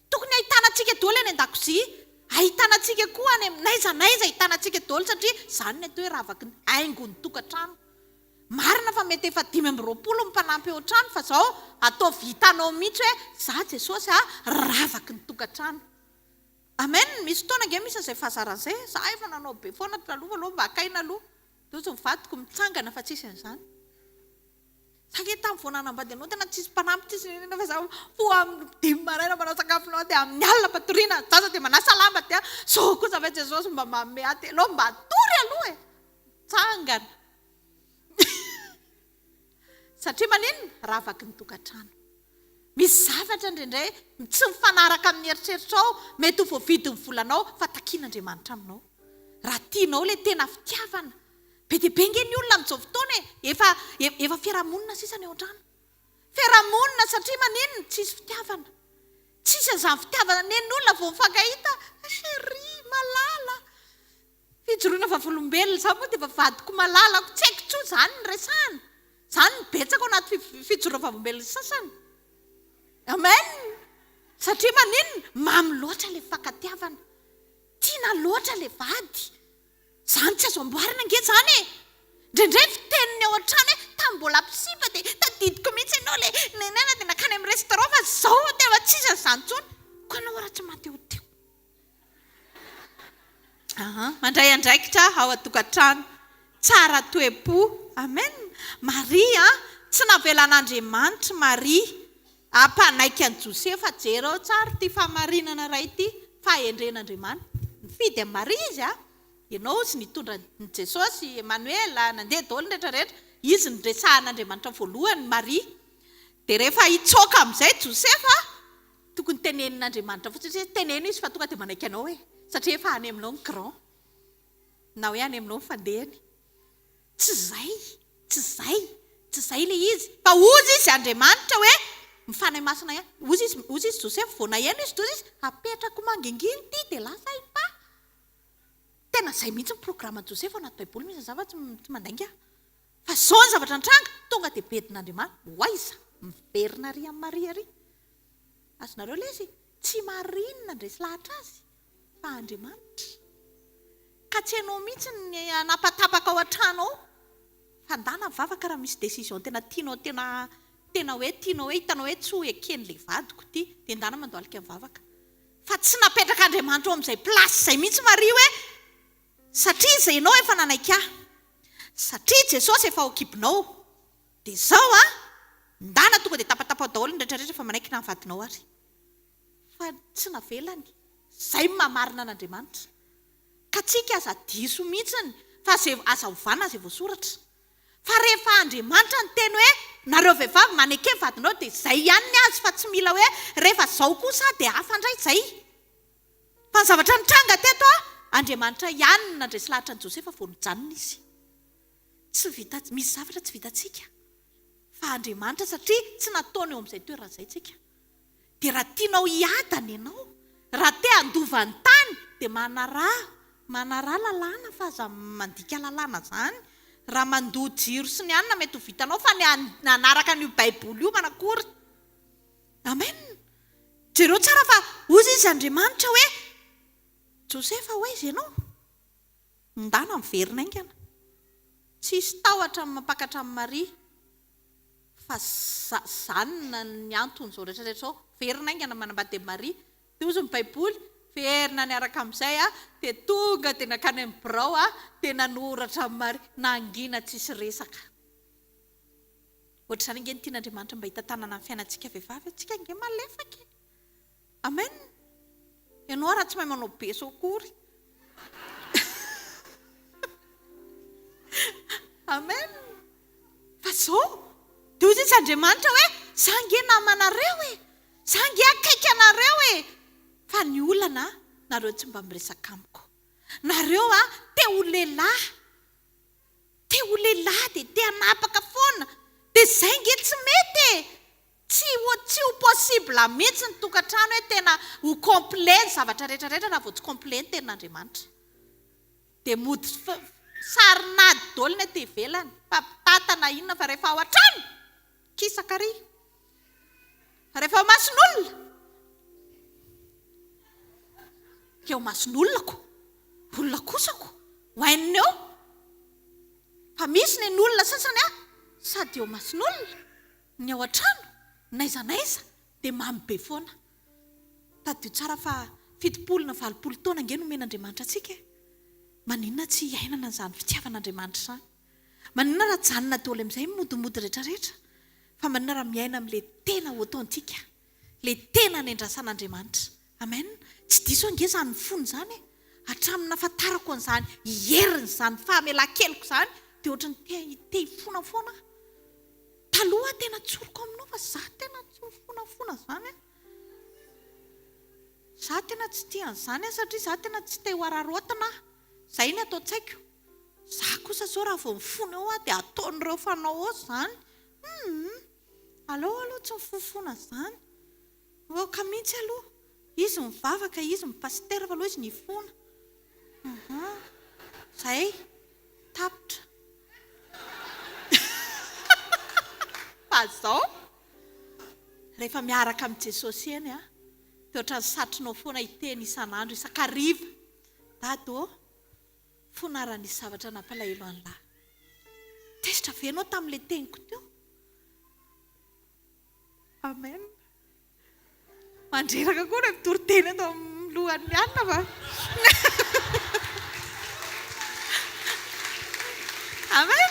Tokony ahitana antsika daholo any an-dakozia. Ahitana antsika koa any amin'ny n'aiza n'aiza ahitana antsika daholo satria izany ny atao hoe ravaky ny haingon'ny tokantrano. Marina fa mety efa 25 ny mpanampy eo an-trano fa izao ataovy hitanao mihitsy hoe za Jesosy a, ravaky ny tokantrano. Amen, misy fotoana ange misy an'izay fahazarana izay e, za efa nanao be foana taloha fa aleo mba haka aina aloha, dia hozy ny vadiko mitsangana fa tsisy an'izany. Za nge tamin'ny vao nanambady anao tena tsisy mpanampy tsisy n'inona fa za mifoha amin'ny dimy maraina manao sakafonao dia amin'ny alina mpatoriana ny zaza dia manasa lamba dia zao kosa ve Jesosy mba manome ahy dia aleo mba hatory aloha e! Mitsangana. Satria maninona? Ravaky ny tokantrano. Misy zavatra indraindray tsy mifanaraka amin'ny eritreritrao, mety ho voavidin'ny volanao fa takian'Andriamanitra aminao. Raha tianao ilay tena fitiavana. Be dia be ange ny olona amin'izao fotoana e! Efa efa fiarahamonina sisa ny ao an-trano. Fiarahamonina satria maninona? Tsisy fitiavana. Tsisy an'izany fitiavana nen'olona vao mifankahita, chérie, malala. Fijoroana vavolombelona, izaho moa dia efa vadiko malalako, tsy haiko intsony izany ny resahana. Izany no betsaka ao anaty fijoroana vavolombelona sasany. Amen! Satria maninona? Mamy loatra ilay fifankatiavana. Tiana loatra ilay vady. Izany tsy azo amboarina ange izany e! Indraindray fiteniny ao an-trano hoe tamin'ny mbola mpisipa dia tadidiko mihitsy ianao ilay nenena dia nankany amin'ny restaurant fa izao tena tsisy an'izany intsony. Koa ianao raha tsy mahatehoteho. Aha, mandray andraikitra ao an-tokantrano. Tsara toe-po. Amen. Maria, tsy navelan'Andriamanitra Maria hampanaiky an'i Josefa. Jereo tsara ity fahamarinana iray ity, fahendren'Andriamanitra. Nifidy an'i Maria izy a. Ianao izy nitondra an'i Jesosy, Emmanuel, nandeha daholo ny rehetra rehetra. Izy noresahan'Andriamanitra voalohany, Maria. Dia rehefa hitsoaka amin'izay Josefa, Tokony tenenin'Andriamanitra fotsiny hoe teneno izy fa tonga dia manaiky anao e! Satria efa any aminao ny grand na hoe any aminao ny fandehany. Tsy izay, tsy izay, tsy izay ilay izy. Fa hozy izy Andriamanitra hoe ny Fanahy Masina ihany. Hozy izy, hozy izy Josefa vao naheno izy dia hozy izy apetrako mangingina ity dia lasa i Pa. Tena izay mihitsy ny programan'i Josefa ao anaty Baiboly misy an'izany fa tsy tsy mandainga aho. Fa izao ny zavatra nitranga, tonga dia bedin'Andriamanitra, ho aiza? Miverina ary amin'i Maria ary. Azonareo ilay izy? Tsy Maria no nandresy lahatra azy fa Andriamanitra. Ka tsy ianao mihitsy ny hanapatapaka ao an-trano ao fa ndana mivavaka raha misy décision tena tianao tena tena hoe tianao hoe hitanao hoe tsy ho eken'ilay vadiko ity dia ndana mandohalika mivavaka. Fa tsy napetrak'Andriamanitra ao amin'izay place izay mihitsy Maria hoe satria izay ianao efa nanaiky ahy. Satria Jesosy efa ao an-kibonao. Dia izao an! Ndana tonga dia tapatapaho daholo ny rehetra rehetra fa manaiky na ny vadinao ary. Fa tsy navelany. Izay no maha marina an'Andriamanitra. Ka tsika aza diso mihitsiny fa ze aza ovana ze voasoratra. Fa rehefa Andriamanitra niteny hoe nareo vehivavy maneke ny vadinao dia izay ihany ny azy fa tsy mila hoe rehefa zao kosa dia hafa indray izay. Fa ny zavatra nitranga teto an, Andriamanitra ihany no nandresy lahatra an'i Josefa vao nijanona izy. Tsy vita, misy zavatra tsy vitantsika fa Andriamanitra satria tsy nataony eo amin'izay toerana izay tsika. Dia raha tianao hiadana ianao, raha te handova ny tany dia manaraha, manaraha lalàna fa aza mandika lalàna izany. Raha mandoa jiro sy ny anona mety ho vitanao fa ny hanaraka an'io baiboly io manakory. Amen. Jereo tsara fa hozy izy Andriamanitra hoe Josefa ho aiza ianao? Ndana miverina haingana. Tsisy tahotra ny mampakatra an'i Maria fa zany ny anton'izao rehetra rehetra izao. Miverina haingana manambady an'i Maria. Dia hozy ny baiboly, verina niaraka amin'izay dia tonga dia nankany amin'ny birao dia nanoratra an'i Maria. Nangina tsisy resaka. Ohatr'izany ange ny tian'Andriamanitra mba hitantanana ny fiainantsika vehivavy. Tsika ange malefaka e. Amen! Ianao raha tsy mahay manao beso akory. Amen! Fa zao, dia hoy izy Andriamanitra hoe, za nge namanareo e! Za nge akaiky anareo e! Fa ny olana, nareo tsy mba miresaka amiko. Nareo a, te ho lehilahy. Te ho lehilahy dia te hanapaka foana. Dia zay nge tsy mety e! Tsy ho tsy ho possible mihitsy ny tokantrano hoe tena ho complet ny zavatra rehetra rehetra raha vao tsy complet ny tenin'Andriamanitra. Dia mody sarin'ady daholo ny aty ivelany, mpampitata na inona fa rehefa ao an-trano, kisaka ary. Fa rehefa ao imason'olona, Miendrika eo imason'olona ko. Olona kosa ko. Oainina eo. Fa misy nen'olona sasany a, sady eo imason'olona, ny ao an-trano, n'aiza n'aiza, dia mamy be foana. Tadidio tsara fa 70 na 80 taona ange nomen'Andriamanitra antsika e! Maninona tsy hiainana an'izany fitiavan'Andriamanitra izany? Maninona raha ajanona daholo amin'izay ny modimody rehetrarehetra? Fa maninona raha miaina amin'ilay tena authentique, ilay tena nendrasan'Andriamanitra? Amen! Tsy diso ange izany fony izany e! Hatramin'ny nahafantarako an'izany heriny izany fahamelan-keloka izany dia ohatran'ny te te hifona foana aho. Taloha aho tena tsoriko aminao fa za tena tsy mifonafona izany an! Za tena tsy tia an'izany aho satria za tena tsy te ho araraotina aho. Izay ny ato an-tsaiko. Za kosa zao raha vao mifona eo aho dia ataon'ireo fanao eo izany. Humm! Aleo aloha tsy mifofona izany. Aoka mihitsy aloha. Izy mivavaka, izy mi-pasitera fa aleo izy nifona. Uhum. Zay. Tapitra. Fa zao, rehefa miaraka amin'i Jesosy eny an, dia ohatran'ny satrinao foana hiteny isan'andro, isan-kariva. Dada ô, fona raha nisy zavatra nampalahelo an'lah. Tezitra ve ianao tamin'ilay teniko teo? Amen. Mandreraka koa ilay mitory teny eto amin'ny lohan'ny alina fa. Amen.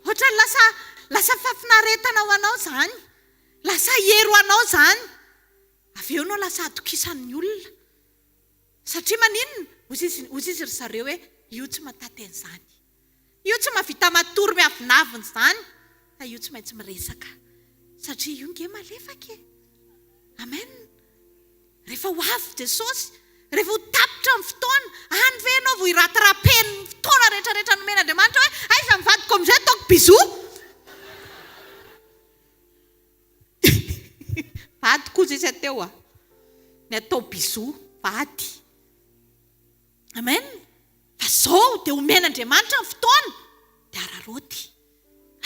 Ohatran'ny lasa lasa fahafinaretana ho anao izany. Lasa hery ho anao izany. Avy eo ianao lasa atokisan'ny olona. Satria maninona? Hoy izy hoy izy ry zareo hoe io tsy mahatanty an'izany. Io tsy mahavita matory miavonavona izany fa io tsy maintsy miresaka satria io nge malefaka e! Amen! Rehefa ho avy Jesosy, rehefa ho tapitra ny fotoana, any ve ianao vao hi-rattraper ny fotoana rehetra rehetra nomen'Andriamanitra hoe aiza ny vadiko amin'izay ataoko bisous? Vadiko hozy izy teo a! Ny atao bisous, vady. Amen! Fa zao dia omen'Andriamanitra ny fotoana dia araraoty.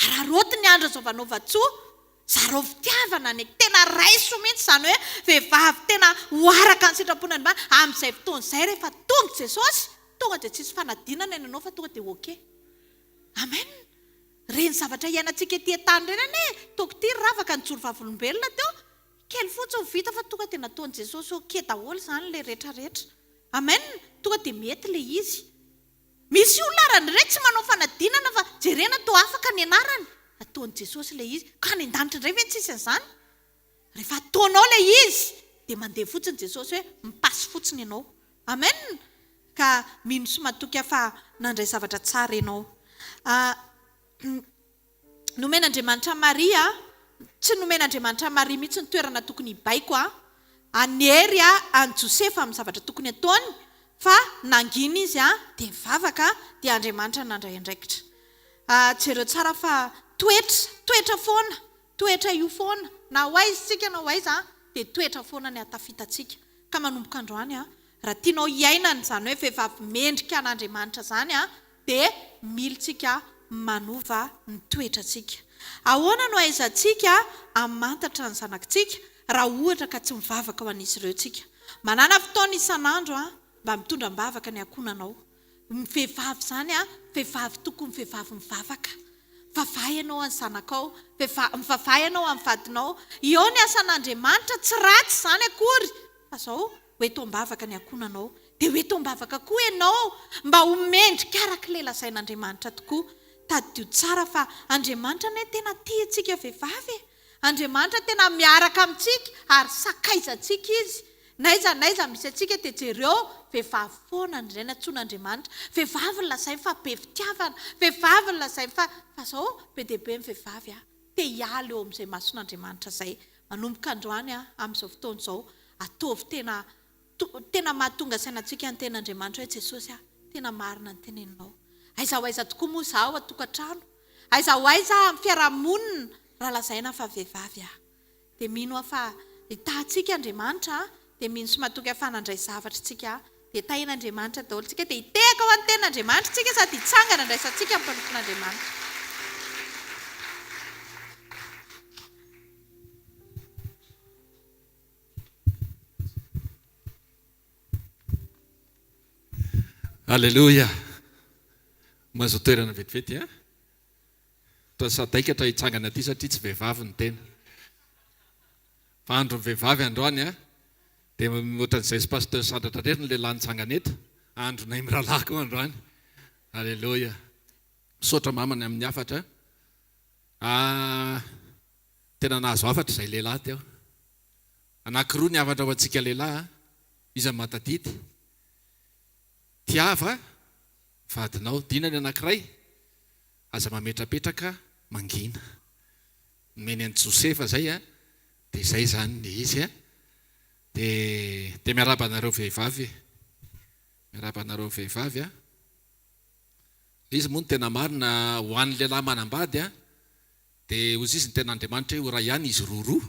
Araraoty ny andro azaovanaovan-tsoa, zarao fitiavana ny tena raiso mihitsy izany hoe vehivavy tena ho araka ny sitrapon'Andriamanitra amin'izay fotoana izay rehefa tonga Jesosy tonga dia tsisy fanadinana ny anao fa tonga dia ok. Amen! Ireny zavatra iainantsika ety an-tany ireny anie toko ity ry ravaka nijoro vavolombelona teo, kely fotsiny vita fa tonga dia nataon'i Jesosy ok daholo izany ilay retraretra. Amen! Tonga dia mety ilay izy. Misy olona ary indray tsy manao fanadinana fa jerena toa afaka ny anarany. Ataon'i Jesosy ilay izy. Ka any an-danitra indray ve ny tsisy an'izany? Rehefa ataonao ilay izy dia mandeha fotsiny Jesosy hoe mi-passe fotsiny ianao. Amen! Ka mino sy matoky aho fa nandray zavatra tsara ianao. Nomen'Andriamanitra an'i Maria, tsy nomen'Andriamanitra an'i Maria mihitsy ny toerana tokony hibaiko hanery an'i Josefa amin'ny zavatra tokony hataony, fa nangina izy dia nivavaka, dia Andriamanitra nandray andraikitra. Jereo tsara fa toetra, toetra foana, toetra io foana, na ho aiza isika na ho aiza dia toetra foana ny hahatafita antsika. Ka manomboka androany, raha tianao hiainana izany hoe vehivavy mendrika an'Andriamanitra izany, dia milintsika manova ny toetrantsika. Ahoana no ahaizantsika hamantatra ny zanakitsika raha ohatra ka tsy mivavaka ho an'izy ireo tsika? Manàna fotoana isan'andro mba mitondra am-bavaka ny ankohonanao. Ny vehivavy izany, vehivavy tokony vehivavy mivavaka. Mivavaha ianao amin'ny zanakao, mivavaha ianao amin'ny vadinao. Eo ny asan'Andriamanitra, tsy ratsy izany akory fa izao, ho eto am-bavaka ny ankohonanao. Dia ho eto am-bavaka koa ianao mba ho mendrika araka ilay lazain'Andriamanitra tokoa. Tadidio tsara fa Andriamanitra anie tena tia antsika vehivavy e! Andriamanitra tena miaraka amintsika ary sakaizantsika Izy. N'aiza n'aiza misy antsika dia jereo, vehivavy foana indray no antsoin'Andriamanitra. Vehivavy no lazainy fa be fitiavana, vehivavy no lazainy fa, fa izao be dia be ny vehivavy a! te hiala eo amin'izay mason'Andriamanitra izay. Manomboka androany a, amin'izao fotoana izao, ataovy tena Tena mahatonga saina antsika ny tenin'Andriamanitra hoe Jesosy a, tena marina ny teneninao. Aiza ho aiza tokoa moa izaho ao an-tokantrano? Aiza ho aiza aho amin'ny fiaraha-monina raha lazaina fa vehivavy aho? Dia mino aho fa hitaha antsika Andriamanitra, dia mino sy matoky aho fa nandray zavatra isika, dia tahin'Andriamanitra daholo isika, dia hitehaka ho an'ny tenin'Andriamanitra isika sady hitsangana handraisantsika ny mpanompon'Andriamanitra. Aleloia! Mahazo toerana vetivety an! Toa sadaikatra hitsangana aty satria tsy vehivavy ny tena. Fa andron'ny vehivavy androany an! Dia ohatran'izay sy Pasteur Sandratra irery ny lehilahy nitsangana eto. Andronay mirahalahy koa androany. Aleloia! Misaotra mama ny amin'ny hafatra. Ah, tena nahazo hafatra izay lehilahy teo. Anankiroa ny hafatra ho antsika lehilahy an! Iza no mahatadidy? Tiava vadinao. Dina ny anankiray, aza mametrapetraka mangina. Nomeny an'i Josefa izay an, dia izay izany ny izy an. Dia dia miarahaba anareo vehivavy e. Miarahaba anareo vehivavy an. Ilay izy moa no tena marina ho an'ny lehilahy manambady an, Dia hozy izy ny tenin'Andriamanitra hoe ho iray ihany izy roroa.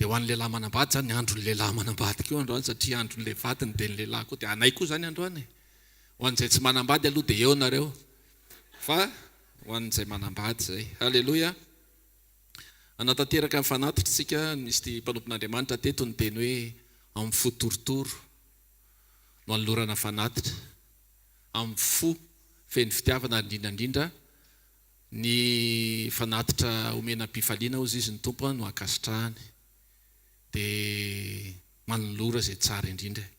Dia ho an'ny lehilahy manambady izany, andron'ny lehilahy manambady koa androany satria andron'ilay vadiny dia ny lehilahy koa. Dia anay koa izany androany e. Ho an'izay tsy manambady aloha dia eo nareo. Fa ho an'izay manambady izay. Haleloia. Hanatanteraka ny fanatitra isika. Nisy ity mpanompon'Andriamanitra teto niteny hoe amin'ny fo torotoro no anolorana fanatitra. Amin'ny fo feno fitiavana ary indrindra indrindra Ny fanatitra omena am-pifaliana hozy izy ny Tompo no ankasitrahany. Dia manolora izay tsara indrindra e.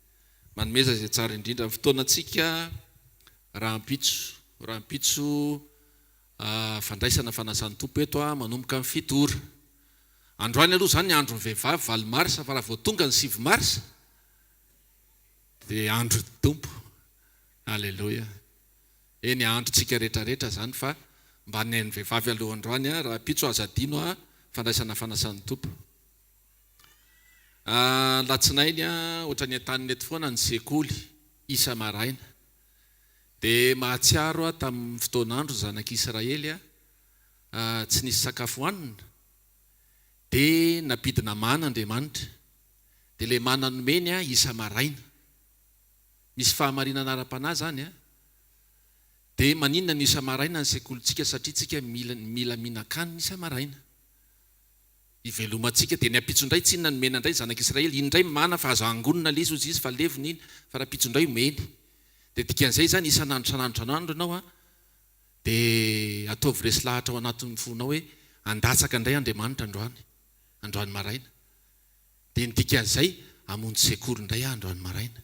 Manomeza izay tsara indrindra. Ny fotoanantsika rahampitso, rahampitso fandraisana fanasan'ny Tompo eto manomboka amin'ny fito ora. Androany aloha izany andron'ny vehivavy valo marsa fa raha vao tonga ny sivy marsa dia andron'ny Tompo. Aleloia. Eny androntsika retraretra zany fa mba ny an'ny vehivavy aloha androany a, rahampitso aza adino a fandraisana fanasan'ny Tompo. Alatsinainy a ohatran'ny entanina eto foana ny sekoly isa maraina. Dia mahatsiaro aho tamin'ny fotoan'andro ny zanak'Israely a tsy nisy sakafo hohanina dia nampidina mana Andriamanitra. Dia ilay mana nomeny a isa maraina. Misy fahamarinana ara-panahy izany an! Dia maninona no isa-maraina ny sekolintsika satria tsika mila mila mihinan-kanina isa-maraina. Ivelomantsika. Dia ny ampitso indray tsinona nomena indray ny zanak'Israely. Iny indray mana fa azo angonina ilay izy hozy izy fa levona iny fa rahampitso indray omeny. Dia dikan'izay izany isan'andro isan'andro isan'andro ianao an, dia ataovy resy lahatra ao anatin'ny fonao hoe handatsaka indray Andriamanitra androany, androany maraina. Dia ny dikan'izay, hamonjy sekoly indray aho androany maraina.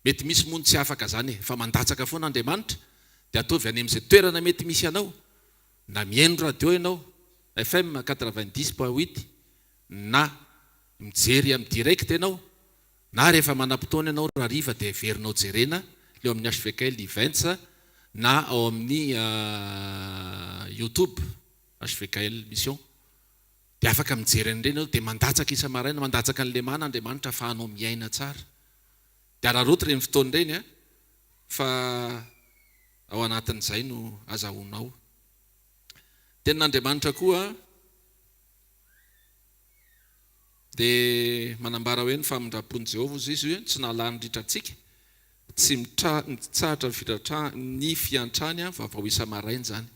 Mety misy moa ny tsy afaka izany e, fa mandatsaka foana Andriamanitra, dia ataovy any amin'izay toerana mety misy anao, na mihaino radio ianao, FM 90 point huit, na mijery amin'ny direct ianao, na rehefa manam-potoana ianao rahariva dia heverinao jerena leo amin'ny HVKL Events na ao amin'ny YouTube HVKL Mission. Dia afaka mijery an'ireny ianao, dia mandatsaka isa-maraina, mandatsaka an'ilay mana Andriamanitra ahafahanao miaina tsara. Dia araraoty ireny fotoana ireny an, fa ao anatin'izay no azahoanao. Tenin'Andriamanitra koa dia manambara hoe ny famindram-pon'i Jehovah hozy izy hoe tsy nahalany ritra antsika, tsy mitsahatra ny fitratra ny fiantrany vaovao isa-maraina izany.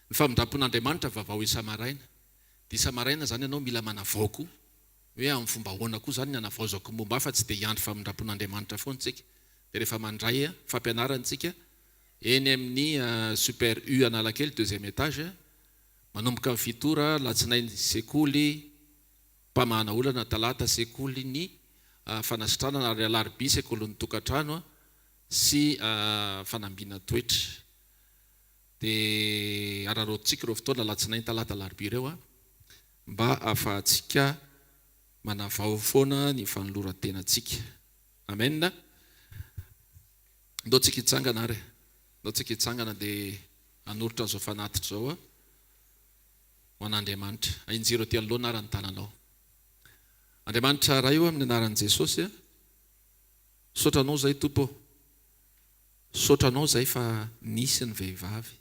Ny famindram-pon'Andriamanitra vaovao isa-maraina. Dia isa-maraina izany ianao mila manavao koa hoe amin'ny fomba ahoana koa izany ny hanavaozako ny momba ahy fa tsy dia hiandry famindram-pon'Andriamanitra foana isika. Dia rehefa mandray fampianarana isika eny amin'ny Super U Analakely deuxième étage manomboka amin'ny fito ora, alatsinainy sekoly mpamahana olana, talata sekoly ny fanasitranana ary alarobia sekolin'ny tokantrano sy fanambina toetra. Dia araraotintsika ireo fotoana alatsinainy, talata, alarobia ireo mba ahafahantsika manavao foana ny fanoloran-tenantsika. Amen. Ndao tsika hitsangana ary. Ndao tsika hitsangana dia hanolotra an'izao fanatitra izao ho an'Andriamanitra. Ahinjiro aty anoloana ary ny tananao. Andriamanitra Ray o, amin'ny anaran'i Jesosy, misaotra Anao izay Tompo ô. Misaotra Anao izay fa nisy ny vehivavy.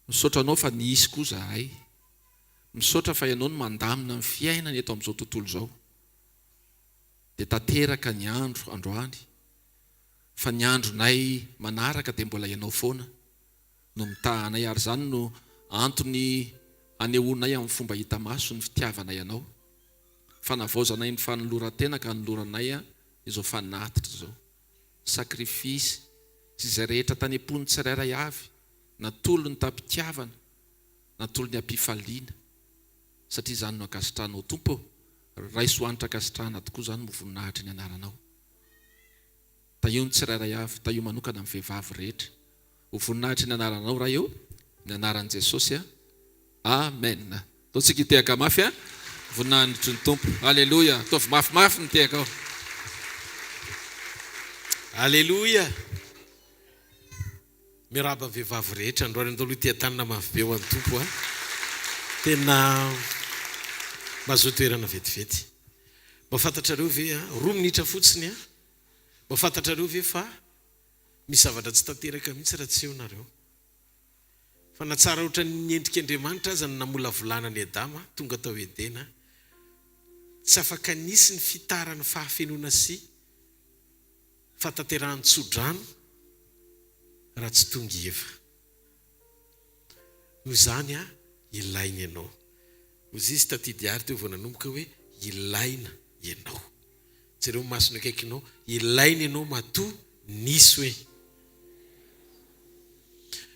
Misaotra Anao fa nisy koa izahay. Misaotra fa Ianao no mandamina ny fiainana eto amin'izao tontolo izao. Dia tanteraka ny andro androany, fa ny andronay manaraka dia mbola Ianao foana no mitaha anay ary izany no antony anehoanay amin'ny fomba hita maso ny fitiavanay Anao. Fanavaozanay ny fanoloran-tena ka anoloranay izao fanatitra izao. Sacrifice sy izay rehetra tany am-pon'ny tsirairay avy, natolony tam-pitiavana, natolony am-pifaliana, satria izany no ankasitrahanao Tompo ô, raiso ho hanitra ankasitrahana tokoa izany ho voninahitry ny anaranao. Tahio ny tsirairay avy, tahio manokana ny vehivavy rehetra. Ho voninahitry ny anaranao Ray ô, ny anaran'i Jesosy a. Amen. Ataontsika hitehaka mafy a. Voninahitry ny Tompo. Aleloia. Ataovy mafimafy ny tehakao. Aleloia. Miarahaba vehivavy rehetra androany andao aloha tia-tanana mafy be ho an'ny Tompo a. Tena mazoto toerana vetivety. Mba fantatrareo ve a, roa minitra fotsiny a, mba fantatrareo ve fa misy zavatra tsy tanteraka mihitsy raha tsy eo nareo. Fa na tsara ohatran'ny endrik'Andriamanitra aza ny namolavolana an'i Adama tonga tao Edena, tsy afaka nisy ny fitaran'ny fahafenoana sy fahatanterahan'ny tso-drano raha tsy tonga i Eva. Noho izany ilaina ianao. Hoy izy taty diary teo vao nanomboka hoe ilaina ianao. Jereo ny masony akaikinao, ilaina ianao matoa nisy hoe.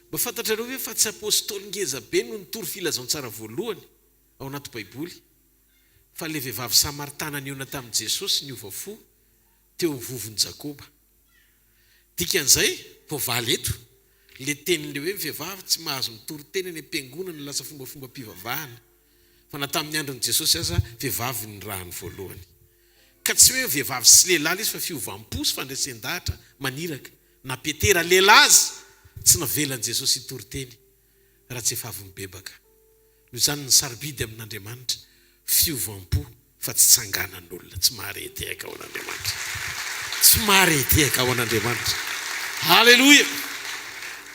Mba fantatrareo ve fa tsy apostoly ngeza be no nitory filazantsara voalohany ao anaty baiboly fa ilay vehivavy samaritana nihaona tamin'i Jesosy niova fo teo amin'ny vovon'i Jakoba. Dikan'izay, voavaly eto, ilay tenin'ilay hoe ny vehivavy tsy mahazo mitory teny any am-piangonana lasa fombafombam-pivavahana. Fa na tamin'ny andron'i Jesosy aza, vehivavy nirahany voalohany. Ka tsy hoe vehivavy sy lehilahy ilay izy fa fiovam-po sy fandresen-dahatra maniraka. Na Petera lehilahy aza tsy navelan'i Jesosy hitory teny raha tsy efa avy nibebaka. Noho izany ny sarobidy amin'Andriamanitra, fiovam-po fa tsy tsanganan'olona. Tsy mahare tehaka ho an'Andriamanitra. Tsy mahare tehaka ho an'Andriamanitra. Haleloia!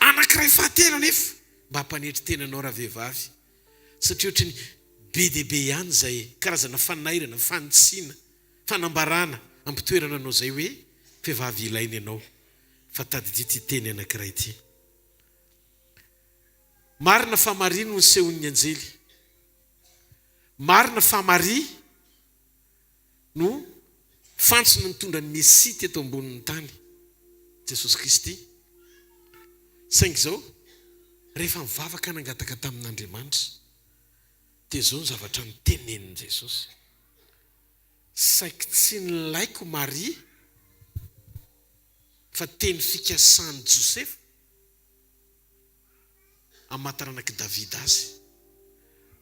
Anankiray fahatelo anefa mba hampanetry tena anao ravehivavy satria ohatry ny be dia be ihany izay karazana fanairana, fanitsiana, fanambarana ampitoerana anao izay hoe vehivavy ilaina ianao. Fa tadidio ity teny anankiray ity. Marina fa Maria no nisehoan'ny anjely. Marina fa Maria no fantsona nitondra ny Mesia teto ambonin'ny tany, Jesosy Kristy. Saingy izao, rehefa nivavaka nangataka tamin'Andriamanitra, dia izao ny zavatra notenenin'i Jesosy, Saiky tsy nilaiko Maria, fa teny fikasan'i Josefa, amin'ny maha taranak'i Davida azy,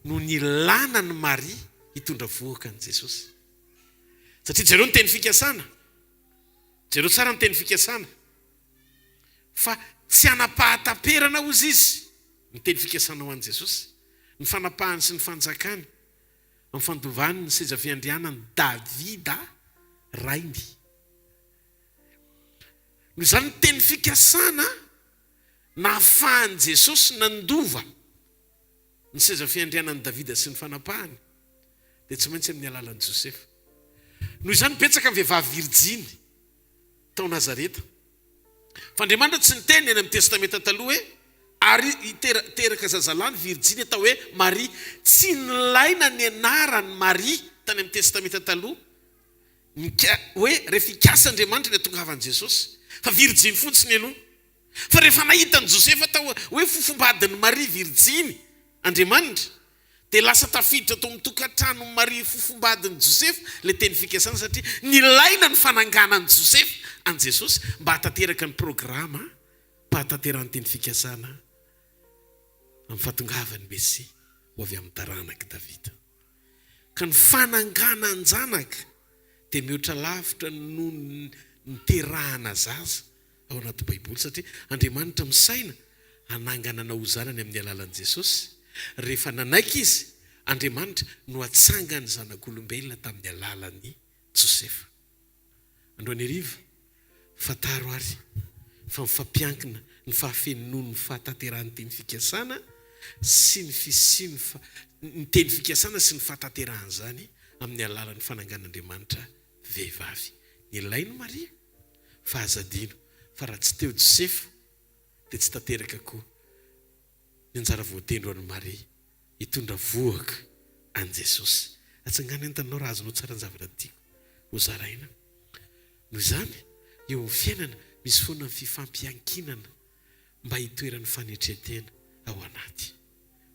no nilana an'i Maria hitondra vohoka an'i Jesosy. Satria jereo ny teny fikasana, jereo tsara ny teny fikasana, fa tsy hanam-pahataperana hozy izy, ny teny fikasana ho an'i Jesosy, ny fanapahany sy ny fanjakany, amin'ny fandovany ny seza fiandrianan'i Davida rainy. Noho izany ny teny fikasana nahafahan'i Jesosy nandova ny seza fiandrianan'i Davida sy ny fanapahany dia tsy maintsy amin'ny alalan'i Josefa. Noho izany betsaka ny vehivavy virjiny tao Nazareta. Fa Andriamanitra tsy niteny any amin'ny Testamenta Taloha hoe ary hiteraka zazalahy ny virjiny atao hoe Maria. Tsy nilaina ny anaran'i Maria tany amin'ny Testamenta Taloha. Mika, hoe rehefa hikasa Andriamanitra ny hatongavan'i Jesosy, fa virjiny fotsiny aloha. Fa rehefa nahita an'i Josefa tao, hoe fofombadin'i Maria virjiny Andriamanitra, dia lasa tafiditra tao amin'ny tokantranon'i Maria fofombadin'i Josefa ilay teny fikasana, satria nilaina ny fananganan'i Josefa an'i Jesosy mba hahatanteraka ny programa mpahatanterahan'ny teny fikasana amin'ny fahatongavan'ny Mesia ho avy amin'ny taranak'i Davida. Ka ny fananganan-janaka dia mihoatra lavitra noho ny niterahana zaza ao anaty Baiboly satria Andriamanitra misaina hanangana anao ho zanany amin'ny alalan'i Jesosy. Rehefa nanaiky izy, Andriamanitra no hatsangany zanak'olombelona tamin'ny alalan'i Josefa. Androany hariva, fantaro àry fa mifampiankina ny fahafenoan'ny fahatanterahan'ny teny fikasana sy ny fisian'ny ny teny fikasana sy ny fahatanterahan'izany amin'ny alalan'ny fanangan'Andriamanitra vehivavy. Nilain'i Maria, fa aza adino fa raha tsy teo Josefa dia tsy tanteraka koa ny anjara voatendro an'i Maria hitondra vohoka an'i Jesosy. Atsangano ny entanao raha azonao tsara ny zavatra tiako hozaraina. Noho izany, Eo amin'ny fiainana, misy foana ny fifampiankinana mba hitoeran'ny fanetren-tena ao anaty.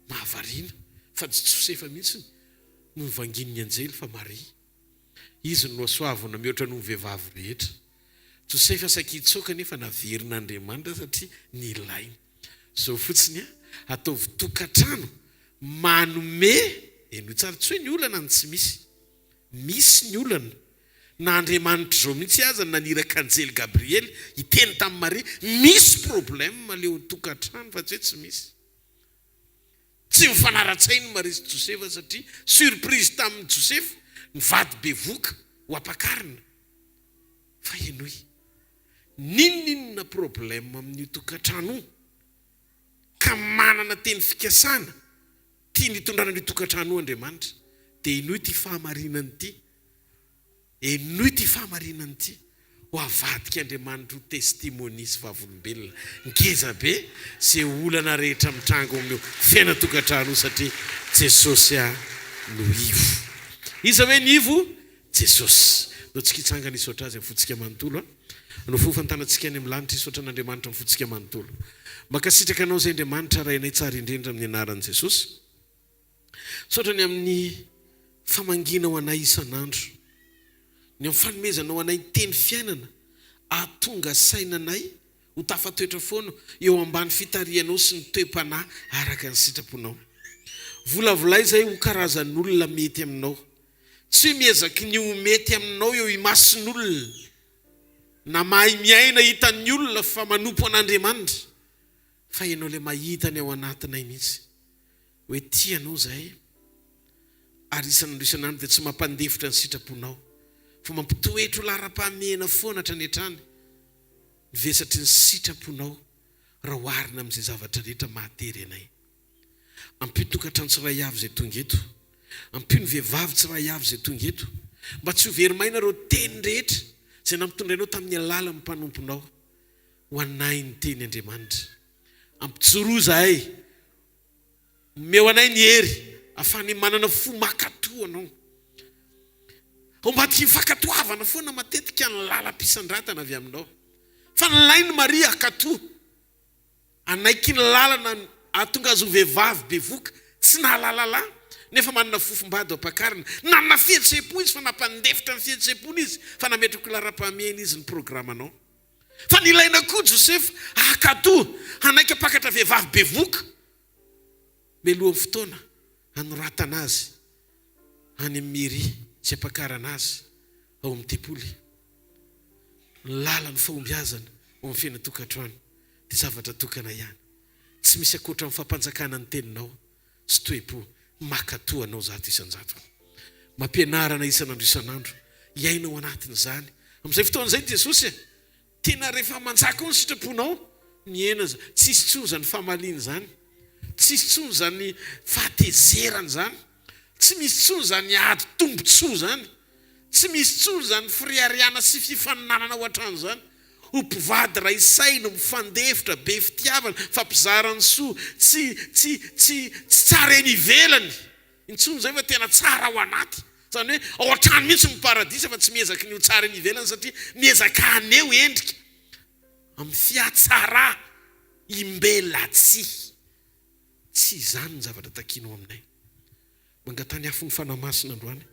Mahavariana fa tsy Josefa mihitsy no novangian'ny anjely fa Maria. Izy no nohasoavina mihoatra noho ny vehivavy rehetra. Josefa saika hitsoaka nefa naverin'Andriamanitra satria nilainy. Izao fotsiny an, ataovy tokantrano manome, henoy tsara, tsy hoe ny olana no tsy misy, misy ny olana, na Andriamanitra izao mihitsy aza naniraka anjely Gabriely hiteny tamin'i Maria, misy problème le ao tokantrano fa tsy hoe tsy misy. Tsy mifanara-tsaina i Maria sy Josefa satria surprise tamin'i Josefa ny vady bevoka ho ampakarina. Fa henoy, n'inon'inona problème amin'io tokantrano io ka manana teny fikasana tiany hitondrana an'io tokantrano io Andriamanitra dia henoy ity fahamarinana ity, Henoy ity fahamarinana ity, Ho avadika Andriamanitra ho testimony sy vavolombelona ngeza be ze olana rehetra mitranga ao amin'io fiainan-tokantrano io satria Jesosy no ivo. Iza hoe ny ivo? Jesosy. Ndao tsika hitsangana hisaotra Azy amin'ny fontsika manontolo a. Hanao fofantanantsika any amin'ny lanitra hisaotra an'Andriamanitra amin'ny fontsika manontolo. Mankasitraka Anao izay Andriamanitra Rainay tsara indrindra amin'ny anaran'i Jesosy. Misaotra ny amin'ny famangianao anay isan'andro, ny amin'ny fanomezanao anay ny teny fiainana ahatonga saina anay ho tafatoetra foana eo ambany fitarihanao sy ny toe-panahy araka ny sitraponao. Volavolay izay ho karazan'olona mety aminao. Tsy hoe miezaky ny ho mety aminao eo imason'olona, na mahay miaina hitan'ny olona fa manompo an'Andriamanitra, fa ianao ilay mahita ny ao anatinay mihitsy. hoe tia anao izahay ary isan'andro isan'andro dia tsy mampandefitra ny sitraponao fa mampitoetra ho laharam-pahamehana foana hatrany hatrany ny vesatry ny sitraponao raha oharina amin'izay zavatra rehetra mahatery anay. Ampio ny tokantrano tsiray avy izay tonga eto. Ampio ny vehivavy tsiray avy izay tonga eto mba tsy ho very maina ireo teny rehetra izay nampitondrainao tamin'ny alalan'ny mpanomponao. Ho anay ny teny Andriamanitra. Ampijoroa izahay Omeo anay ny hery ahafahanay manana fo mankatò Anao. Ao ambadiky ny fankatoavana foana matetika ny lalam-pisandratana avy Aminao. Fa nilain'i Maria hankatò, hanaiky ny lalana hahatonga azy ho vehivavy bevoka, tsy nahalala lahy, nefa manana fofom-bady ho ampakarina. Nanana fihetseham-po izy fa nampandefitra ny fihetseham-pony izy, fa nametraka ho laharam-pahamehana izy ny programanao. Fa nilaina koa Josefa hankatò, hanaiky hampakatra vehivavy bevoka mialohan'ny fotoana hanoratana azy any amin'ny mairie sy hampakarana azy ao amin'ny tempoly. Ny lalan'ny fahombiazana ao amin'ny fiainan-tokantrano dia zavatra tokana ihany, tsy misy ankoatra ny fampanjakana ny teninao sy toe-po mankatò anao 100%. Mampianarana isan'andro isan'andro hiaina ao anatin'izany. Amin'izay fotoana izay Jesosy e! Tena rehefa manjaka ao ny sitraponao, mihena izany, tsy hisy intsony izany famaliana izany, tsy hisy intsony izany fahatezerana izany, tsy misy intsony izany ady tombontsoa izany, tsy misy intsony izany fireharehana sy fifaninanana ao an-trano izany. Ho mpivady iray saina, mifandefitra, be fitiavana, mifampizara ny soa, tsy, tsy, tsy, tsy tsara eny ivelany intsony izay fa tena tsara ao anaty. Izany hoe ao an-trano mihitsy ny paradisa fa tsy miezaky ny ho tsara eny ivelany satria miezaka haneho endrika amin'ny fihatsara imbelatsihy. Tsy izany ny zavatra takianao aminay. Mangataha ny afon'ny Fanahy Masina androany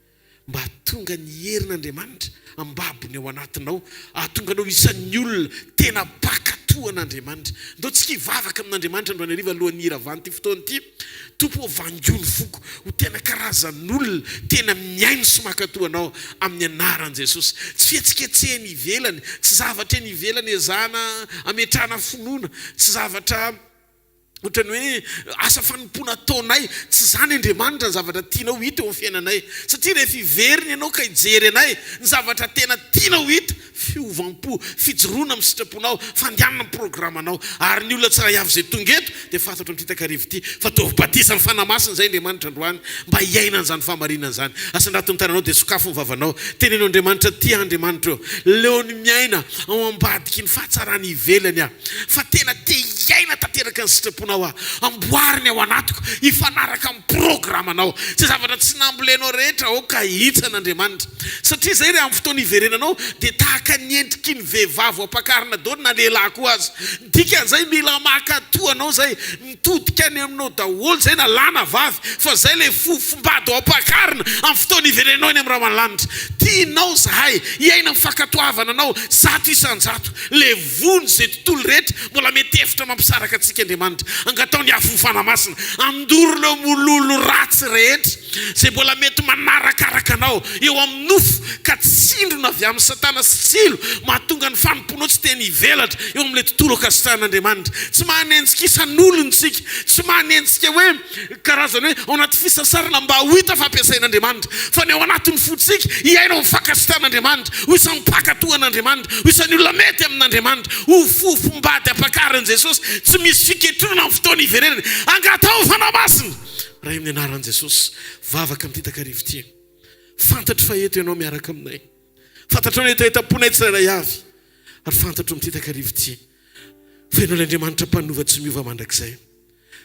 mba hahatonga ny herin'Andriamanitra hambabo ny ao anatinao, hahatonga anao isan'ny olona tena mpankatò an'Andriamanitra. Ndao tsika hivavaka amin'Andriamanitra androany hariva alohan'ny hiravan'ity fotoana ity. Tompo ô, vangio ny foko ho tena karazan'olona tena mihaino sy mankatò Anao amin'ny anaran'i Jesosy. Tsy fihetsiketsehana ivelany, tsy zavatra eny ivelany ezahana ametrahana finoana, tsy zavatra ohatran'ny hoe asa fanompoana ataonay, tsy izany Andriamanitra ny zavatra tianao hita eo amin'ny fiainanay. Satria rehefa hiverina Ianao ka hijery anay, ny zavatra tena tianao hita, fiovam-po, fijoroana amin'ny sitraponao, fandehanana amin'ny programanao. Ary ny olona tsiray avy izay tonga eto dia fantatro amin'ity takariva ity fa ataovy batisa amin'ny Fanahy Masina izay Andriamanitra androany mba hiainana izany fahamarinana izany. Asandrato ny tananao dia sokafo ny vavanao. Teneno Andriamanitra, Tia Andriamanitra ô, leo ny miaina ao ambadiky ny fahatsarana ivelany aho, fa tena te. Hiaina tanteraka ny sitraponao aho. Amboary ny ao anatiko hifanaraka amin'ny programanao. Izay zavatra tsy nambolenao rehetra aoka hihitsana Andriamanitra. Satria izay re amin'ny fotoana hiverenanao dia tahaka ny endriky ny vehivavy ho ampakarina daholo na lehilahy koa aza. Ny dikan'izay mila maka toa anao izay, mitodika any aminao daholo izay na lahy na vavy fa izay ilay fofombady ho ampakarina amin'ny fotoana hiverenanao eny amin'ny rahona lanitra. Tianao izahay hiaina amin'ny fankatoavana anao 100%. Levony izay tontolo rehetra mbola mety efitra mampisaraka antsika Andriamanitra. Angataho ny afon'ny Fanahy Masina handoro ireo mololo ratsy rehetra izay mbola mety manarakaraka anao eo amin'ny nofo ka tsindrona avy amin'i Satana sy tsilo mahatonga ny fanompoanao tsy teny hivelatra eo amin'ilay tontolo ankasitrahan'Andriamanitra. Tsy manenjika isan'olona isika, tsy manenjika hoe Karazany hoe ao anaty fisasarana mba ho hita fa ampiasain'Andriamanitra, fa ny ao anatin'ny fontsika hiaina ao amin'ny fankasitrahan'Andriamanitra, ho isan'ny mpankatò an'Andriamanitra, ho isan'ny olona mety amin'Andriamanitra, ho fofombady ampakarin'i Jesosy, tsy misy fiketronana amin'ny fotoana hiverenany. Angataho Fanahy Masina! Ray amin'ny anaran'i Jesosy, vavaka amin'ity takariva ity. Fantatro fa eto Ianao miaraka aminay. Fantatrao ny hetahetam-ponay tsirairay avy, ary fantatro amin'ity takariva ity fa Ianao ilay Andriamanitra mpanova tsy miova mandrakizay.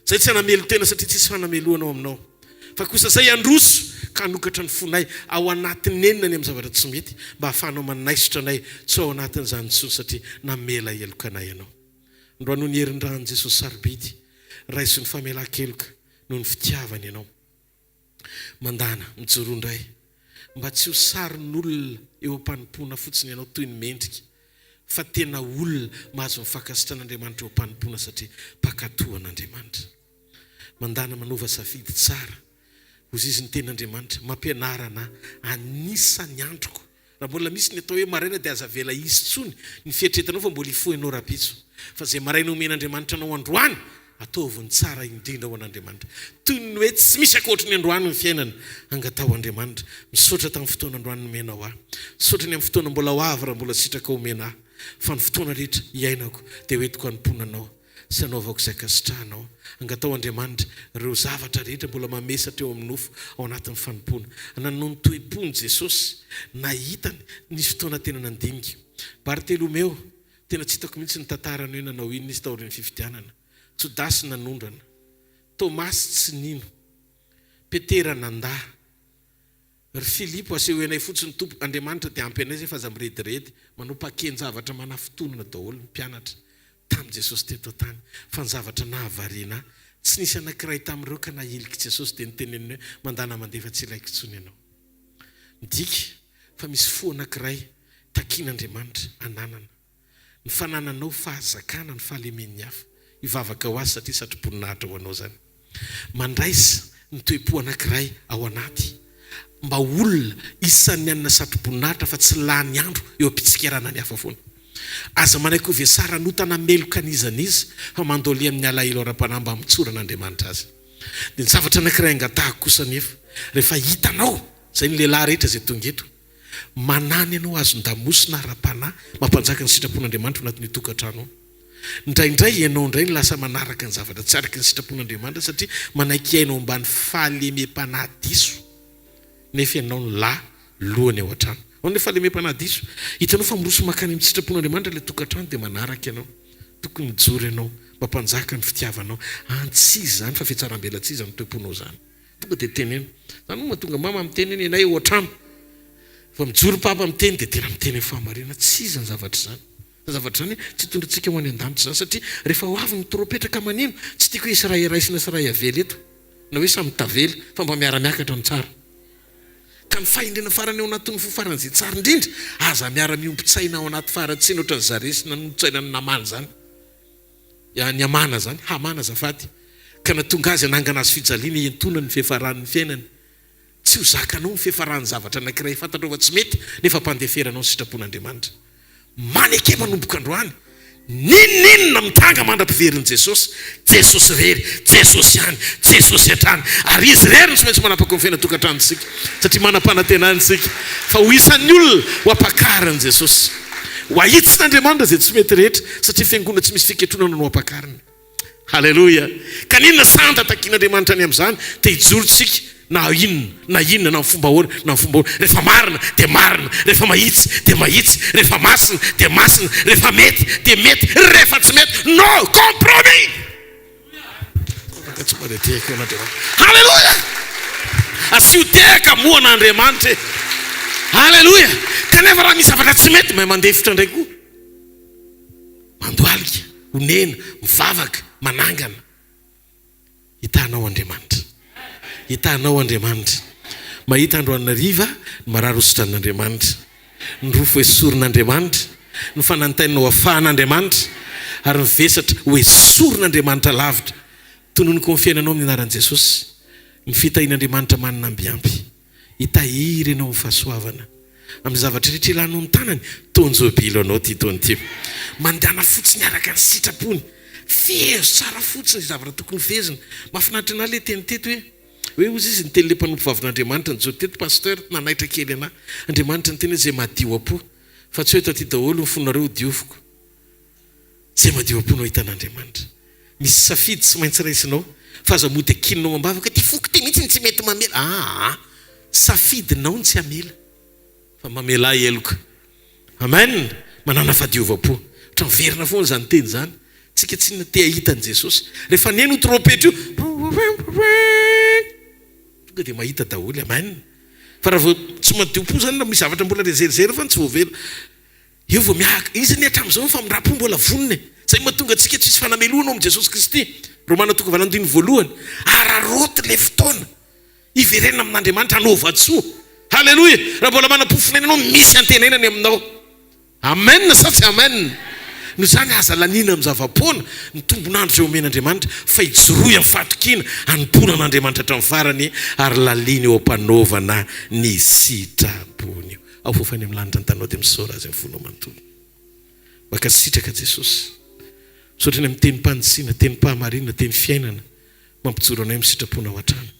Zay tsy hanamelo-tena satria tsisy fanamelohana ao aminao. Fa kosa zay handroso ka hanokatra ny fonay ao anaty nenina ny amin'ny zavatra tsy mety mba hahafahanao manaisotra anay tsy ho ao anatin'izany intsony satria namela heloka anay Ianao. Androany noho ny herin-dran'i Jesosy sarobidy, raiso ny famelan-keloka noho ny fitiavany Ianao. Mandàna, mijoroa indray, mba tsy ho sarin'olona eo am-panompoana fotsiny ianao toy ny mendrika, fa tena olona mahazo ny fankasitran'Andriamanitra eo am-panompoana satria mpankatò an'Andriamanitra. Mandàna manova safidy tsara, hozy izy ny Tenin'Andriamanitra, mampianara anà an'isa ny androko Raha mbola misy ny atao hoe maraina dia aza avela hisy intsony ny fieritreretanao fa mbola hifoha ianao rahampitso. Fa izay maraina omen'Andriamanitra anao androany, ataovy ny tsara indrindra ho an'Andriamanitra. Toy ny hoe tsy misy ankoatry ny androany ny fiainana. Angataho Andriamanitra. Misaotra tamin'ny fotoana androany nomenao ahy. Misaotra ny amin'ny fotoana mbola ho avy raha mbola sitrakao omena ahy. Fa ny fotoana rehetra iainako dia ho entiko hanompoana Anao. sy hanaovako izay ankasitrahanao. Angataho Andriamanitra ireo zavatra rehetra mbola mamesatra eo amin'ny nofo ao anatin'ny fanompoana. Nanao ny toe-pony Jesosy, nahitany, nisy fotoana tena nandinika. Bartelomeo, tena tsy hitako mihitsy ny tantarany hoe nanao inona izy taorian'ny fifidianana. Jodasy nanondrana. Tomasy tsy nino. Petera nandà. Ry Filipo, asehoy anay fotsiny Tompo Andriamanitra dia ampy anay izay fa aza mirediredy, manao paquet-njavatra manafintohina daholo ny mpianatra tamin'i Jesosy teto an-tany, fa ny zavatra nahavariana ahy, tsy nisy anankiray tamin'ireo ka nahilik'i Jesosy dia noteneniny hoe mandana mandeha fa tsy ilaiko intsony ianao. Midika fa misy fo anankiray takian'Andriamanitra ananana. Ny fanananao fahazakana ny fahalemen'ny hafa. Hivavaka ho azy satria satroboninahitra ho anao izany. Mandraisa ny toe-po anankiray ao anaty mba ho olona isan'ny hanana satroboninahitra fa tsy lany andro eo am-pitsikerana ny hafa foana. Aza manaiky ho vesaran'ota na meloka an'iza n'iza fa mandolia amin'ny alahelo ara-panahy mba hamotsoran'Andriamanitra azy. Dia ny zavatra anankiray angatahako kosa anefa, rehefa hitanao izay ny lehilahy rehetra izay tonga eto, Manana ianao hazon-damosina ara-panahy mampanjaka ny sitrapon'Andriamanitra ao anatin'io tokantrano io. Indraindray ianao indray no lasa manaraka ny zavatra tsy araky ny sitrapon'Andriamanitra satria manaiky hiaina ao ambany fahalemem-panahy diso nefa ianao no lahy lohany ao an-trano. Ahoana ilay fahalemem-panahy diso? Hitanao fa miroso mankany amin'ny sitrapon'Andriamanitra ilay tokantrano dia manaraka ianao. Tokony mijoro ianao mampanjaka ny fitiavanao. Antsizy izany fa fihatsaram-belatsihy izany toe-ponao izany. Tonga dia teneno. Zany moa mahatonga mama miteny hoe nenay ao an-trano. Fa mijoro papa miteny dia tena miteny amin'ny fahamarinana. Tsy izany zavatra izany. Izany zavatra izany tsy hitondra antsika ho any an-danitra izany satria rehefa ho avy ny trompetra ka maneno, tsy tiako hoe hisy ray raisina sy ray avela eto. Na hoe samy tavela fa mba miara-miakatra ny tsara. Ka ny fahendrena farany ao anatin'ny fo faran'izay tsara indrindra, aza miara-miombon-tsaina ao anaty faharatsiana ohatran'ny Zaresy nanombo-tsaina ny namany izany. Ny Hamana izany, Hamana azafady, ka nahatonga azy hanangana hazo fijaliana hientonany ny fiafaran'ny fiainany. Tsy ho zakanao ny fiafaran'ny zavatra anankiray fantatrao fa tsy mety, nefa ampandeferanao ny sitrapon'Andriamanitra. Maneke manomboka androany, n'inon'inona mitranga mandra-piverin'i Jesosy, Jesosy irery, Jesosy ihany, Jesosy hatrany, ary Izy irery no tsy maintsy manapaka ny fiainan-tokantranontsika, satria manam-panantenana isika fa ho isan'ny olona ho ampakarin'i Jesosy. Ho ahitsin'Andriamanitra izay tsy mety rehetra, satria fiangonana tsy misy fiketronana no ampakariny. Haleloia! Ka n'inona sanda takian'Andriamanitra ny amin'izany, te hijoro isika. Na inona na inona, na amin'ny fomba ahoana na amin'ny fomba ahoana. Rehefa marina dia marina, rehefa mahitsy dia mahitsy, rehefa masina dia masina, rehefa mety dia mety, rehefa tsy mety, no compromis! Afaka tsy mba tehaka eo an'Andriamanitra. Haleloia! Asio tehaka moa an'Andriamanitra e! Haleloia! Kanefa raha misy zavatra tsy mety, mahay mandefitra indray koa. Mandohalika, onena, mivavaka, manangana. Hitanao Andriamanitra. Hitanao Andriamanitra. Mahita andro an'ariva ny marary hositranin'Andriamanitra. Ny rofy hoesorin'Andriamanitra. Ny fanantainina ho afahan'Andriamanitra. Ary ny vesatra ho esorin'Andriamanitra lavitra. Tononiko amin'ny fiainanao amin'ny anaran'i Jesosy. Ny fitahian'Andriamanitra manana ambiampy. Hitahiry ianao amin'ny fahasoavana. Amin'ny zavatra rehetra ilanao ny tanany, taon-jobily ho anao ity taona ity. Mandehana fotsiny araka ny sitrapony. Fehezo tsara fotsiny izay zavatra tokony hofehezina. Mahafinaritra an'ahy ilay teny teto hoe, hoe hozy izy niteny ilay mpanompovavin'Andriamanitra nijoro teto, Pasteur, nanaitra kely an'ahy. Andriamanitra niteny hoe izay madio am-po. Fa tsy hoe taty daholo ny fonareo hodioviko. Izay madio am-po no hahita an'Andriamanitra. Misy safidy tsy maintsy raisinao, fa aza mody ankininao am-bavaka, ity foko ity mihitsy no tsy mety mamela. Aa! Safidinao ny tsy hamela, fa mamelà heloka. Amen! Manàna fahadiovam-po. Ohatra miverina foana izany teny izany. Tsika tsinona te hahita an'i Jesosy. Rehefa neno io trompetra io, tonga dia mahita daholo. Amen! Fa raha vao tsy madio po izany na misy zavatra mbola reserve fa tsy voavela. Eo vao miahaka. Izy anie hatramin'izao ny famindram-po mbola vonona e. Izay mahatonga antsika tsy hisy fanamelohana ao amin'i Jesosy Kristy. Romana toko valo andininy voalohany. Araraoty ilay fotoana. Hiverenana amin'Andriamanitra hanaovan-tsoa. Haleloia! Raha mbola manam-pofon'aina ianao, misy antenaina ny aminao. Amen sa tsy amen? Noho izany aza laniana amin'ny zava-poana ny tombon'andro izay omen'Andriamanitra fa ijoroy amin'ny fahatokiana hanompoana an'Andriamanitra hatramin'ny farany ary lalino eo am-panaovana ny sitrapony. Ao f'efa any amin'ny lanitra ny taninao dia misaora Azy amin'ny fonao manontolo. Mankasitraka Jesosy. Misaotra ny amin'ny tenim-panitsiana, tenim-pahamarinana, teny fiainana mampijoro anay amin'ny sitraponao hatrany.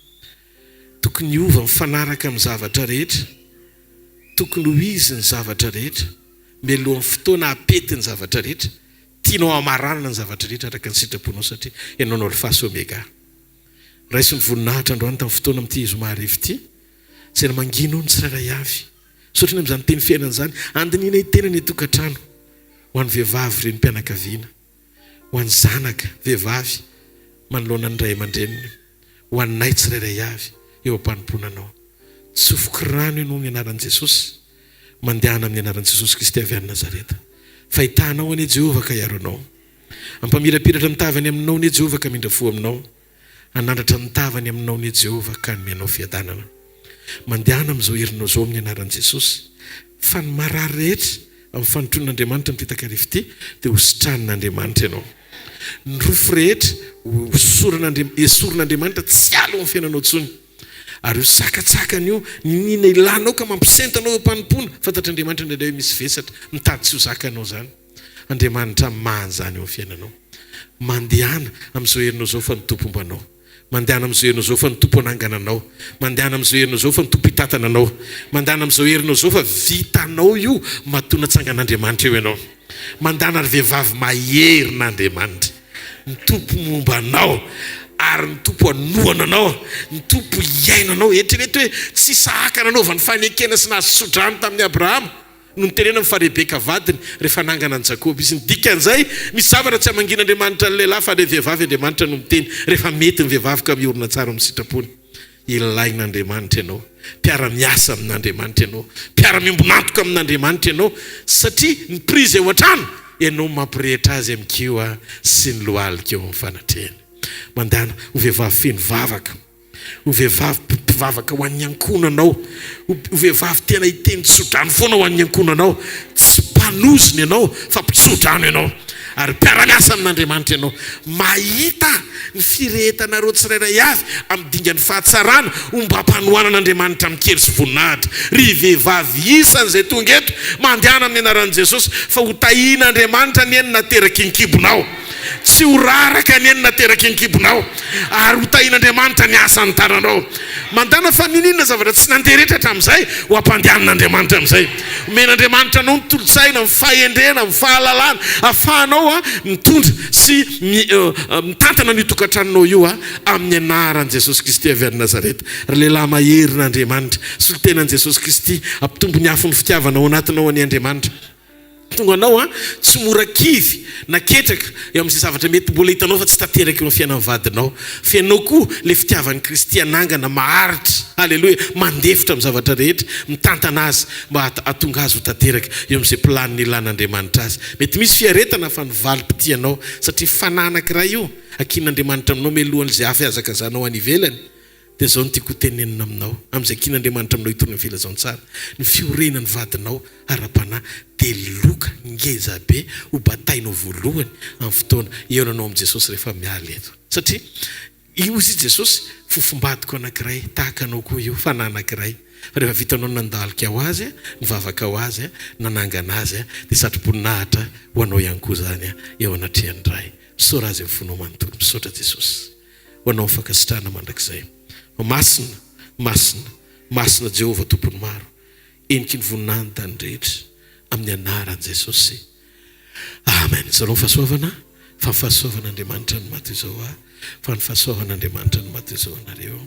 Tokony hiova mifanaraka amin'ny zavatra rehetra. Tokony ho izy ny zavatra rehetra. Mialohan'ny fotoana hapety ny zavatra rehetra. Tianao hamaranana ny zavatra rehetra araka ny sitraponao satria Ianao no Alfa sy Omega. Raiso ny voninahitra androany tamin'ny fotoana amin'ity zoma hariva ity. Izay mangina ao ny tsirairay avy. Misaotra ny amin'izany teny fiainana izany. Andinihina hiteny any an-tokantrano. Ho an'ny vehivavy renim-pianakaviana. Ho an'ny zanaka vehivavy manoloana ny ray aman-dreniny. Ho anay tsirairay avy eo am-panompoana Anao. Tsofiko rano ianao amin'ny anaran'i Jesosy. Mandehana amin'ny anaran'i Jesosy Kristy avy any Nazareta. Fahitahanao anie Jehovah ka hiaro anao. Hampamirapiratra ny tavany aminao anie Jehovah ka hamindra fo aminao. Hanandratra ny tavany aminao anie Jehovah ka hanome anao fiadanana. Mandehana amin'izao herinao izao amin'ny anaran'i Jesosy. Fa ny marary rehetra amin'ny fanotronan'Andriamanitra amin'ity takariva ity dia ho sitranin'Andriamanitra ianao. Ny rofy rehetra ho esorin'Andriamanitra tsy hiala eo amin'ny fiainanao intsony. Ary io sakatsakana io, niniana ilanao ka mampisento anao eo am-panompoana, fantatr'Andriamanitra indraindray hoe misy vesatra mitady tsy ho zakanao izany. Andriamanitra mamaha an'izany eo amin'ny fiainanao. Mandehana amin'izao herinao izao fa ny Tompo homba anao. Mandehana amin'izao herinao izao fa ny Tompo hanangana anao. Mandehana amin'izao herinao izao fa ny Tompo hitantana anao. Mandehana amin'izao herinao izao fa vitanao io matoa natsangan'Andriamanitra eo ianao. Mandehana ry vehivavy maherin'Andriamanitra. Ny Tompo momba anao ary ny Tompo hanohana anao. Ny Tompo hihaino anao. Eritrereto hoe tsy Isahaka nanaovany fanekena sy nahazo tsodrano tamin'i Abrahama. no nitenenany fa Rebeka vadiny rehefa nangana an'i Jakoba izy. Ny dikan'izay, misy zavatra tsy hamangian'Andriamanitra ny lehilahy fa ilay vehivavy Andriamanitra no miteny. Rehefa mety ny vehivavy ka miorina tsara amin'ny sitrapony. Ilain'Andriamanitra ianao. Mpiara-miasa amin'Andriamanitra ianao. Mpiara-miombon'antoka amin'Andriamanitra ianao satria ny prise eo an-trano, ianao mampirehitra azy amin'ny kiho sy ny lohalika eo amin'ny fanatrehany. Mandehana ho vehivavy feno vavaka. Ho vehivavy mpivavaka ho an'ny ankohonanao. Ho vehivavy tena hiteny tsodrano foana ho an'ny ankohonanao. Tsy mpanozona ianao fa mpitsodrano ianao. Ary mpiara-miasa amin'Andriamanitra ianao. Mahita ny firehetanareo tsirairay avy amin'ny dingan'ny fahatsarana ombam-panohanan'Andriamanitra amin-kery sy voninahitra. Ry vehivavy isany izay tonga eto, mandehana amin'ny anaran'i Jesosy fa ho tahian'Andriamanitra anie ny nateraky ny kibonao. Tsy ho raraka anie ny nateraky ny kibonao, ary ho tahin'Andriamanitra ny asan'ny tananao. Mandàna fa n'inon'inona zavatra tsy nandeha rehetra hatramin'izay, ho ampandehanin'Andriamanitra amin'izay. Omen'Andriamanitra anao ny tolo-tsaina, ny fahendrena, ny fahalalana, ahafahanao mitondra sy mitantana an'io tokantranonao io amin'ny anaran'i Jesosy Kristy avy any Nazareta. Ry lehilahy maherin'Andriamanitra, solontenan'i Jesosy Kristy, ampitombo ny afon'ny fitiavana ao anatinao anie Andriamanitra. Tonga anao an, tsy mora kivy na ketraka eo amin'izay zavatra mety mbola hitanao fa tsy tanteraka eo amin'ny fiainan'ny vadinao. Fenao koa ilay fitiavan'i Kristy hanangana, maharitra, haleloia, mandefitra amin'ny zavatra rehetra, mitantana azy mba hahatonga azy ho tanteraka eo amin'izay planina ilan'Andriamanitra azy. Mety misy fiaretana fa ny valim-pitianao, satria fanahy anankiray io, ankinin'Andriamanitra aminao mialohan'izay hafa hihazakazanao any ivelany. Dia izao no tiako hotenenina aminao, amin'izay kian'Andriamanitra aminao hitondra ny filazantsara, ny fiorenan'ny vadinao ara-panahy dia loka ngeza be ho batainao voalohany amin'ny fotoana hihaonanao amin'i Jesosy rehefa miala eto. Satria hoy i Jesosy, fofombadiko anankiray tahaka anao koa io, fanahy anankiray. Fa rehefa vitanao ny nandalika ho azy, nivavaka ho azy, nanangana azy, dia satroboninahitra ho anao ihany koa izany eo anatrehan'ny Ray. Misaora Azy amin'ny fonao manontolo. Misaotra Jesosy. ho anao ny fankasitrahana mandrakizay. Fa masina, masina, masina Jehovah Tompon'ny maro, heniky ny voninahiny tany rehetra, amin'ny anaran'i Jesosy. Amen. Zarao ny fahasoavana, fa ny fahasoavan'Andriamanitra no maty izao ahy, fa ny fahasoavan'Andriamanitra no maty izao anareo.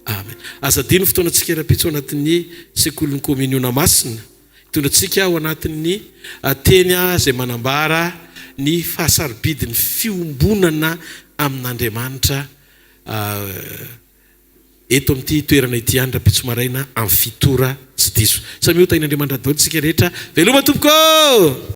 Amen. Aza adino ny fotoanantsika rahampitso ao anatin'ny sekolin'ny Kominiona Masina. Hitondra antsika ao anatin'ny teny izay manambara ny fahasarobidin'ny fiombonana amin'Andriamanitra eto amin'ity toerana ity ihany rahampitso maraina amin'ny fito ora tsy diso. Samia ho tahin'Andriamanitra daholo isika rehetra. Veloma tompoko ô!